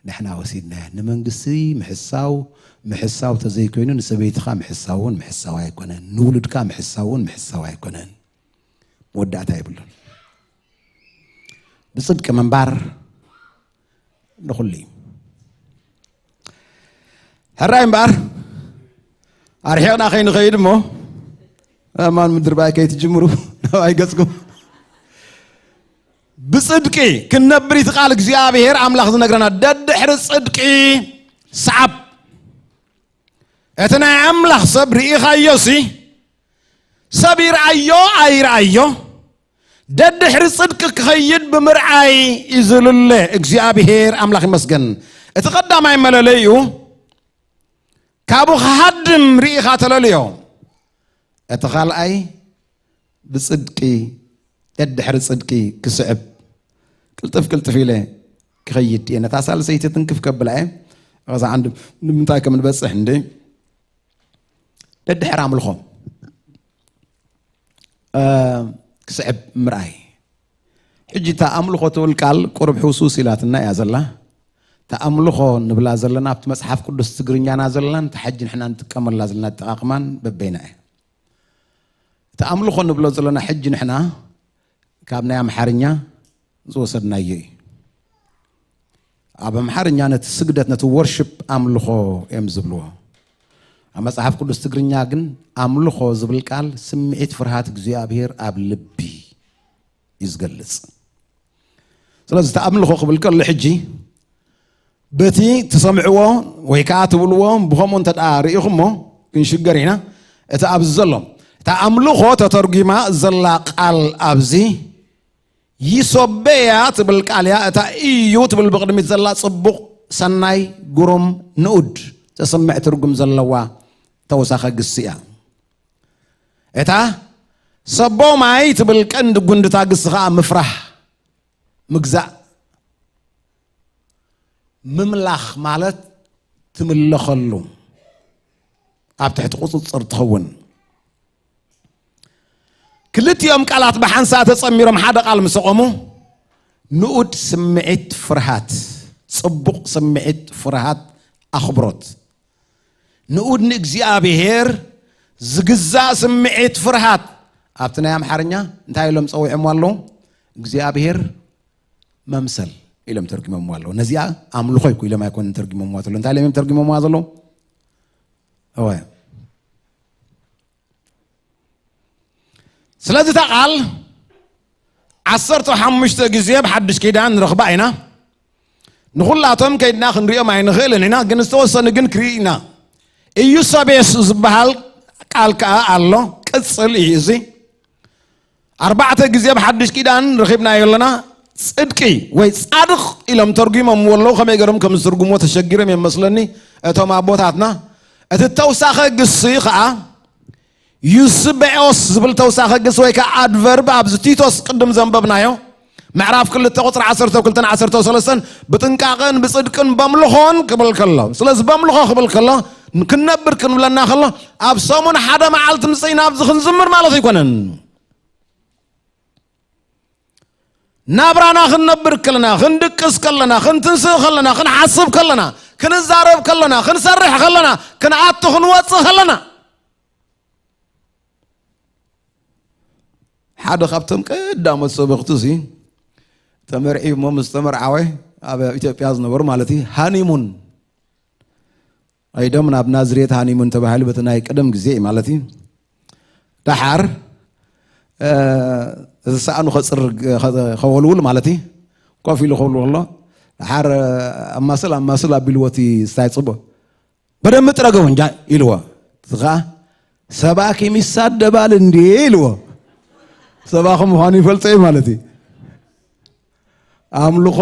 ንሕና ወሲድናያ። ንመንግስቲ ምሕሳው ምሕሳው ተዘይኮይኑ ንሰበይትኻ ምሕሳው እውን ምሕሳው ኣይኮነን። ንውሉድካ ምሕሳው እውን ምሕሳው ኣይኮነን። መወዳእታ የብሉን። ብፅድቂ ምንባር ንኹሉ እዩ። ሕራይ እምበኣር ኣርሒቕና ከይንኸይድ እሞ ኣማን ምድሪ ባይ ከይትጅምሩ ናባይ ገፅኩም ብፅድቂ ክንነብር እቲ ቃል እግዚኣብሔር ኣምላኽ ዝነግረና ደድሕሪ ፅድቂ ሰዓብ እቲ ናይ ኣምላኽ ሰብ ርኢኻዮ ሲ ሰብ ይርኣዮ ኣይርኣዮ ደድሕሪ ጽድቂ ክኸይድ ብምርኣይ እዩ ዝልለ እግዚኣብሔር ኣምላኽ ይመስገን። እቲ ቀዳማይ መለለይኡ ካብኡ ክሃድም ርኢኻ ተለልዮ። እቲ ካልኣይ ብጽድቂ ደድሕሪ ጽድቂ ክስዕብ ቅልጥፍ ቅልጥፍ ኢለ ክኸይድ እየ። ነታ ሳልሰይቲ ትንክፍ ከብላ እየ። ዛ ዓንዲ ንምንታይ ከም ንበጽሕ እንዴ ደድሕር ኣምልኾ ክስዕብ ምርኣይ። ሕጂ እታ ኣምልኾ ትብል ቃል ቁሩብ ሕውስውስ ኢላትና እያ ዘላ። እታ ኣምልኾ ንብላ ዘለና ኣብቲ መጽሓፍ ቅዱስ ትግርኛና ዘላን እታ ሕጂ ንሕና ንጥቀመላ ዘለና ኣጠቓቕማን በበይና እያ። እቲ ኣምልኾ ንብሎ ዘለና ሕጂ ንሕና ካብ ናይ ኣምሓርኛ ዝወሰድናዮ እዩ። ኣብ ኣምሓርኛ ነቲ ስግደት፣ ነቲ ወርሽፕ ኣምልኾ እዮም ዝብልዎ። ኣብ መጽሓፍ ቅዱስ ትግርኛ ግን ኣምልኾ ዝብል ቃል ስምዒት ፍርሃት እግዚኣብሔር ኣብ ልቢ እዩ ዝገልጽ። ስለዚ እቲ ኣምልኾ ክብል ከሎ ሕጂ በቲ ትሰምዕዎ ወይ ከዓ ትብልዎ ብኸምኡ እንተ ደኣ ርኢኹሞ ክንሽገር ኢና። እቲ ኣብዚ ዘሎ እታ ኣምልኾ ተተርጒማ ዘላ ቃል ኣብዚ ይሶበያ ትብል ቃል እያ። እታ እዩ ትብል ብቕድሚት ዘላ ጽቡቕ፣ ሰናይ፣ ግሩም፣ ንኡድ ዘስምዕ ትርጉም ዘለዋ ተውሳኸ ግሲ እያ። እታ ሰቦማይ ትብል ቀንዲ ጉንድታ ግሲ ኸኣ ምፍራህ፣ ምግዛእ፣ ምምላኽ ማለት ትምለኸሉ፣ ኣብ ትሕቲ ቁጽጽር ትኸውን። ክልቲኦም ቃላት ብሓንሳእ ተጸሚሮም ሓደ ቃል ምስ ቖሙ፣ ንኡድ ስምዒት ፍርሃት፣ ጽቡቕ ስምዒት ፍርሃት፣ ኣኽብሮት። ንኡድ ንእግዚኣብሔር ዝግዛእ ስምዒት ፍርሃት። ኣብቲ ናይ ኣምሓርኛ እንታይ ኢሎም ጸዊዖምዋ ኣለዉ? እግዚኣብሔር መምሰል ኢሎም ተርጉሞምዋ ኣለዉ። ነዚኣ ኣምልኾ ይኩ ኢሎም ኣይኮኑን ተርጉሞምዋ ዘለዉ። እንታይ ኢሎም እዮም ተርጉሞምዋ ዘለዉ? እወ። ስለዚ እታ ቃል ዓሰርተ ሓሙሽተ ግዜ ብሓድሽ ኪዳን ንረኽባ ኢና። ንኹላቶም ከይድና ክንሪኦም ኣይንኽእልን ኢና፣ ግን ዝተወሰኑ ግን ክርኢ ኢና። ኢዩሰቤስ ዝበሃል ቃል ከኣ ኣሎ፣ ቅጽል እዩ እዚ። ኣርባዕተ ግዜ ብሓድሽ ኪዳን ረኺብናዮ ኣለና። ጽድቂ ወይ ጻድቕ ኢሎም ተርጒሞምዎ ኣለዉ። ከመይ ገይሮም ከም ዝትርጉምዎ ተሸጊሮም እዮም መስለኒ እቶም ኣቦታትና። እቲ ተውሳኸ ግሲ ኸኣ ዩስቤኦስ ዝብል ተውሳኸ ግሲ ወይ ከዓ ኣድቨርብ ኣብዚ ቲቶስ ቅድም ዘንበብናዮ ምዕራፍ ክልተ ቁጽሪ ዓሰርተ ክልተን ዓሰርተ ሰለስተን ብጥንቃቐን ብጽድቅን በምልኾን ክብል ከሎ፣ ስለዚ በምልኾ ክብል ከሎ ክንነብር ክንብለና ከሎ ኣብ ሰሙን ሓደ መዓልቲ ምጽኢና ኣብዚ ክንዝምር ማለት ኣይኮነን። ናብራና ክንነብር ከለና፣ ክንድቅስ ከለና፣ ክንትንስእ ከለና፣ ክንሓስብ ከለና፣ ክንዛረብ ከለና፣ ክንሰርሕ ከለና፣ ክንኣቱ ክንወጽእ ከለና፣ ሓደ ካብቶም ቀዳሞት ሰበኽቱ እዚ ተመርዕዩ እሞ ምስ ተመርዓወ ኣብ ኢትዮጵያ ዝነበሩ ማለት እዩ ሃኒሙን ኣይዶም ናብ ናዝሬት ሃኒሙን ተባሂሉ በቲ ናይ ቀደም ግዜ እዩ ማለት እዩ። ደሓር እ፣ ዝሰኣኑ ከፅር ከወልውል ማለት እዩ። ኮፍ ኢሉ ከውልው ከሎ ደሓር ኣማስል ኣማስል ኣቢልዎ እቲ ስታይ ፅቡቅ በደንብ ጥረገው እንጃ ኢልዎ። እዚ ከዓ ሰባኪም ይሳደባል እንዴ ኢልዎ። ሰባኺ ምዃኑ ይፈልጦ እዩ ማለት እዩ። ኣምልኾ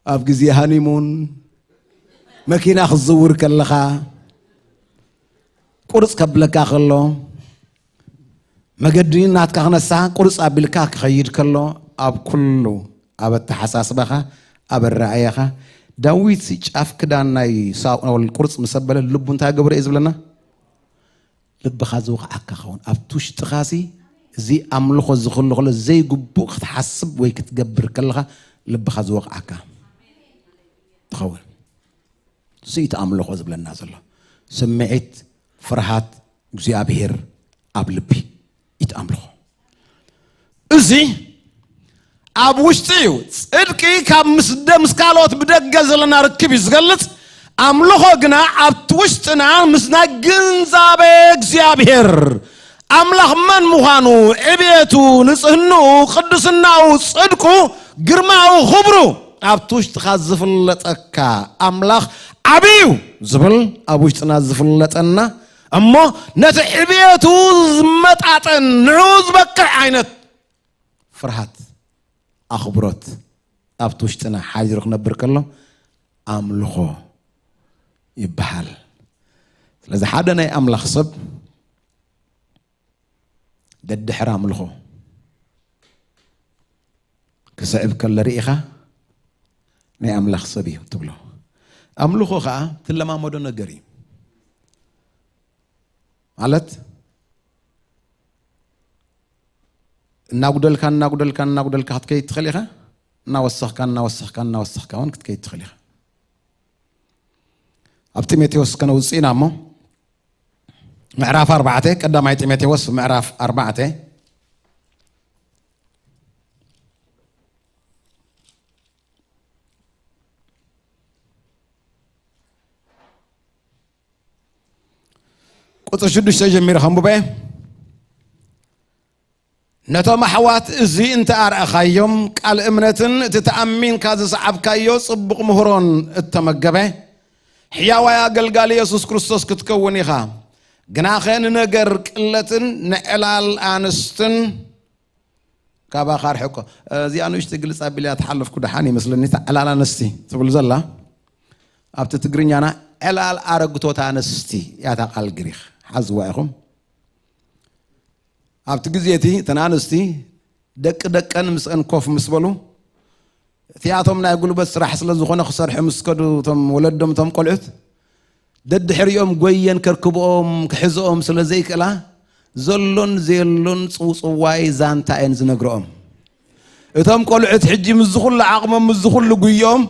ኣብ ግዜ ሃኒሙን መኪና ክትዝውር ከለኻ ቁርፅ ከብለካ ከሎ መገዲ ናትካ ክነሳ ቁርፅ ኣቢልካ ክኸይድ ከሎ ኣብ ኩሉ ኣብ ኣተሓሳስባኻ ኣብ ኣረኣያኻ ዳዊት ጫፍ ክዳን ናይ ሳኦል ቁርፅ ምስ ኣበለ ልቡ እንታይ ገብረ እዩ ዝብለና? ልብኻ ዝወቕዓካ ኸውን ኣብቲ ውሽጥኻ ሲ እዚ ኣምልኾ ዝኽሉ ከሎ ዘይግቡእ ክትሓስብ ወይ ክትገብር ከለኻ ልብኻ ዝወቕዓካ ትኸውን። እዚ እቲ ኣምልኾ ዝብለና ዘሎ ስምዒት ፍርሃት እግዚኣብሔር ኣብ ልቢ እቲ ኣምልኾ። እዚ ኣብ ውሽጢ እዩ። ጽድቂ ካብ ምስ ደ ምስ ካልኦት ብደገ ዘለና ርክብ እዩ ዝገልጽ። ኣምልኾ ግና ኣብቲ ውሽጥና ምስ ናይ ግንዛቤ እግዚኣብሔር ኣምላኽ መን ምዃኑ፣ ዕብየቱ፣ ንጽህንኡ፣ ቅድስናኡ፣ ጽድቁ፣ ግርማኡ፣ ኽብሩ ኣብቲ ውሽጥኻ ዝፍለጠካ ኣምላኽ ዓብዩ ዝብል ኣብ ውሽጥና ዝፍለጠና እሞ ነቲ ዕብየቱ ዝመጣጠን ንዕኡ ዝበቅዕ ዓይነት ፍርሃት ኣኽብሮት ኣብቲ ውሽጥና ሓዲሩ ክነብር ከሎ ኣምልኾ ይበሃል። ስለዚ ሓደ ናይ ኣምላኽ ሰብ ደድሕሪ ኣምልኾ ክስዕብ ከሎ ርኢኻ ናይ ኣምላኽ ሰብ እዩ ትብሎ። ኣምልኾ ኸዓ ትለማመዶ ነገር እዩ። ማለት እናጉደልካ እናጉደልካ እናጉደልካ ክትከይድ ትኽእል ኢኻ። እናወሰኽካ እናወሰኽካ እናወሰኽካ እውን ክትከይድ ትኽእል ኢኻ። ኣብ ጢሞቴዎስ ከነውፅእ ኢና እሞ ምዕራፍ ኣርባዕተ ቀዳማይ ጢሞቴዎስ ምዕራፍ ኣርባዕተ። ቁጽሪ ሽዱሽተ ጀሚረ ከንብበ። ነቶም ኣሕዋት እዚ እንተ ኣርኣኻዮም፣ ቃል እምነትን እቲ ተኣሚንካ ዝሰዓብካዮ ጽቡቕ ምህሮን እተመገበ፣ ሕያዋይ ኣገልጋሊ የሱስ ክርስቶስ ክትከውን ኢኻ። ግናኸ ንነገር ቅለትን ንዕላል ኣንስትን ካባኻ ኣርሕቆ። እዚኣ ንእሽተይ ግልጽ ኣቢለያ ትሓለፍኩ ደሓን ይመስለኒ። እታ ዕላል ኣንስቲ ትብል ዘላ ኣብቲ ትግርኛና ዕላል ኣረግቶት ኣንስቲ እያ እታ ቃል ግሪኽ። ሓዝዋ ኢኹም። ኣብቲ ግዜ እቲ እተን ኣንስቲ ደቂ ደቀን ምስአን ኮፍ ምስ በሉ፣ እቲኣቶም ናይ ጉልበት ስራሕ ስለ ዝኾነ ክሰርሑ ምስ ከዱ፣ እቶም ወለዶም እቶም ቆልዑት ደድሕሪኦም ጎየን ከርክብኦም ክሕዝኦም ስለ ዘይክእላ፣ ዘሎን ዘየሎን ጽውጽዋይ ዛንታ እየን ዝነግርኦም። እቶም ቆልዑት ሕጂ ምስ ዝኹሉ ዓቕሞም፣ ምስ ዝኹሉ ጉይኦም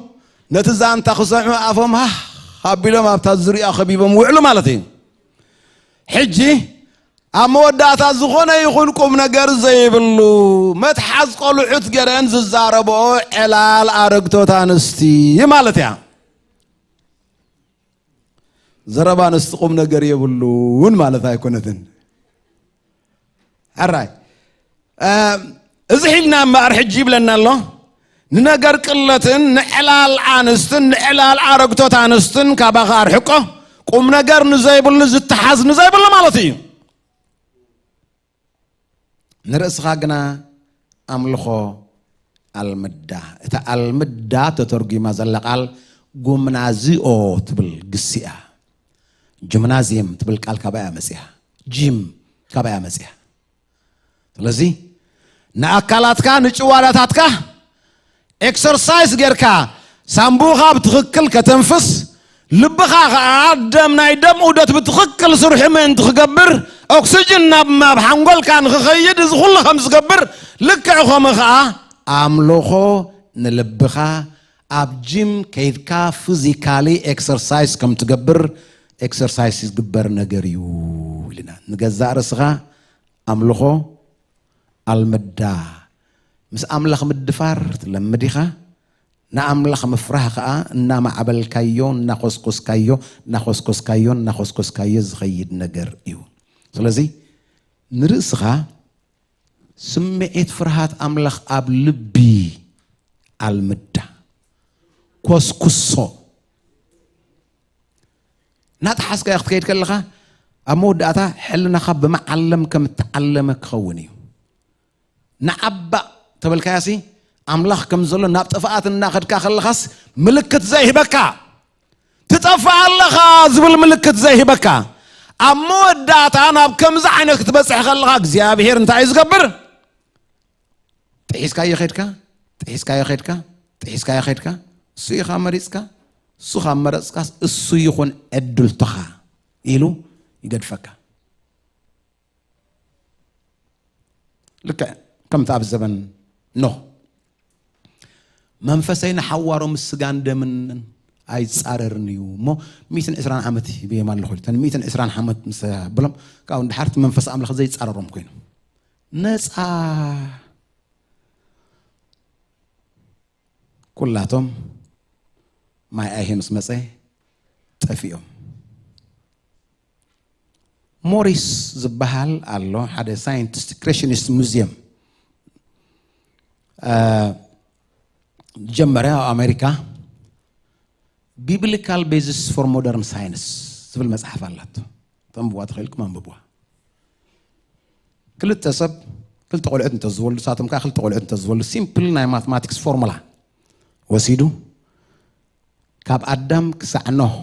ነቲ ዛንታ ክሰምዑ ኣፎም ሃህ ኣቢሎም ኣብታ ዙርያ ከቢቦም ውዕሉ ማለት እዩ። ሕጂ ኣብ መወዳእታ ዝኾነ ይኹን ቁም ነገር ዘይብሉ መትሓዝ ቆልዑት ገረን ዝዛረብኦ ዕላል ኣረግቶት ኣንስቲ ማለት እያ። ዘረባ ኣንስቲ ቁም ነገር የብሉን ማለት ኣይኮነትን። ሕራይ፣ እ፣ እዚ ሒልና እምበኣር ሕጂ ይብለና ኣሎ። ንነገር ቅለትን ንዕላል ኣንስትን ንዕላል ኣረግቶት ኣንስትን ካባኻ ኣርሕቆ። ቁም ነገር ንዘይብሉ፣ ዝተሓዝ ንዘይብሉ ማለት እዩ። ንርእስኻ ግና ኣምልኾ ኣልምዳ። እታ ኣልምዳ ተተርጒማ ዘላ ቃል ጉምናዚኦ ትብል ግሲ እያ። ጂምናዚየም ትብል ቃል ካባይ እያ መጺኣ። ጂም ካባይ እያ መጺኣ። ስለዚ ንኣካላትካ፣ ንጭዋዳታትካ ኤክሰርሳይዝ ጌርካ፣ ሳምቡኻ ብትኽክል ከተንፍስ፣ ልብኻ ኸዓ ደም፣ ናይ ደም ዑደት ብትኽክል ስርሑ ምእንቲ ክገብር፣ ኦክስጅን ናብ፣ ናብ ሓንጎልካ ንኽኸይድ፣ እዚ ኩሉ ከም ዝገብር፣ ልክዕ ከምኡ ኸዓ ኣምልኾ ንልብኻ ኣብ ጂም ከይድካ ፊዚካሊ ኤክሰርሳይዝ ከም ትገብር፣ ኤክሰርሳይዝ ዝግበር ነገር እዩ ኢልና። ንገዛእ ርእስኻ ኣምልኾ ኣልምዳ። ምስ ኣምላኽ ምድፋር ትለምድ ኢኻ። ንኣምላኽ ምፍራህ ኸኣ እናማዕበልካዮ፣ እናኾስኮስካዮ፣ እናኾስኮስካዮ፣ እናኾስኮስካዮ ዝኸይድ ነገር እዩ። ስለዚ ንርእስኻ ስምዒት ፍርሃት ኣምላኽ ኣብ ልቢ ኣልምዳ፣ ኮስኩሶ። እናጠሓስካዮ ክትከይድ ከለኻ፣ ኣብ መወዳእታ ሕልናኻ ብመዓለም ከም እተዓለመ ክኸውን እዩ። ንዓባእ ተበልካያሲ፣ ኣምላኽ ከም ዘሎ ናብ ጥፍኣት እናኸድካ ከለኻስ ምልክት ዘይህበካ፣ ትጠፍእ ኣለኻ ዝብል ምልክት ዘይህበካ፣ ኣብ መወዳእታ ናብ ከምዚ ዓይነት ክትበጽሕ ከለኻ እግዚኣብሄር እንታይ እዩ ዝገብር? ጥሒስካዮ ኸድካ፣ ጥሒስካዮ ኸድካ፣ ጥሒስካዮ ኸድካ፣ እሱ ኢኻ መሪጽካ፣ እሱ ካብ መረጽካስ እሱ ይኹን ዕድልትኻ ኢሉ ይገድፈካ። ልክዕ ከምቲ ኣብ ዘበን ኖህ፣ "መንፈሰይ ንሓዋሩ ምስ ስጋን ደምን ኣይጻረርን እዩ እሞ፣ ሚእትን ዕስራን ዓመት ሂበዮም ኣለኹ" ኢሉ። እተን ሚእትን ዕስራን ዓመት ምስ ኣበሎም፣ ካብኡ ንድሓር እቲ መንፈስ ኣምላኽ ዘይጻረሮም ኮይኑ፣ ነጻ ኩላቶም ማይ ኣይሄ ምስ መጸ ጠፊኦም። ሞሪስ ዝበሃል ኣሎ፣ ሓደ ሳይንቲስት፣ ክሬሽኒስት ሙዚየም፣ እ፣ ጀመረ ኣብ ኣሜሪካ። ቢብሊካል ቤዚስ ፎር ሞደርን ሳይንስ ዝብል መጽሓፍ ኣላቶ። ተንብዋ ተኽኢልኩም ኣንብብዋ። ክልተ ሰብ፣ ክልተ ቆልዑት እንተዝወልዱ፣ ንሳቶም ከኣ ክልተ ቆልዑት እንተዝወልዱ፣ ሲምፕል ናይ ማትማቲክስ ፎርሙላ ወሲዱ፣ ካብ ኣዳም ክሳዕ ኖህ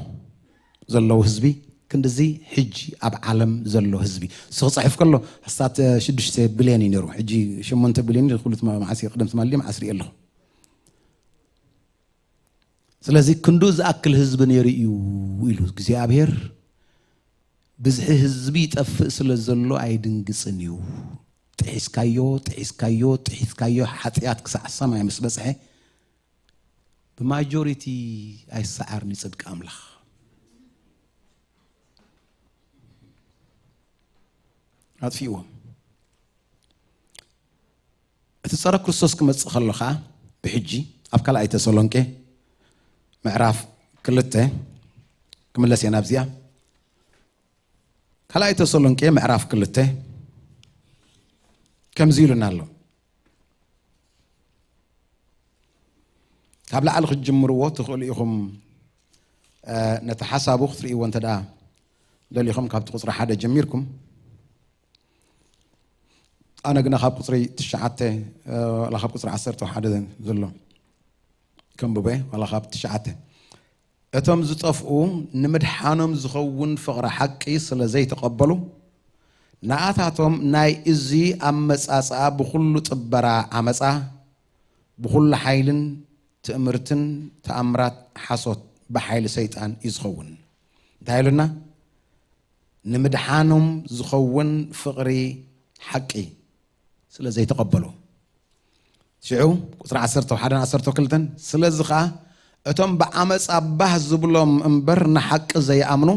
ዘለዉ ህዝቢ፣ ክንድዚ ሕጂ ኣብ ዓለም ዘሎ ህዝቢ። እሱ ክጽሕፍ ከሎ፣ ኣስታት ሽዱሽተ ቢልዮን እዩ ነይሩ። ሕጂ ሸሞንተ ቢልዮን እዩ። ኩሉ ትማ-፣ መዓስ እዩ? ቅደም ትማሊ ድዩ መዓስ ርእየ ኣለኹ። ስለዚ ክንዱ ዝኣክል ህዝቢ ነይሩ እዩ ኢሉ እግዚኣብሔር። ብዝሒ ህዝቢ ይጠፍእ ስለ ዘሎ ኣይድንግጽን እዩ። ጥሒስካዮ፣ ጥሒስካዮ፣ ጥሒስካዮ፣ ሓጢኣት ክሳዕ ሰማይ ምስ በጽሐ፣ ብማጆሪቲ ኣይሰዓርን እዩ ጽድቂ ኣምላኽ። ኣጥፊእዎም። እቲ ጸረ ክርስቶስ ክመጽእ ከሎ ኸኣ፣ ብሕጂ ኣብ ካልኣይ ተሰሎንቄ ምዕራፍ ክልተ፣ ክምለስ እየ ናብዚኣ። ካልኣይ ተሰሎንቄ ምዕራፍ ክልተ ከምዚ ኢሉና ኣሎ። ካብ ላዕሊ ክትጅምርዎ ትኽእሉ ኢኹም። እ፣ ነቲ ሓሳቡ ክትርእይዎ እንተ ደኣ ደሊኹም ካብቲ ቁጽሪ ሓደ ጀሚርኩም፣ ኣነ ግና ካብ ቁጽሪ ትሽዓተ፣ እ፣ ዋላ ካብ ቁጽሪ ዓሰርተ ሓደ ዘሎ ከንብበ፣ ዋላ ካብ ትሽዓተ። እቶም ዝጠፍኡ ንምድሓኖም ዝኸውን ፍቕሪ ሓቂ ስለ ዘይተቐበሉ፣ ንኣታቶም ናይ እዚ ኣመጻጽኣ ብኹሉ ጥበራ ዓመጻ፣ ብኹሉ ሓይልን ትእምርትን ተኣምራት ሓሶት ብሓይሊ ሰይጣን እዩ ዝኸውን። እንታይ ኢሉና? ንምድሓኖም ዝኸውን ፍቕሪ ሓቂ ስለ ዘይተቐበሉ። ሽዑ ቁጽሪ ዓሰርተ ሓደን ዓሰርተ ክልተን፣ ስለዚ ኸኣ እቶም ብዓመጻ ባህ ዝብሎም እምበር ንሓቂ ዘይኣምኑ፣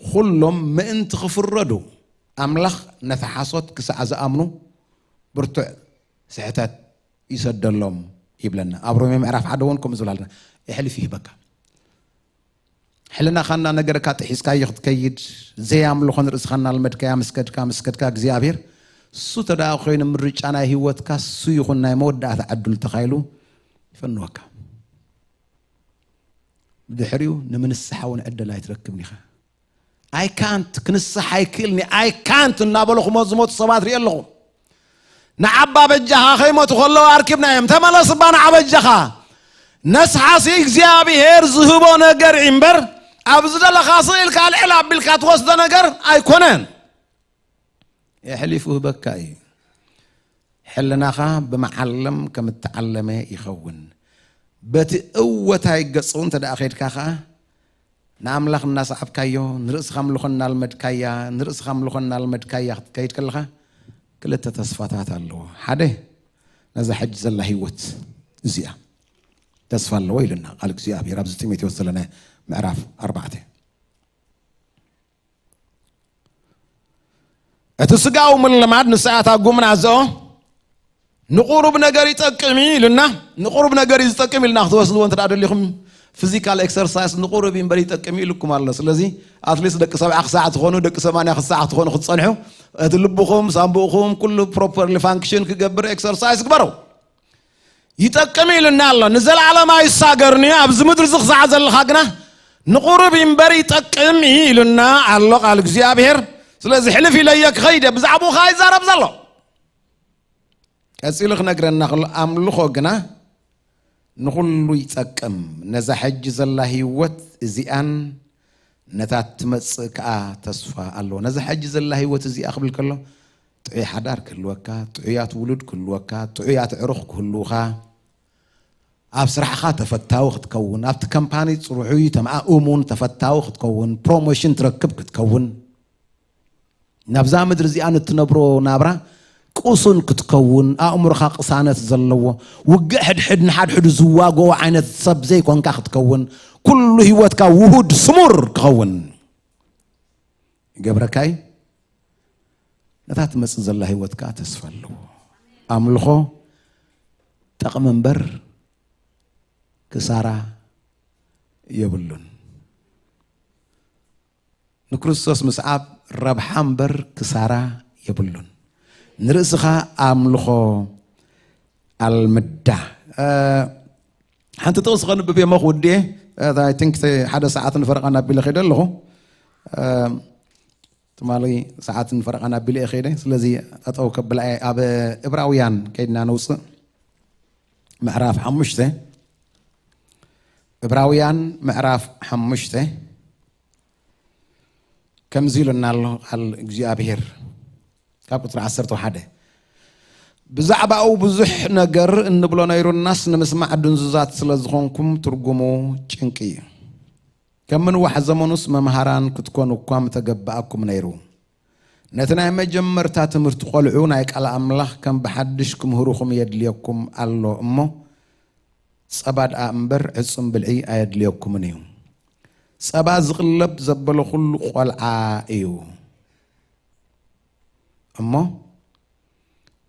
ኹሎም ምእንቲ ክፍረዱ፣ ኣምላኽ ነቲ ሓሶት ክሳዕ ዝኣምኑ ብርቱዕ ስሕተት ይሰደሎም ይብለና። ኣብ ሮሜ ምዕራፍ ሓደ እውን ከምኡ ዝብላልና፣ የሕሊፍ ይህበካ። ሕልናኻ እናነገረካ ጥሒስካዮ ክትከይድ፣ ዘይ ኣምልኾ ንርእስኻ እናልመድካያ ምስ ከድካ፣ ምስ ከድካ፣ እግዚኣብሔር እሱ ተደኣ ኮይኑ ምርጫ ናይ ህይወትካ እሱ ይኹን ናይ መወዳእታ ዕድል ተኻይሉ ይፈንወካ። ብድሕሪኡ ንምንስሓ እውን ዕድል ኣይትረክብን ኢኻ። "I can't፣ ክንስሕ ኣይክእልኒ፣ I can't" እናበሉ ክሞ-፣ ዝሞቱ ሰባት ርኢ ኣለኹ። ንዓባ በጃኻ ከይሞቱ ከለዉ ኣርኪብናዮም። "ተመለስ እባ ንዓ በጃኻ። ነስሓሲ እግዚኣብሔር ዝህቦ ነገር እዩ እምበር፣ ኣብ ዝደለኻ ስቕ ኢልካ ኣልዕል ኣቢልካ ትወስዶ ነገር ኣይኮነን። የሕሊፉ ህበካ እዩ። ሕልናኻ ብመዓለም ከም እተዓለመ ይኸውን። በቲ እወታይ ገጹ እንተ ደኣ ኸይድካ ኸኣ፣ ንኣምላኽ እናሰዓብካዮ፣ ንርእስኻ ኣምልኾ እናልመድካያ፣ ንርእስኻ ኣምልኾ እናልመድካያ ክትከይድ ከለኻ፣ ክልተ ተስፋታት ኣለዎ። ሓደ፣ ነዛ ሕጂ ዘላ ህይወት እዚኣ ተስፋ ኣለዎ ኢሉና ቃል እግዚኣብሔር ኣብዚ ጢሞቴዎስ ዘለናዮ ምዕራፍ ኣርባዕተ። እቲ ስጋዊ ምልማድ ንስኣታ ጉምናዝኦ ንቁሩብ ነገር ይጠቅም እዩ ኢሉና። ንቁሩብ ነገር እዩ ዝጠቅም ኢልና ክትወስድዎ እንተ ደኣ ደሊኹም፣ ፊዚካል ኤክሰርሳይስ ንቁሩብ እዩ እምበር ይጠቅም እዩ ኢልኩም ኣሎ። ስለዚ ኣትሊስት ደቂ ሰብዓ ክሳዕ ትኾኑ፣ ደቂ ሰማንያ ክሳዕ ትኾኑ ክትጸንሑ፣ እቲ ልብኹም፣ ሳንቡእኹም ኩሉ ፕሮፐርሊ ፋንክሽን ክገብር ኤክሰርሳይስ ግበሩ። ይጠቅም ኢሉና ኣሎ። ንዘለዓለም ኣይሳገርን እዩ። ኣብዚ ምድሪ እዚ ክሳዕ ዘለኻ ግና ንቁሩብ እዩ እምበር ይጠቅም እዩ ኢሉና ኣሎ ቃል እግዚኣብሔር። ስለዚ ሕልፍ ኢለዮ ክኸይድ እየ፣ ብዛዕባኡ ከዓ ይዛረብ ዘሎ። ቀጺሉ ክነግረና ከሎ፣ ኣምልኾ ግና ንኹሉ ይጠቅም። ነዛ ሕጂ ዘላ ህይወት እዚኣን ነታ ትመጽእ ከኣ ተስፋ ኣለዎ። ነዛ ሕጂ ዘላ ህይወት እዚኣ ክብል ከሎ፣ ጥዑይ ሓዳር ክህልወካ፣ ጥዑያት ውሉድ ክህልወካ፣ ጥዑያት ኣዕሩኽ ክህልውኻ፣ ኣብ ስራሕኻ ተፈታዊ ክትከውን፣ ኣብቲ ከምፓኒ ጥዑይ ተምኣ እሙን ተፈታዊ ክትከውን፣ ፕሮሞሽን ትረክብ ክትከውን፣ ናብዛ ምድሪ እዚኣ ንትነብሮ ናብራ ቅሱን ክትከውን፣ ኣእምሮኻ ቅሳነት ዘለዎ፣ ውግእ ሕድሕድ ንሓድሕዱ ዝዋግኦ ዓይነት ሰብ ዘይኮንካ ክትከውን፣ ኩሉ ህይወትካ ውሁድ ስሙር ክኸውን ይገብረካ እዩ። ነታ ትመጽእ ዘላ ህይወት ከኣ ተስፋ ኣለዎ። ኣምልኾ ጠቕሚ እምበር ክሳራ የብሉን። ንክርስቶስ ምስዓብ ረብሓ እምበር ክሳራ የብሉን። ንርእስኻ ኣምልኾ ኣልምዳ። እ፣ ሓንቲ ጥቕሲ ከንብብ እየ እሞ ክውድእ እየ። እ፣ I think ሓደ ሰዓትን ፈረቓን ኣቢለ ከይደ ኣለኹ። እ፣ ትማሊ ሰዓትን ፈረቓን ኣቢለ እየ ከይደ። ስለዚ ጠጠው ከብላ እየ። ኣብ እብራውያን ከይድና ነውፅእ። ምዕራፍ ሓሙሽተ። እብራውያን ምዕራፍ ሓሙሽተ። ከምዚ ኢሉና ኣሎ ቃል እግዚኣብሔር። ካብ ቁጽሪ ዓሰርተ ሓደ፣ ብዛዕባኡ ብዙሕ ነገር እንብሎ ነይሩናስ፣ ንምስማዕ ድንዙዛት ስለ ዝኾንኩም፣ ትርጉሙ ጭንቂ እዩ። ከም ምንዋሕ ዘመኑስ መምሃራን ክትኮኑ እኳ ምተገበኣኩም ነይሩ። ነቲ ናይ መጀመርታ ትምህርቲ ቆልዑ ናይ ቃል ኣምላኽ ከም ብሓድሽ ክምህሩኹም የድልየኩም ኣሎ እሞ፣ ጸባ ደኣ እምበር ዕጹም ብልዒ ኣየድልየኩምን እዩ። ጸባ ዝቕለብ ዘበለ ኩሉ ቆልዓ እዩ። እሞ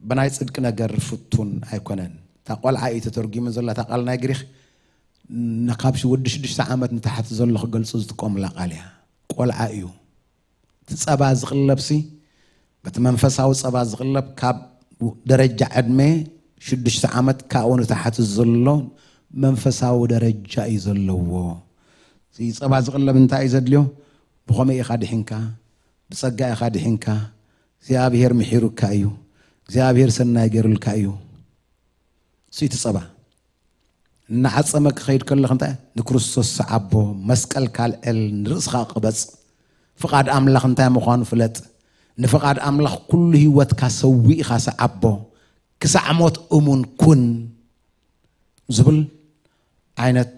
ብናይ ጽድቂ ነገር ፍቱን ኣይኮነን። እታ ቆልዓ እዩ ተተርጒሙ ዘላ እታ ቃል ናይ ግሪኽ፣ ን-፣ ካብ ሽ-፣ ወዲ ሽዱሽተ ዓመት ንታሕቲ ዘሎ ክገልጹ ዝጥቀሙላ ቃል እያ። ቆልዓ እዩ። እቲ ጸባ ዝቕለብሲ፣ በቲ መንፈሳዊ ጸባ ዝቕለብ ካብ ደረጃ ዕድመ ሽዱሽተ ዓመት ካብኡ ንታሕቲ ዘሎ መንፈሳዊ ደረጃ እዩ ዘለዎ። እዚ ጸባ ዝቕለብ እንታይ እዩ ዘድልዮ? ብኸመይ ኢኻ ድሒንካ? ብጸጋ ኢኻ ድሒንካ? እግዚኣብሔር ምሒሩካ እዩ። እግዚኣብሔር ሰናይ ገይሩልካ እዩ። እሱ እቲ ጸባ። እናዓጸመ ክኸይድ ከለኽ እንታይ? ንክርስቶስ ሰዓቦ፣ መስቀልካ ኣልዕል፣ ንርእስኻ ቅበጽ። ፍቓድ ኣምላኽ እንታይ ምዃኑ ፍለጥ። ንፍቓድ ኣምላኽ ኩሉ ህይወትካ ሰዊእኻ ሰዓቦ። ክሳዕ ሞት እሙን ኩን ዝብል ዓይነት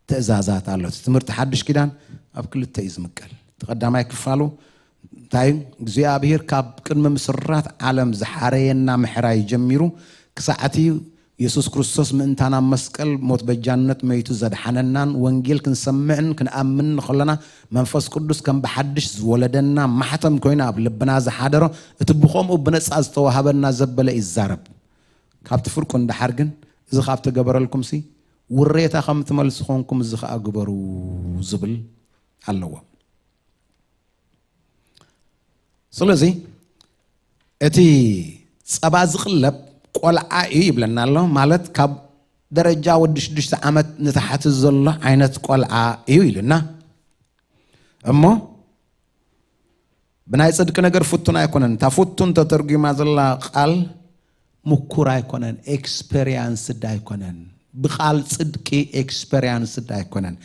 ትእዛዛት ኣሎ። እቲ ትምህርቲ ሓድሽ ኪዳን ኣብ ክልተ እዩ ዝምቀል። እቲ ቀዳማይ ክፋሉ እንታይ እዩ? እግዚኣብሔር ካብ ቅድሚ ምስራት ዓለም ዝሓረየና ምሕራይ ጀሚሩ ክሳዕ እቲ የሱስ ክርስቶስ ምእንታና መስቀል ሞት በጃነት መይቱ ዘድሓነናን ወንጌል ክንሰምዕን ክንኣምን ከለና መንፈስ ቅዱስ ከም ብሓድሽ ዝወለደና ማሕተም ኮይኑ ኣብ ልብና ዝሓደሮ እቲ ብኸምኡ ብነጻ ዝተዋሃበና ዘበለ ይዛረብ። ካብቲ ፍርቁ ንደሓር ግን እዚ ካብ ተገበረልኩምሲ ውሬታ ከም ትመልሱ ኮንኩም እዚ ኸኣ ግበሩ ዝብል ኣለዎ። ስለዚ እቲ ጸባ ዝቕለብ ቆልዓ እዩ ይብለና ኣሎ። ማለት ካብ ደረጃ ወዲ ሽዱሽተ ዓመት ንታሕቲ ዘሎ ዓይነት ቆልዓ እዩ ኢሉና። እሞ ብናይ ጽድቂ ነገር ፍቱን ኣይኮነን። እታ ፍቱን ተተርጒማ ዘላ ቃል ምኩር ኣይኮነን፣ ኤክስፐሪያንስድ ኣይኮነን። ብቃል ጽድቂ ኤክስፐሪያንስድ ኣይኮነን።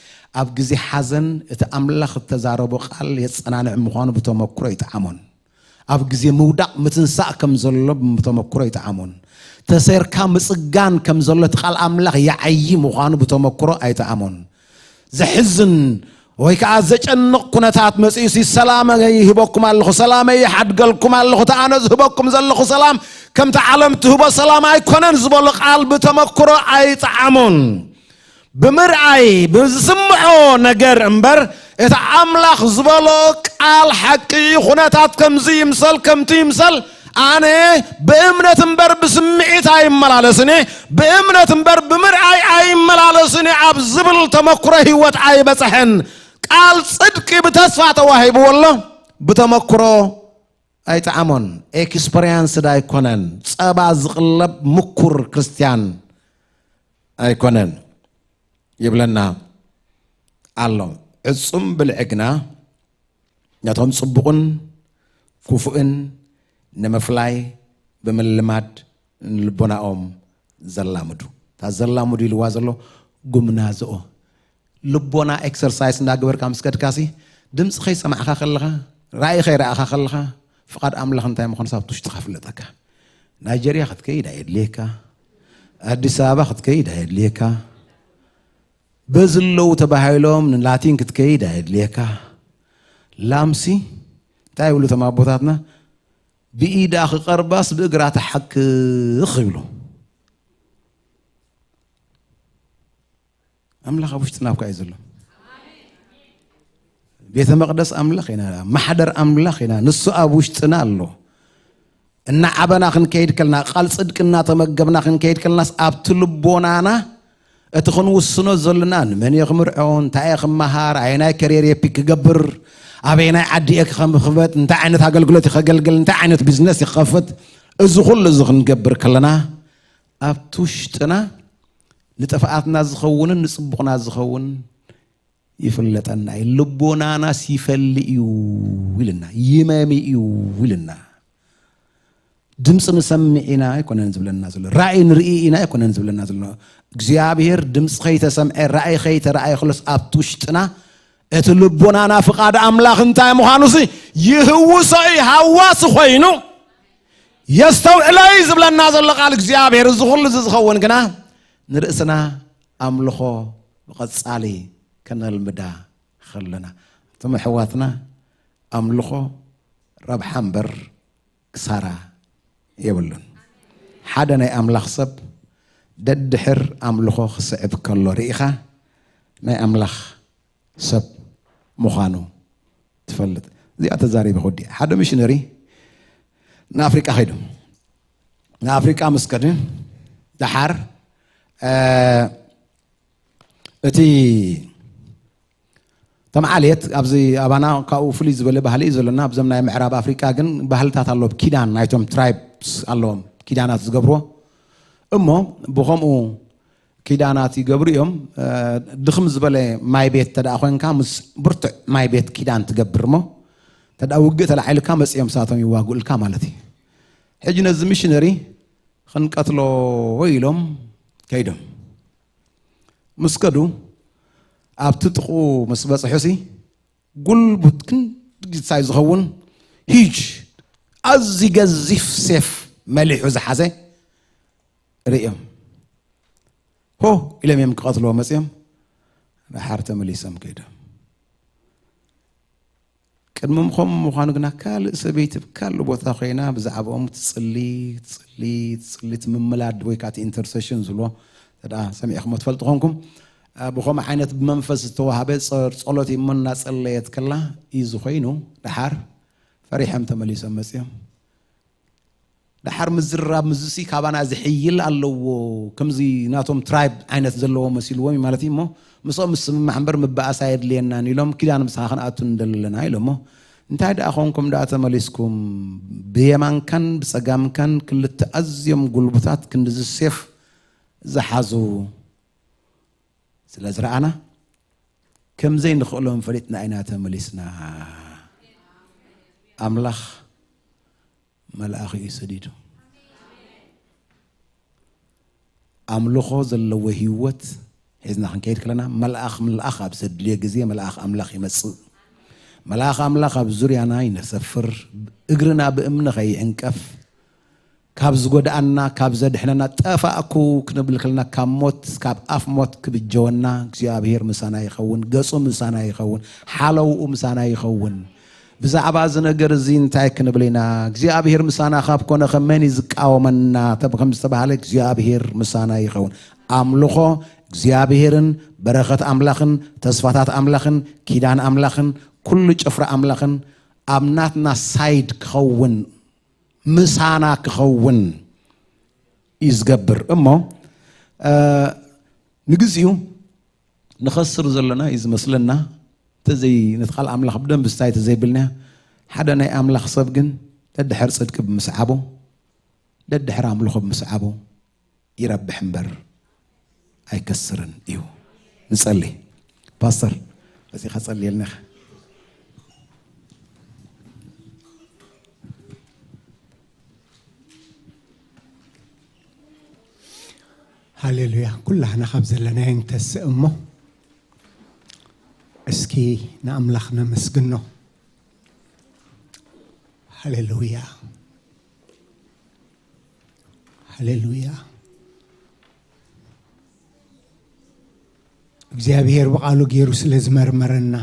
ኣብ ግዜ ሓዘን እቲ ኣምላኽ እተዛረቦ ቃል የጸናንዕ ምዃኑ ብተመክሮ ይጠዓሞን። ኣብ ግዜ ምውዳቕ ምትንሳእ ከም ዘሎ ብተመክሮ ይጠዓሞን። ተሰይርካ ምጽጋን ከም ዘሎ እቲ ቃል ኣምላኽ ይዓዪ ምዃኑ ብተመክሮ ኣይጠዓሞን። ዘሕዝን ወይ ከዓ ዘጨንቕ ኩነታት መጺኡ ሲ ሰላም ይህበኩም ኣለኹ፣ ሰላመይ ይሓድገልኩም ኣለኹ፣ እቲ ኣነ ዝህበኩም ዘለኹ ሰላም ከምቲ ዓለም ትህቦ ሰላም ኣይኮነን ዝበሎ ቃል ብተመክሮ ኣይጠዓሞን። ብምርኣይ ብዝስምዖ ነገር እምበር እቲ ኣምላኽ ዝበሎ ቃል ሓቂ እዩ። ኩነታት ከምዚ ይምሰል ከምቲ ይምሰል ኣነ ብእምነት እምበር ብስምዒት ኣይመላለስን እየ፣ ብእምነት እምበር ብምርኣይ ኣይመላለስን እየ ኣብ ዝብል ተመክሮ ህይወት ኣይበጽሐን። ቃል ጽድቂ ብተስፋ ተዋሂብዎ ኣሎ፣ ብተመክሮ ኣይጠዓሞን። ኤክስፐሪያንስድ ኣይኮነን። ጸባ ዝቕለብ ምኩር ክርስትያን ኣይኮነን ይብለና ኣሎ። ዕጹም ብልዒ ግና ነቶም ጽቡቕን ክፉእን ንምፍላይ ብምልማድ ንልቦናኦም ዘላምዱ። እታ ዘላምዱ ኢልዋ ዘሎ ጉምናዝኦ። ልቦና ኤክሰርሳይስ እንዳገበርካ ምስ ከድካሲ ድምፂ ከይሰማዕካ ከለኻ፣ ራእይ ከይረኣኻ ከለኻ፣ ፍቓድ ኣምላኽ እንታይ ምዃኑ ሳብቲ ውሽጥኻ ፍለጠካ። ናይጀርያ ክትከይድ ኣየድልየካ፣ ኣዲስ ኣበባ ክትከይድ ኣየድልየካ፣ በዚ ኣለዉ ተባሂሎም ንላቲን ክትከይድ ኣየድልየካ። ላምሲ እንታይ ይብሉ እቶም ኣቦታትና? ብኢዳ ክቐርባስ ብእግራ ትሓክኽ ይብሉ። ኣምላኽ ኣብ ውሽጥና እኳ እዩ ዘሎ። ቤተ መቕደስ ኣምላኽ ኢና፣ ማሕደር ኣምላኽ ኢና። ንሱ ኣብ ውሽጥና ኣሎ። እናዓበና ክንከይድ ከልና፣ ቃል ጽድቂ እናተመገብና ክንከይድ ከለናስ ኣብቲ ልቦናና እቲ ክንውስኖ ዘለና ንመን እየ ክምርዖ፣ እንታይ እየ ክመሃር፣ ኣየናይ ከሪየር እየ ፒክ ክገብር፣ ኣበየናይ ዓዲ እየ ክኸም-፣ ክኽበት፣ እንታይ ዓይነት ኣገልግሎት እየ ከገልግል፣ እንታይ ዓይነት ቢዝነስ እየ ክኸፍት፣ እዚ ኩሉ እዚ ክንገብር ከለና ኣብቲ ውሽጥና ንጥፍኣትና ዝኸውንን ንጽቡቕና ዝኸውን ይፍለጠና እዩ። ልቦናናስ ይፈልእ እዩ ኢልና፣ ይመሚ እዩ ኢልና። ድምፂ ንሰምዕ ኢና ኣይኮነን ዝብለና ዘሎ፣ ራእይ ንርኢ ኢና ኣይኮነን ዝብለና ዘሎ። እግዚኣብሔር ድምፂ ከይተሰምዐ ራእይ ከይተረኣየ ከሎስ ኣብቲ ውሽጥና እቲ ልቦናና ፍቓድ ኣምላኽ እንታይ ምዃኑሲ ይህውሶ እዩ፣ ሃዋሲ ኮይኑ የስተውዕሎ እዩ ዝብለና ዘሎ ቃል እግዚኣብሔር። እዚ ኩሉ እዚ ዝኸውን ግና ንርእስና ኣምልኾ ብቐጻሊ ከነልምዳ ከለና። እቶም ኣሕዋትና ኣምልኾ ረብሓ እምበር ክሳራ የብሉን። ሓደ ናይ ኣምላኽ ሰብ ደድሕር ኣምልኾ ክስዕብ ከሎ ርኢኻ ናይ ኣምላኽ ሰብ ምዃኑ ትፈልጥ። እዚኣ ተዛሪበ ክወዲ። ሓደ ሚሽነሪ ንኣፍሪቃ ከይዱ። ንኣፍሪቃ ምስ ከደ ደሓር፣ እ፣ እቲ ተምዓልየት ኣብዚ ኣባና ካብኡ ፍሉይ ዝበለ ባህሊ እዩ ዘለና። ኣብዞም ናይ ምዕራብ ኣፍሪቃ ግን ባህልታት ኣለዎም። ኪዳን ናይቶም ትራይብስ ኣለዎም፣ ኪዳናት ዝገብርዎ። እሞ ብኸምኡ ኪዳናት ይገብሩ እዮም። ድኽም ዝበለ ማይ ቤት ተደኣ ኮይንካ ምስ ብርቱዕ ማይ ቤት ኪዳን ትገብር እሞ ተደኣ ውግእ ተላዒልካ መፅኦም ሳቶም ይዋጉእልካ ማለት እዩ። ሕጂ ነዚ ሚሽነሪ ክንቀትሎ ኢሎም ከይዶም ምስ ከዱ ኣብቲ ጥቕኡ ምስ በፅሑ ሲ ጉልቡት ክንድታይ ዝኸውን ሂጅ ኣዝዩ ገዚፍ ሴፍ መሊሑ ዝሓዘ ርእዮም። ሆ ኢሎም እዮም ክቐትልዎ መፅኦም። ደሓር ተመሊሶም ከይዶም። ቅድሚ ምኾም ምዃኑ ግና ካልእ ሰበይቲ ብካልእ ቦታ ኮይና ብዛዕባኦም ትጽሊ ትጽሊ ትጽሊ፣ እቲ ምምላድ ወይ ከዓ ኢንተርሴሽን ዝብሎ ተዳ ሰሚዕኹም ትፈልጡ ኾንኩም። ብኸምኡ ዓይነት ብመንፈስ ዝተዋህበ ጸሎት እሞ እናጸለየት ከላ እዩ ዝኾይኑ። ደሓር ፈሪሖም ተመሊሶም መፅኦም። ደሓር ምዝራብ ምዝሲ ካባና ዝሕይል ኣለዎ። ከምዚ ናቶም ትራይብ ዓይነት ዘለዎ መሲልዎም እዩ ማለት እዩ። እሞ ምስኦም ምስምማዕ እምበር ምበኣስ ኣየድልየናን ኢሎም ኪዳን ምሳኻ ክንኣቱ እንደለና ኢሎሞ። እንታይ ደኣ ኾንኩም ደኣ ተመሊስኩም? ብየማንካን ብጸጋምካን ክልተ ኣዝዮም ጉልቡታት ክንድዚ ሴፍ ዝሓዙ ስለ ዝረኣና ከም ዘይንኽእሎም ፈሊጥና ኢና ተመሊስና። ኣምላኽ መልኣኽ እዩ ሰዲዱ። ኣምልኾ ዘለዎ ህይወት ሒዝና ክንከይድ ከለና መልኣኽ ምልኣኽ ኣብ ዘድልዮ ግዜ መልኣኽ ኣምላኽ ይመጽእ። መልኣኽ ኣምላኽ ኣብ ዙርያና ይነሰፍር። እግርና ብእምኒ ከይዕንቀፍ ካብ ዝጎድኣና ካብ ዘድሕነና ጠፋእኩ ክንብል ከለና ካብ ሞት ካብ ኣፍ ሞት ክብጀወና እግዚኣብሔር ምሳና ይኸውን። ገጹ ምሳና ይኸውን። ሓለውኡ ምሳና ይኸውን። ብዛዕባ እዚ ነገር እዚ እንታይ ክንብል ኢና? እግዚኣብሔር ምሳና ካብ ኮነ ከመን እዩ ዝቃወመና? ከም ዝተባህለ እግዚኣብሔር ምሳና ይኸውን። ኣምልኾ እግዚኣብሔርን በረኸት ኣምላኽን ተስፋታት ኣምላኽን ኪዳን ኣምላኽን ኩሉ ጭፍራ ኣምላኽን ኣብ ናትና ሳይድ ክኸውን ምሳና ክኸውን እዩ ዝገብር። እሞ ንግዚኡ ንኸስር ዘለና እዩ ዝመስለና። ተዘይ ነቲ ቃል ኣምላኽ ብደንብ ስታይ ተዘይብልና ሓደ ናይ ኣምላኽ ሰብ ግን ደድሕር ጽድቂ ብምስዓቡ ደድሕር ኣምልኾ ብምስዓቡ ይረብሕ እምበር ኣይከስርን እዩ። ንጸሊ። ፓስተር በዚኻ ጸልየልና ኢኻ። ሃሌሉያ። ኩላህና ካብ ዘለናዮ እንተስእ እሞ እስኪ ንኣምላኽ ነመስግኖ። ሃሌሉያ። ሃሌሉያ። እግዚኣብሔር ብቓሉ ገይሩ ስለ ዝመርመረና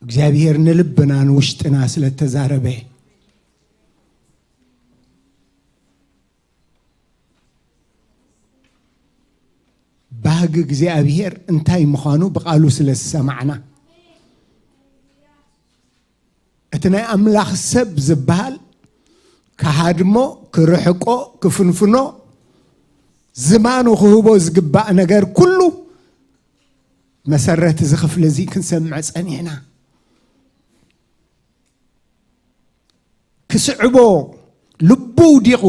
እግዚኣብሔር ንልብና ንውሽጥና ስለ ተዛረበ ባህጊ እግዚኣብሔር እንታይ ምዃኑ ብቓሉ ስለ ዝሰማዕና እቲ ናይ ኣምላኽ ሰብ ዝበሃል ክሃድሞ ክርሕቆ ክፍንፍኖ ዝማኑ ክህቦ ዝግባእ ነገር ኩሉ መሰረት እዚ ክፍሊ እዚ ክንሰምዕ ጸኒሕና። ክስዕቦ ልቡ ውዲቑ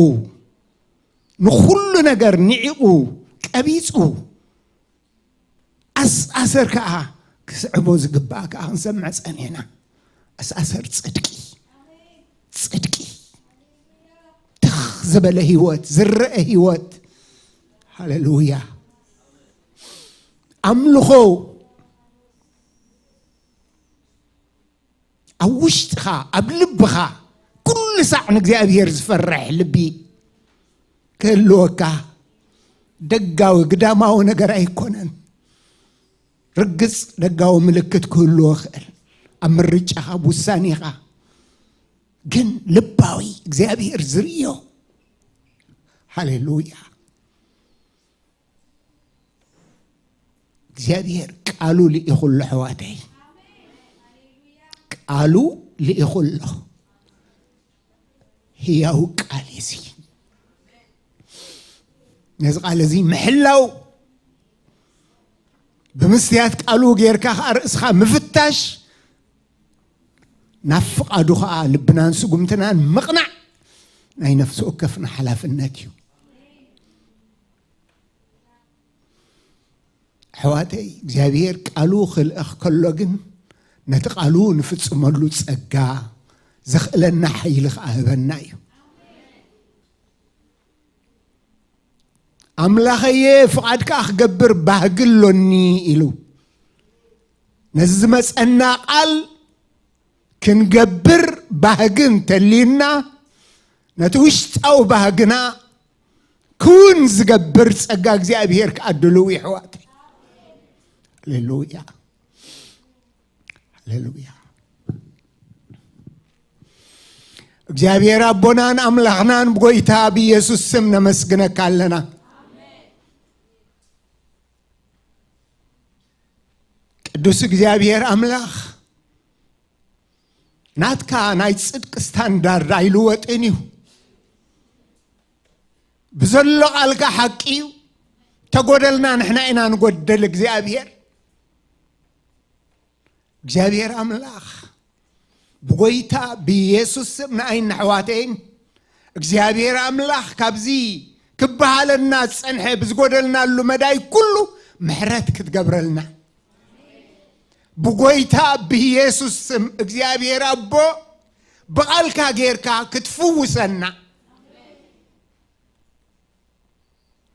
ንኹሉ ነገር ንዒቑ ቀቢጹ ኣስኣሰር ከኣ ክስዕቦ ዝግባእ ከኣ ክንሰምዕ ጸኒሕና። ኣስኣሰር ጽድቂ ጽድቂ ትኽ ዝበለ ህይወት ዝረአ ህይወት። ሃሌሉያ። ኣምልኾ ኣብ ውሽጥኻ ኣብ ልብኻ ኩሉ ሳዕ ንእግዚኣብሔር ዝፈርሕ ልቢ ክህልወካ ደጋዊ ግዳማዊ ነገር ኣይኮነን። ርግጽ ደጋዊ ምልክት ክህልዎ ይኽእል ኣብ ምርጫኻ ኣብ ውሳኔኻ ግን ልባዊ እግዚኣብሔር ዝርእዮ። ሃሌሉያ። እግዚኣብሔር ቃሉ ልኢኹ ኣሎ ኣሕዋተይ። ቃሉ ልኢኹ ኣሎ። ህያው ቃል እዚ ነዚ ቃል እዚ ምሕላው ብምስትያት ቃሉ ጌርካ ከዓ ርእስኻ ምፍታሽ፣ ናብ ፍቓዱ ከዓ ልብናን ስጉምትናን ምቕናዕ ናይ ነፍሲ ወከፍና ሓላፍነት እዩ። ኣሕዋተይ፣ እግዚኣብሔር ቃሉ ክልእኽ ከሎ ግን ነቲ ቃሉ ንፍጽመሉ ጸጋ ዘኽእለና ሓይሊ ከዓ ህበና እዩ። ኣምላኸየ፣ ፍቓድካ ክገብር ባህጊ ኣሎኒ ኢሉ ነዚ ዝመጸና ቃል ክንገብር ባህጊ እንተልዩና፣ ነቲ ውሽጣዊ ባህግና ክውን ዝገብር ጸጋ እግዚኣብሔር ክኣድልው ይሕዋት። ሃሌሉያ። ሃሌሉያ። እግዚኣብሔር ኣቦናን ኣምላኽናን ብጎይታ ብኢየሱስ ስም ነመስግነካ ኣለና። ቅዱስ እግዚኣብሔር ኣምላኽ፣ ናትካ ናይ ጽድቂ ስታንዳርድ ኣይልወጥን እዩ። ብዘሎ ቃልካ ሓቂ እዩ። ተጎደልና ንሕና ኢና ንጎደል እግዚኣብሔር። እግዚኣብሔር ኣምላኽ ብጎይታ ብኢየሱስ ስም ንኣይን ኣሕዋተይን እግዚኣብሔር ኣምላኽ ካብዚ ክበሃለና ዝጸንሐ ብዝጎደልናሉ መዳይ ኩሉ ምሕረት ክትገብረልና ብጎይታ ብኢየሱስ ስም እግዚኣብሔር ኣቦ ብቓልካ ጌርካ ክትፍውሰና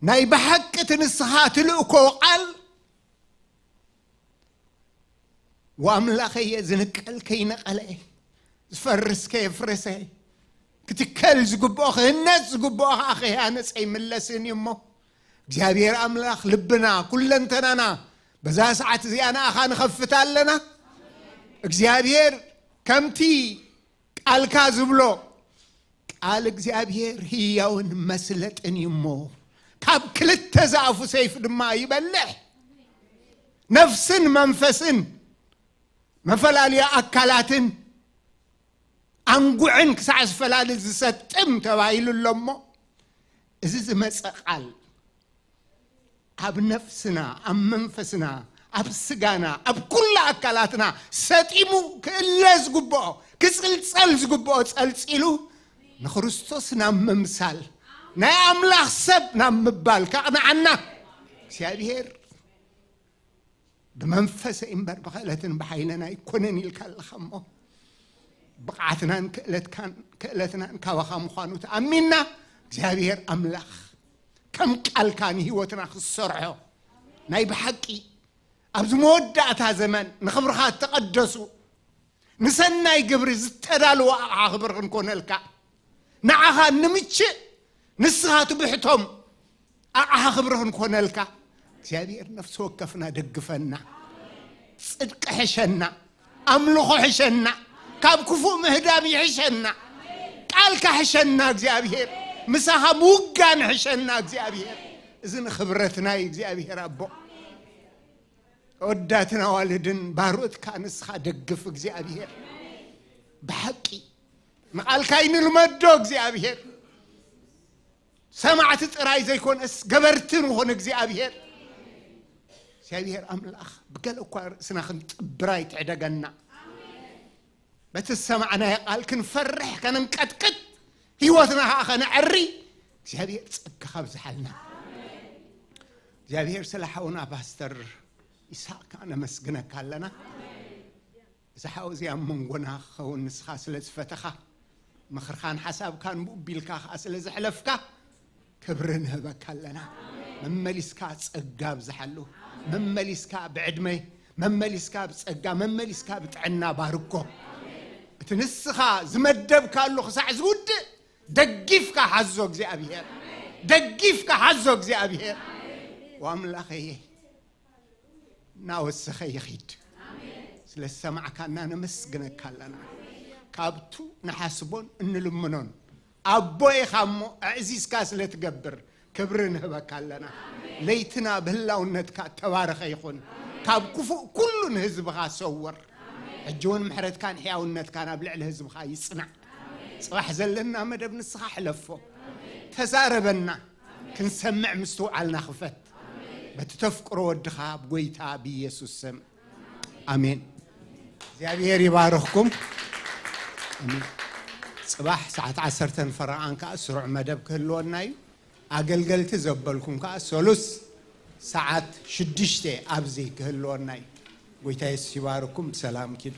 ናይ ብሓቂ እቲ ንስኻ ትልእኮ ቃል ወኣምላኸየ ዝንቀል ከይነቐለ ዝፈርስ ከየፍረሰ ክትከል ዝግብኦ ክህነጽ ዝግብኦ ከዓ ከይሃነጸ ይምለስን እዩ እሞ እግዚኣብሔር ኣምላኽ ልብና ኩለንተናና በዛ ሰዓት እዚኣ ንኣኻ ንኸፍት ኣለና እግዚኣብሔር ከምቲ ቃልካ ዝብሎ ቃል እግዚኣብሔር ህያውን መስለጥን እዩ እሞ ካብ ክልተ ዝኣፉ ሰይፍ ድማ ይበልሕ ነፍስን መንፈስን መፈላለያ ኣካላትን ኣንጉዕን ክሳዕ ዝፈላሊ ዝሰጥም ተባሂሉ ኣሎ እሞ እዚ ዝመፀ ቃል ኣብ ነፍስና ኣብ መንፈስና ኣብ ስጋና ኣብ ኩላ ኣካላትና ሰጢሙ ክእለ ዝግብኦ ክፅልፀል ዝግብኦ ፀልፂሉ ንክርስቶስ ናብ ምምሳል ናይ ኣምላኽ ሰብ ናብ ምባል ከቕንዓና እግዚኣብሔር ብመንፈሰይ እምበር ብኽእለትን ብሓይልን ኣይኮነን ኢልካ ኣለኻ እሞ ብቕዓትናን ክእለትካን ክእለትናን ካባኻ ምዃኑ ተኣሚንና እግዚኣብሔር ኣምላኽ ከም ቃልካ ንህይወትና ክሰርሖ ናይ ብሓቂ ኣብዚ መወዳእታ ዘመን ንኽብርኻ እተቐደሱ ንሰናይ ግብሪ ዝተዳልወ ኣቕሓ ክብሪ ክንኮነልካ ንዓኻ ንምችእ ንስኻ ትብሕቶም ኣቕሓ ክብሪ ክንኮነልካ እግዚኣብሔር ነፍሲ ወከፍና ደግፈና ጽድቂ ሕሸና ኣምልኾ ሕሸና ካብ ክፉእ ምህዳም ይሕሸና ቃልካ ሕሸና እግዚኣብሔር ምሳኻ ምውጋን ሕሸና እግዚኣብሔር እዚ ንኽብረትና እዩ እግዚኣብሔር ኣቦ ወዳትን ኣዋልድን ባሮትካ ንስኻ ደግፍ እግዚኣብሔር ብሓቂ ንቓልካ ይንልመዶ እግዚኣብሔር ሰማዕቲ ጥራይ ዘይኮነስ ገበርቲ ንኹን እግዚኣብሔር እግዚኣብሔር ኣምላኽ ብገለ እኳ ርእስና ክንጥብር ኣይትዕደገና በቲ ዝሰማዕናዮ ቃል ክንፈርሕ ከነንቀጥቅጥ ህይወትና ከዓ ከነዐሪ እግዚኣብሔር ጸጋ ካብዝሓልና እግዚኣብሔር ስለ ሓውና ፓስተር ይስሐቅ ከዓ ነመስግነካ ኣለና እዚ ሓው እዚ ኣብ መንጎና ክኸውን ንስኻ ስለ ዝፈተኻ ምኽርኻን ሓሳብካን ብኡ ቢልካ ከዓ ስለ ዘሕለፍካ ክብሪ ንህበካ ኣለና መመሊስካ ጸጋ ኣብዝሓሉ መመሊስካ ብዕድመ መመሊስካ ብጸጋ መመሊስካ ብጥዕና ባርኮ እቲ ንስኻ ዝመደብካሉ ክሳዕ ዝውድእ ደጊፍካ ሓዞ እግዚኣብሔር ደጊፍካ ሓዞ እግዚኣብሔር ዋምላኸየ እናወሰኸ ይኺድ ስለ ዝሰማዕካና ነመስግነካ ኣለና ካብቱ ንሓስቦን እንልምኖን ኣቦ ኢኻ እሞ ኣዕዚዝካ ስለ ትገብር ክብሪ ንህበካ ኣለና ለይትና ብህላውነትካ ተባረኸ ይኹን ካብ ክፉእ ኩሉ ንህዝብኻ ሰውር ሕጂ እውን ምሕረትካን ሕያውነትካን ኣብ ልዕሊ ህዝብኻ ይጽናዕ ጽባሕ ዘለና መደብ ንስኻ ሕለፎ ተዛረበና ክንሰምዕ ምስትውዓልና ክፈት በቲ ተፍቅሮ ወድኻ ብጎይታ ብኢየሱስ ስም ኣሜን። እግዚኣብሔር ይባርኽኩም። ኣሜን። ጽባሕ ሰዓት ዓሰርተን ፈረቓን ከኣ ስሩዕ መደብ ክህልወና እዩ። ኣገልገልቲ ዘበልኩም ከኣ ሰሉስ ሰዓት ሽዱሽተ ኣብዚ ክህልወና እዩ። ጎይታ የሱስ ይባርኩም። ብሰላም ኪዱ።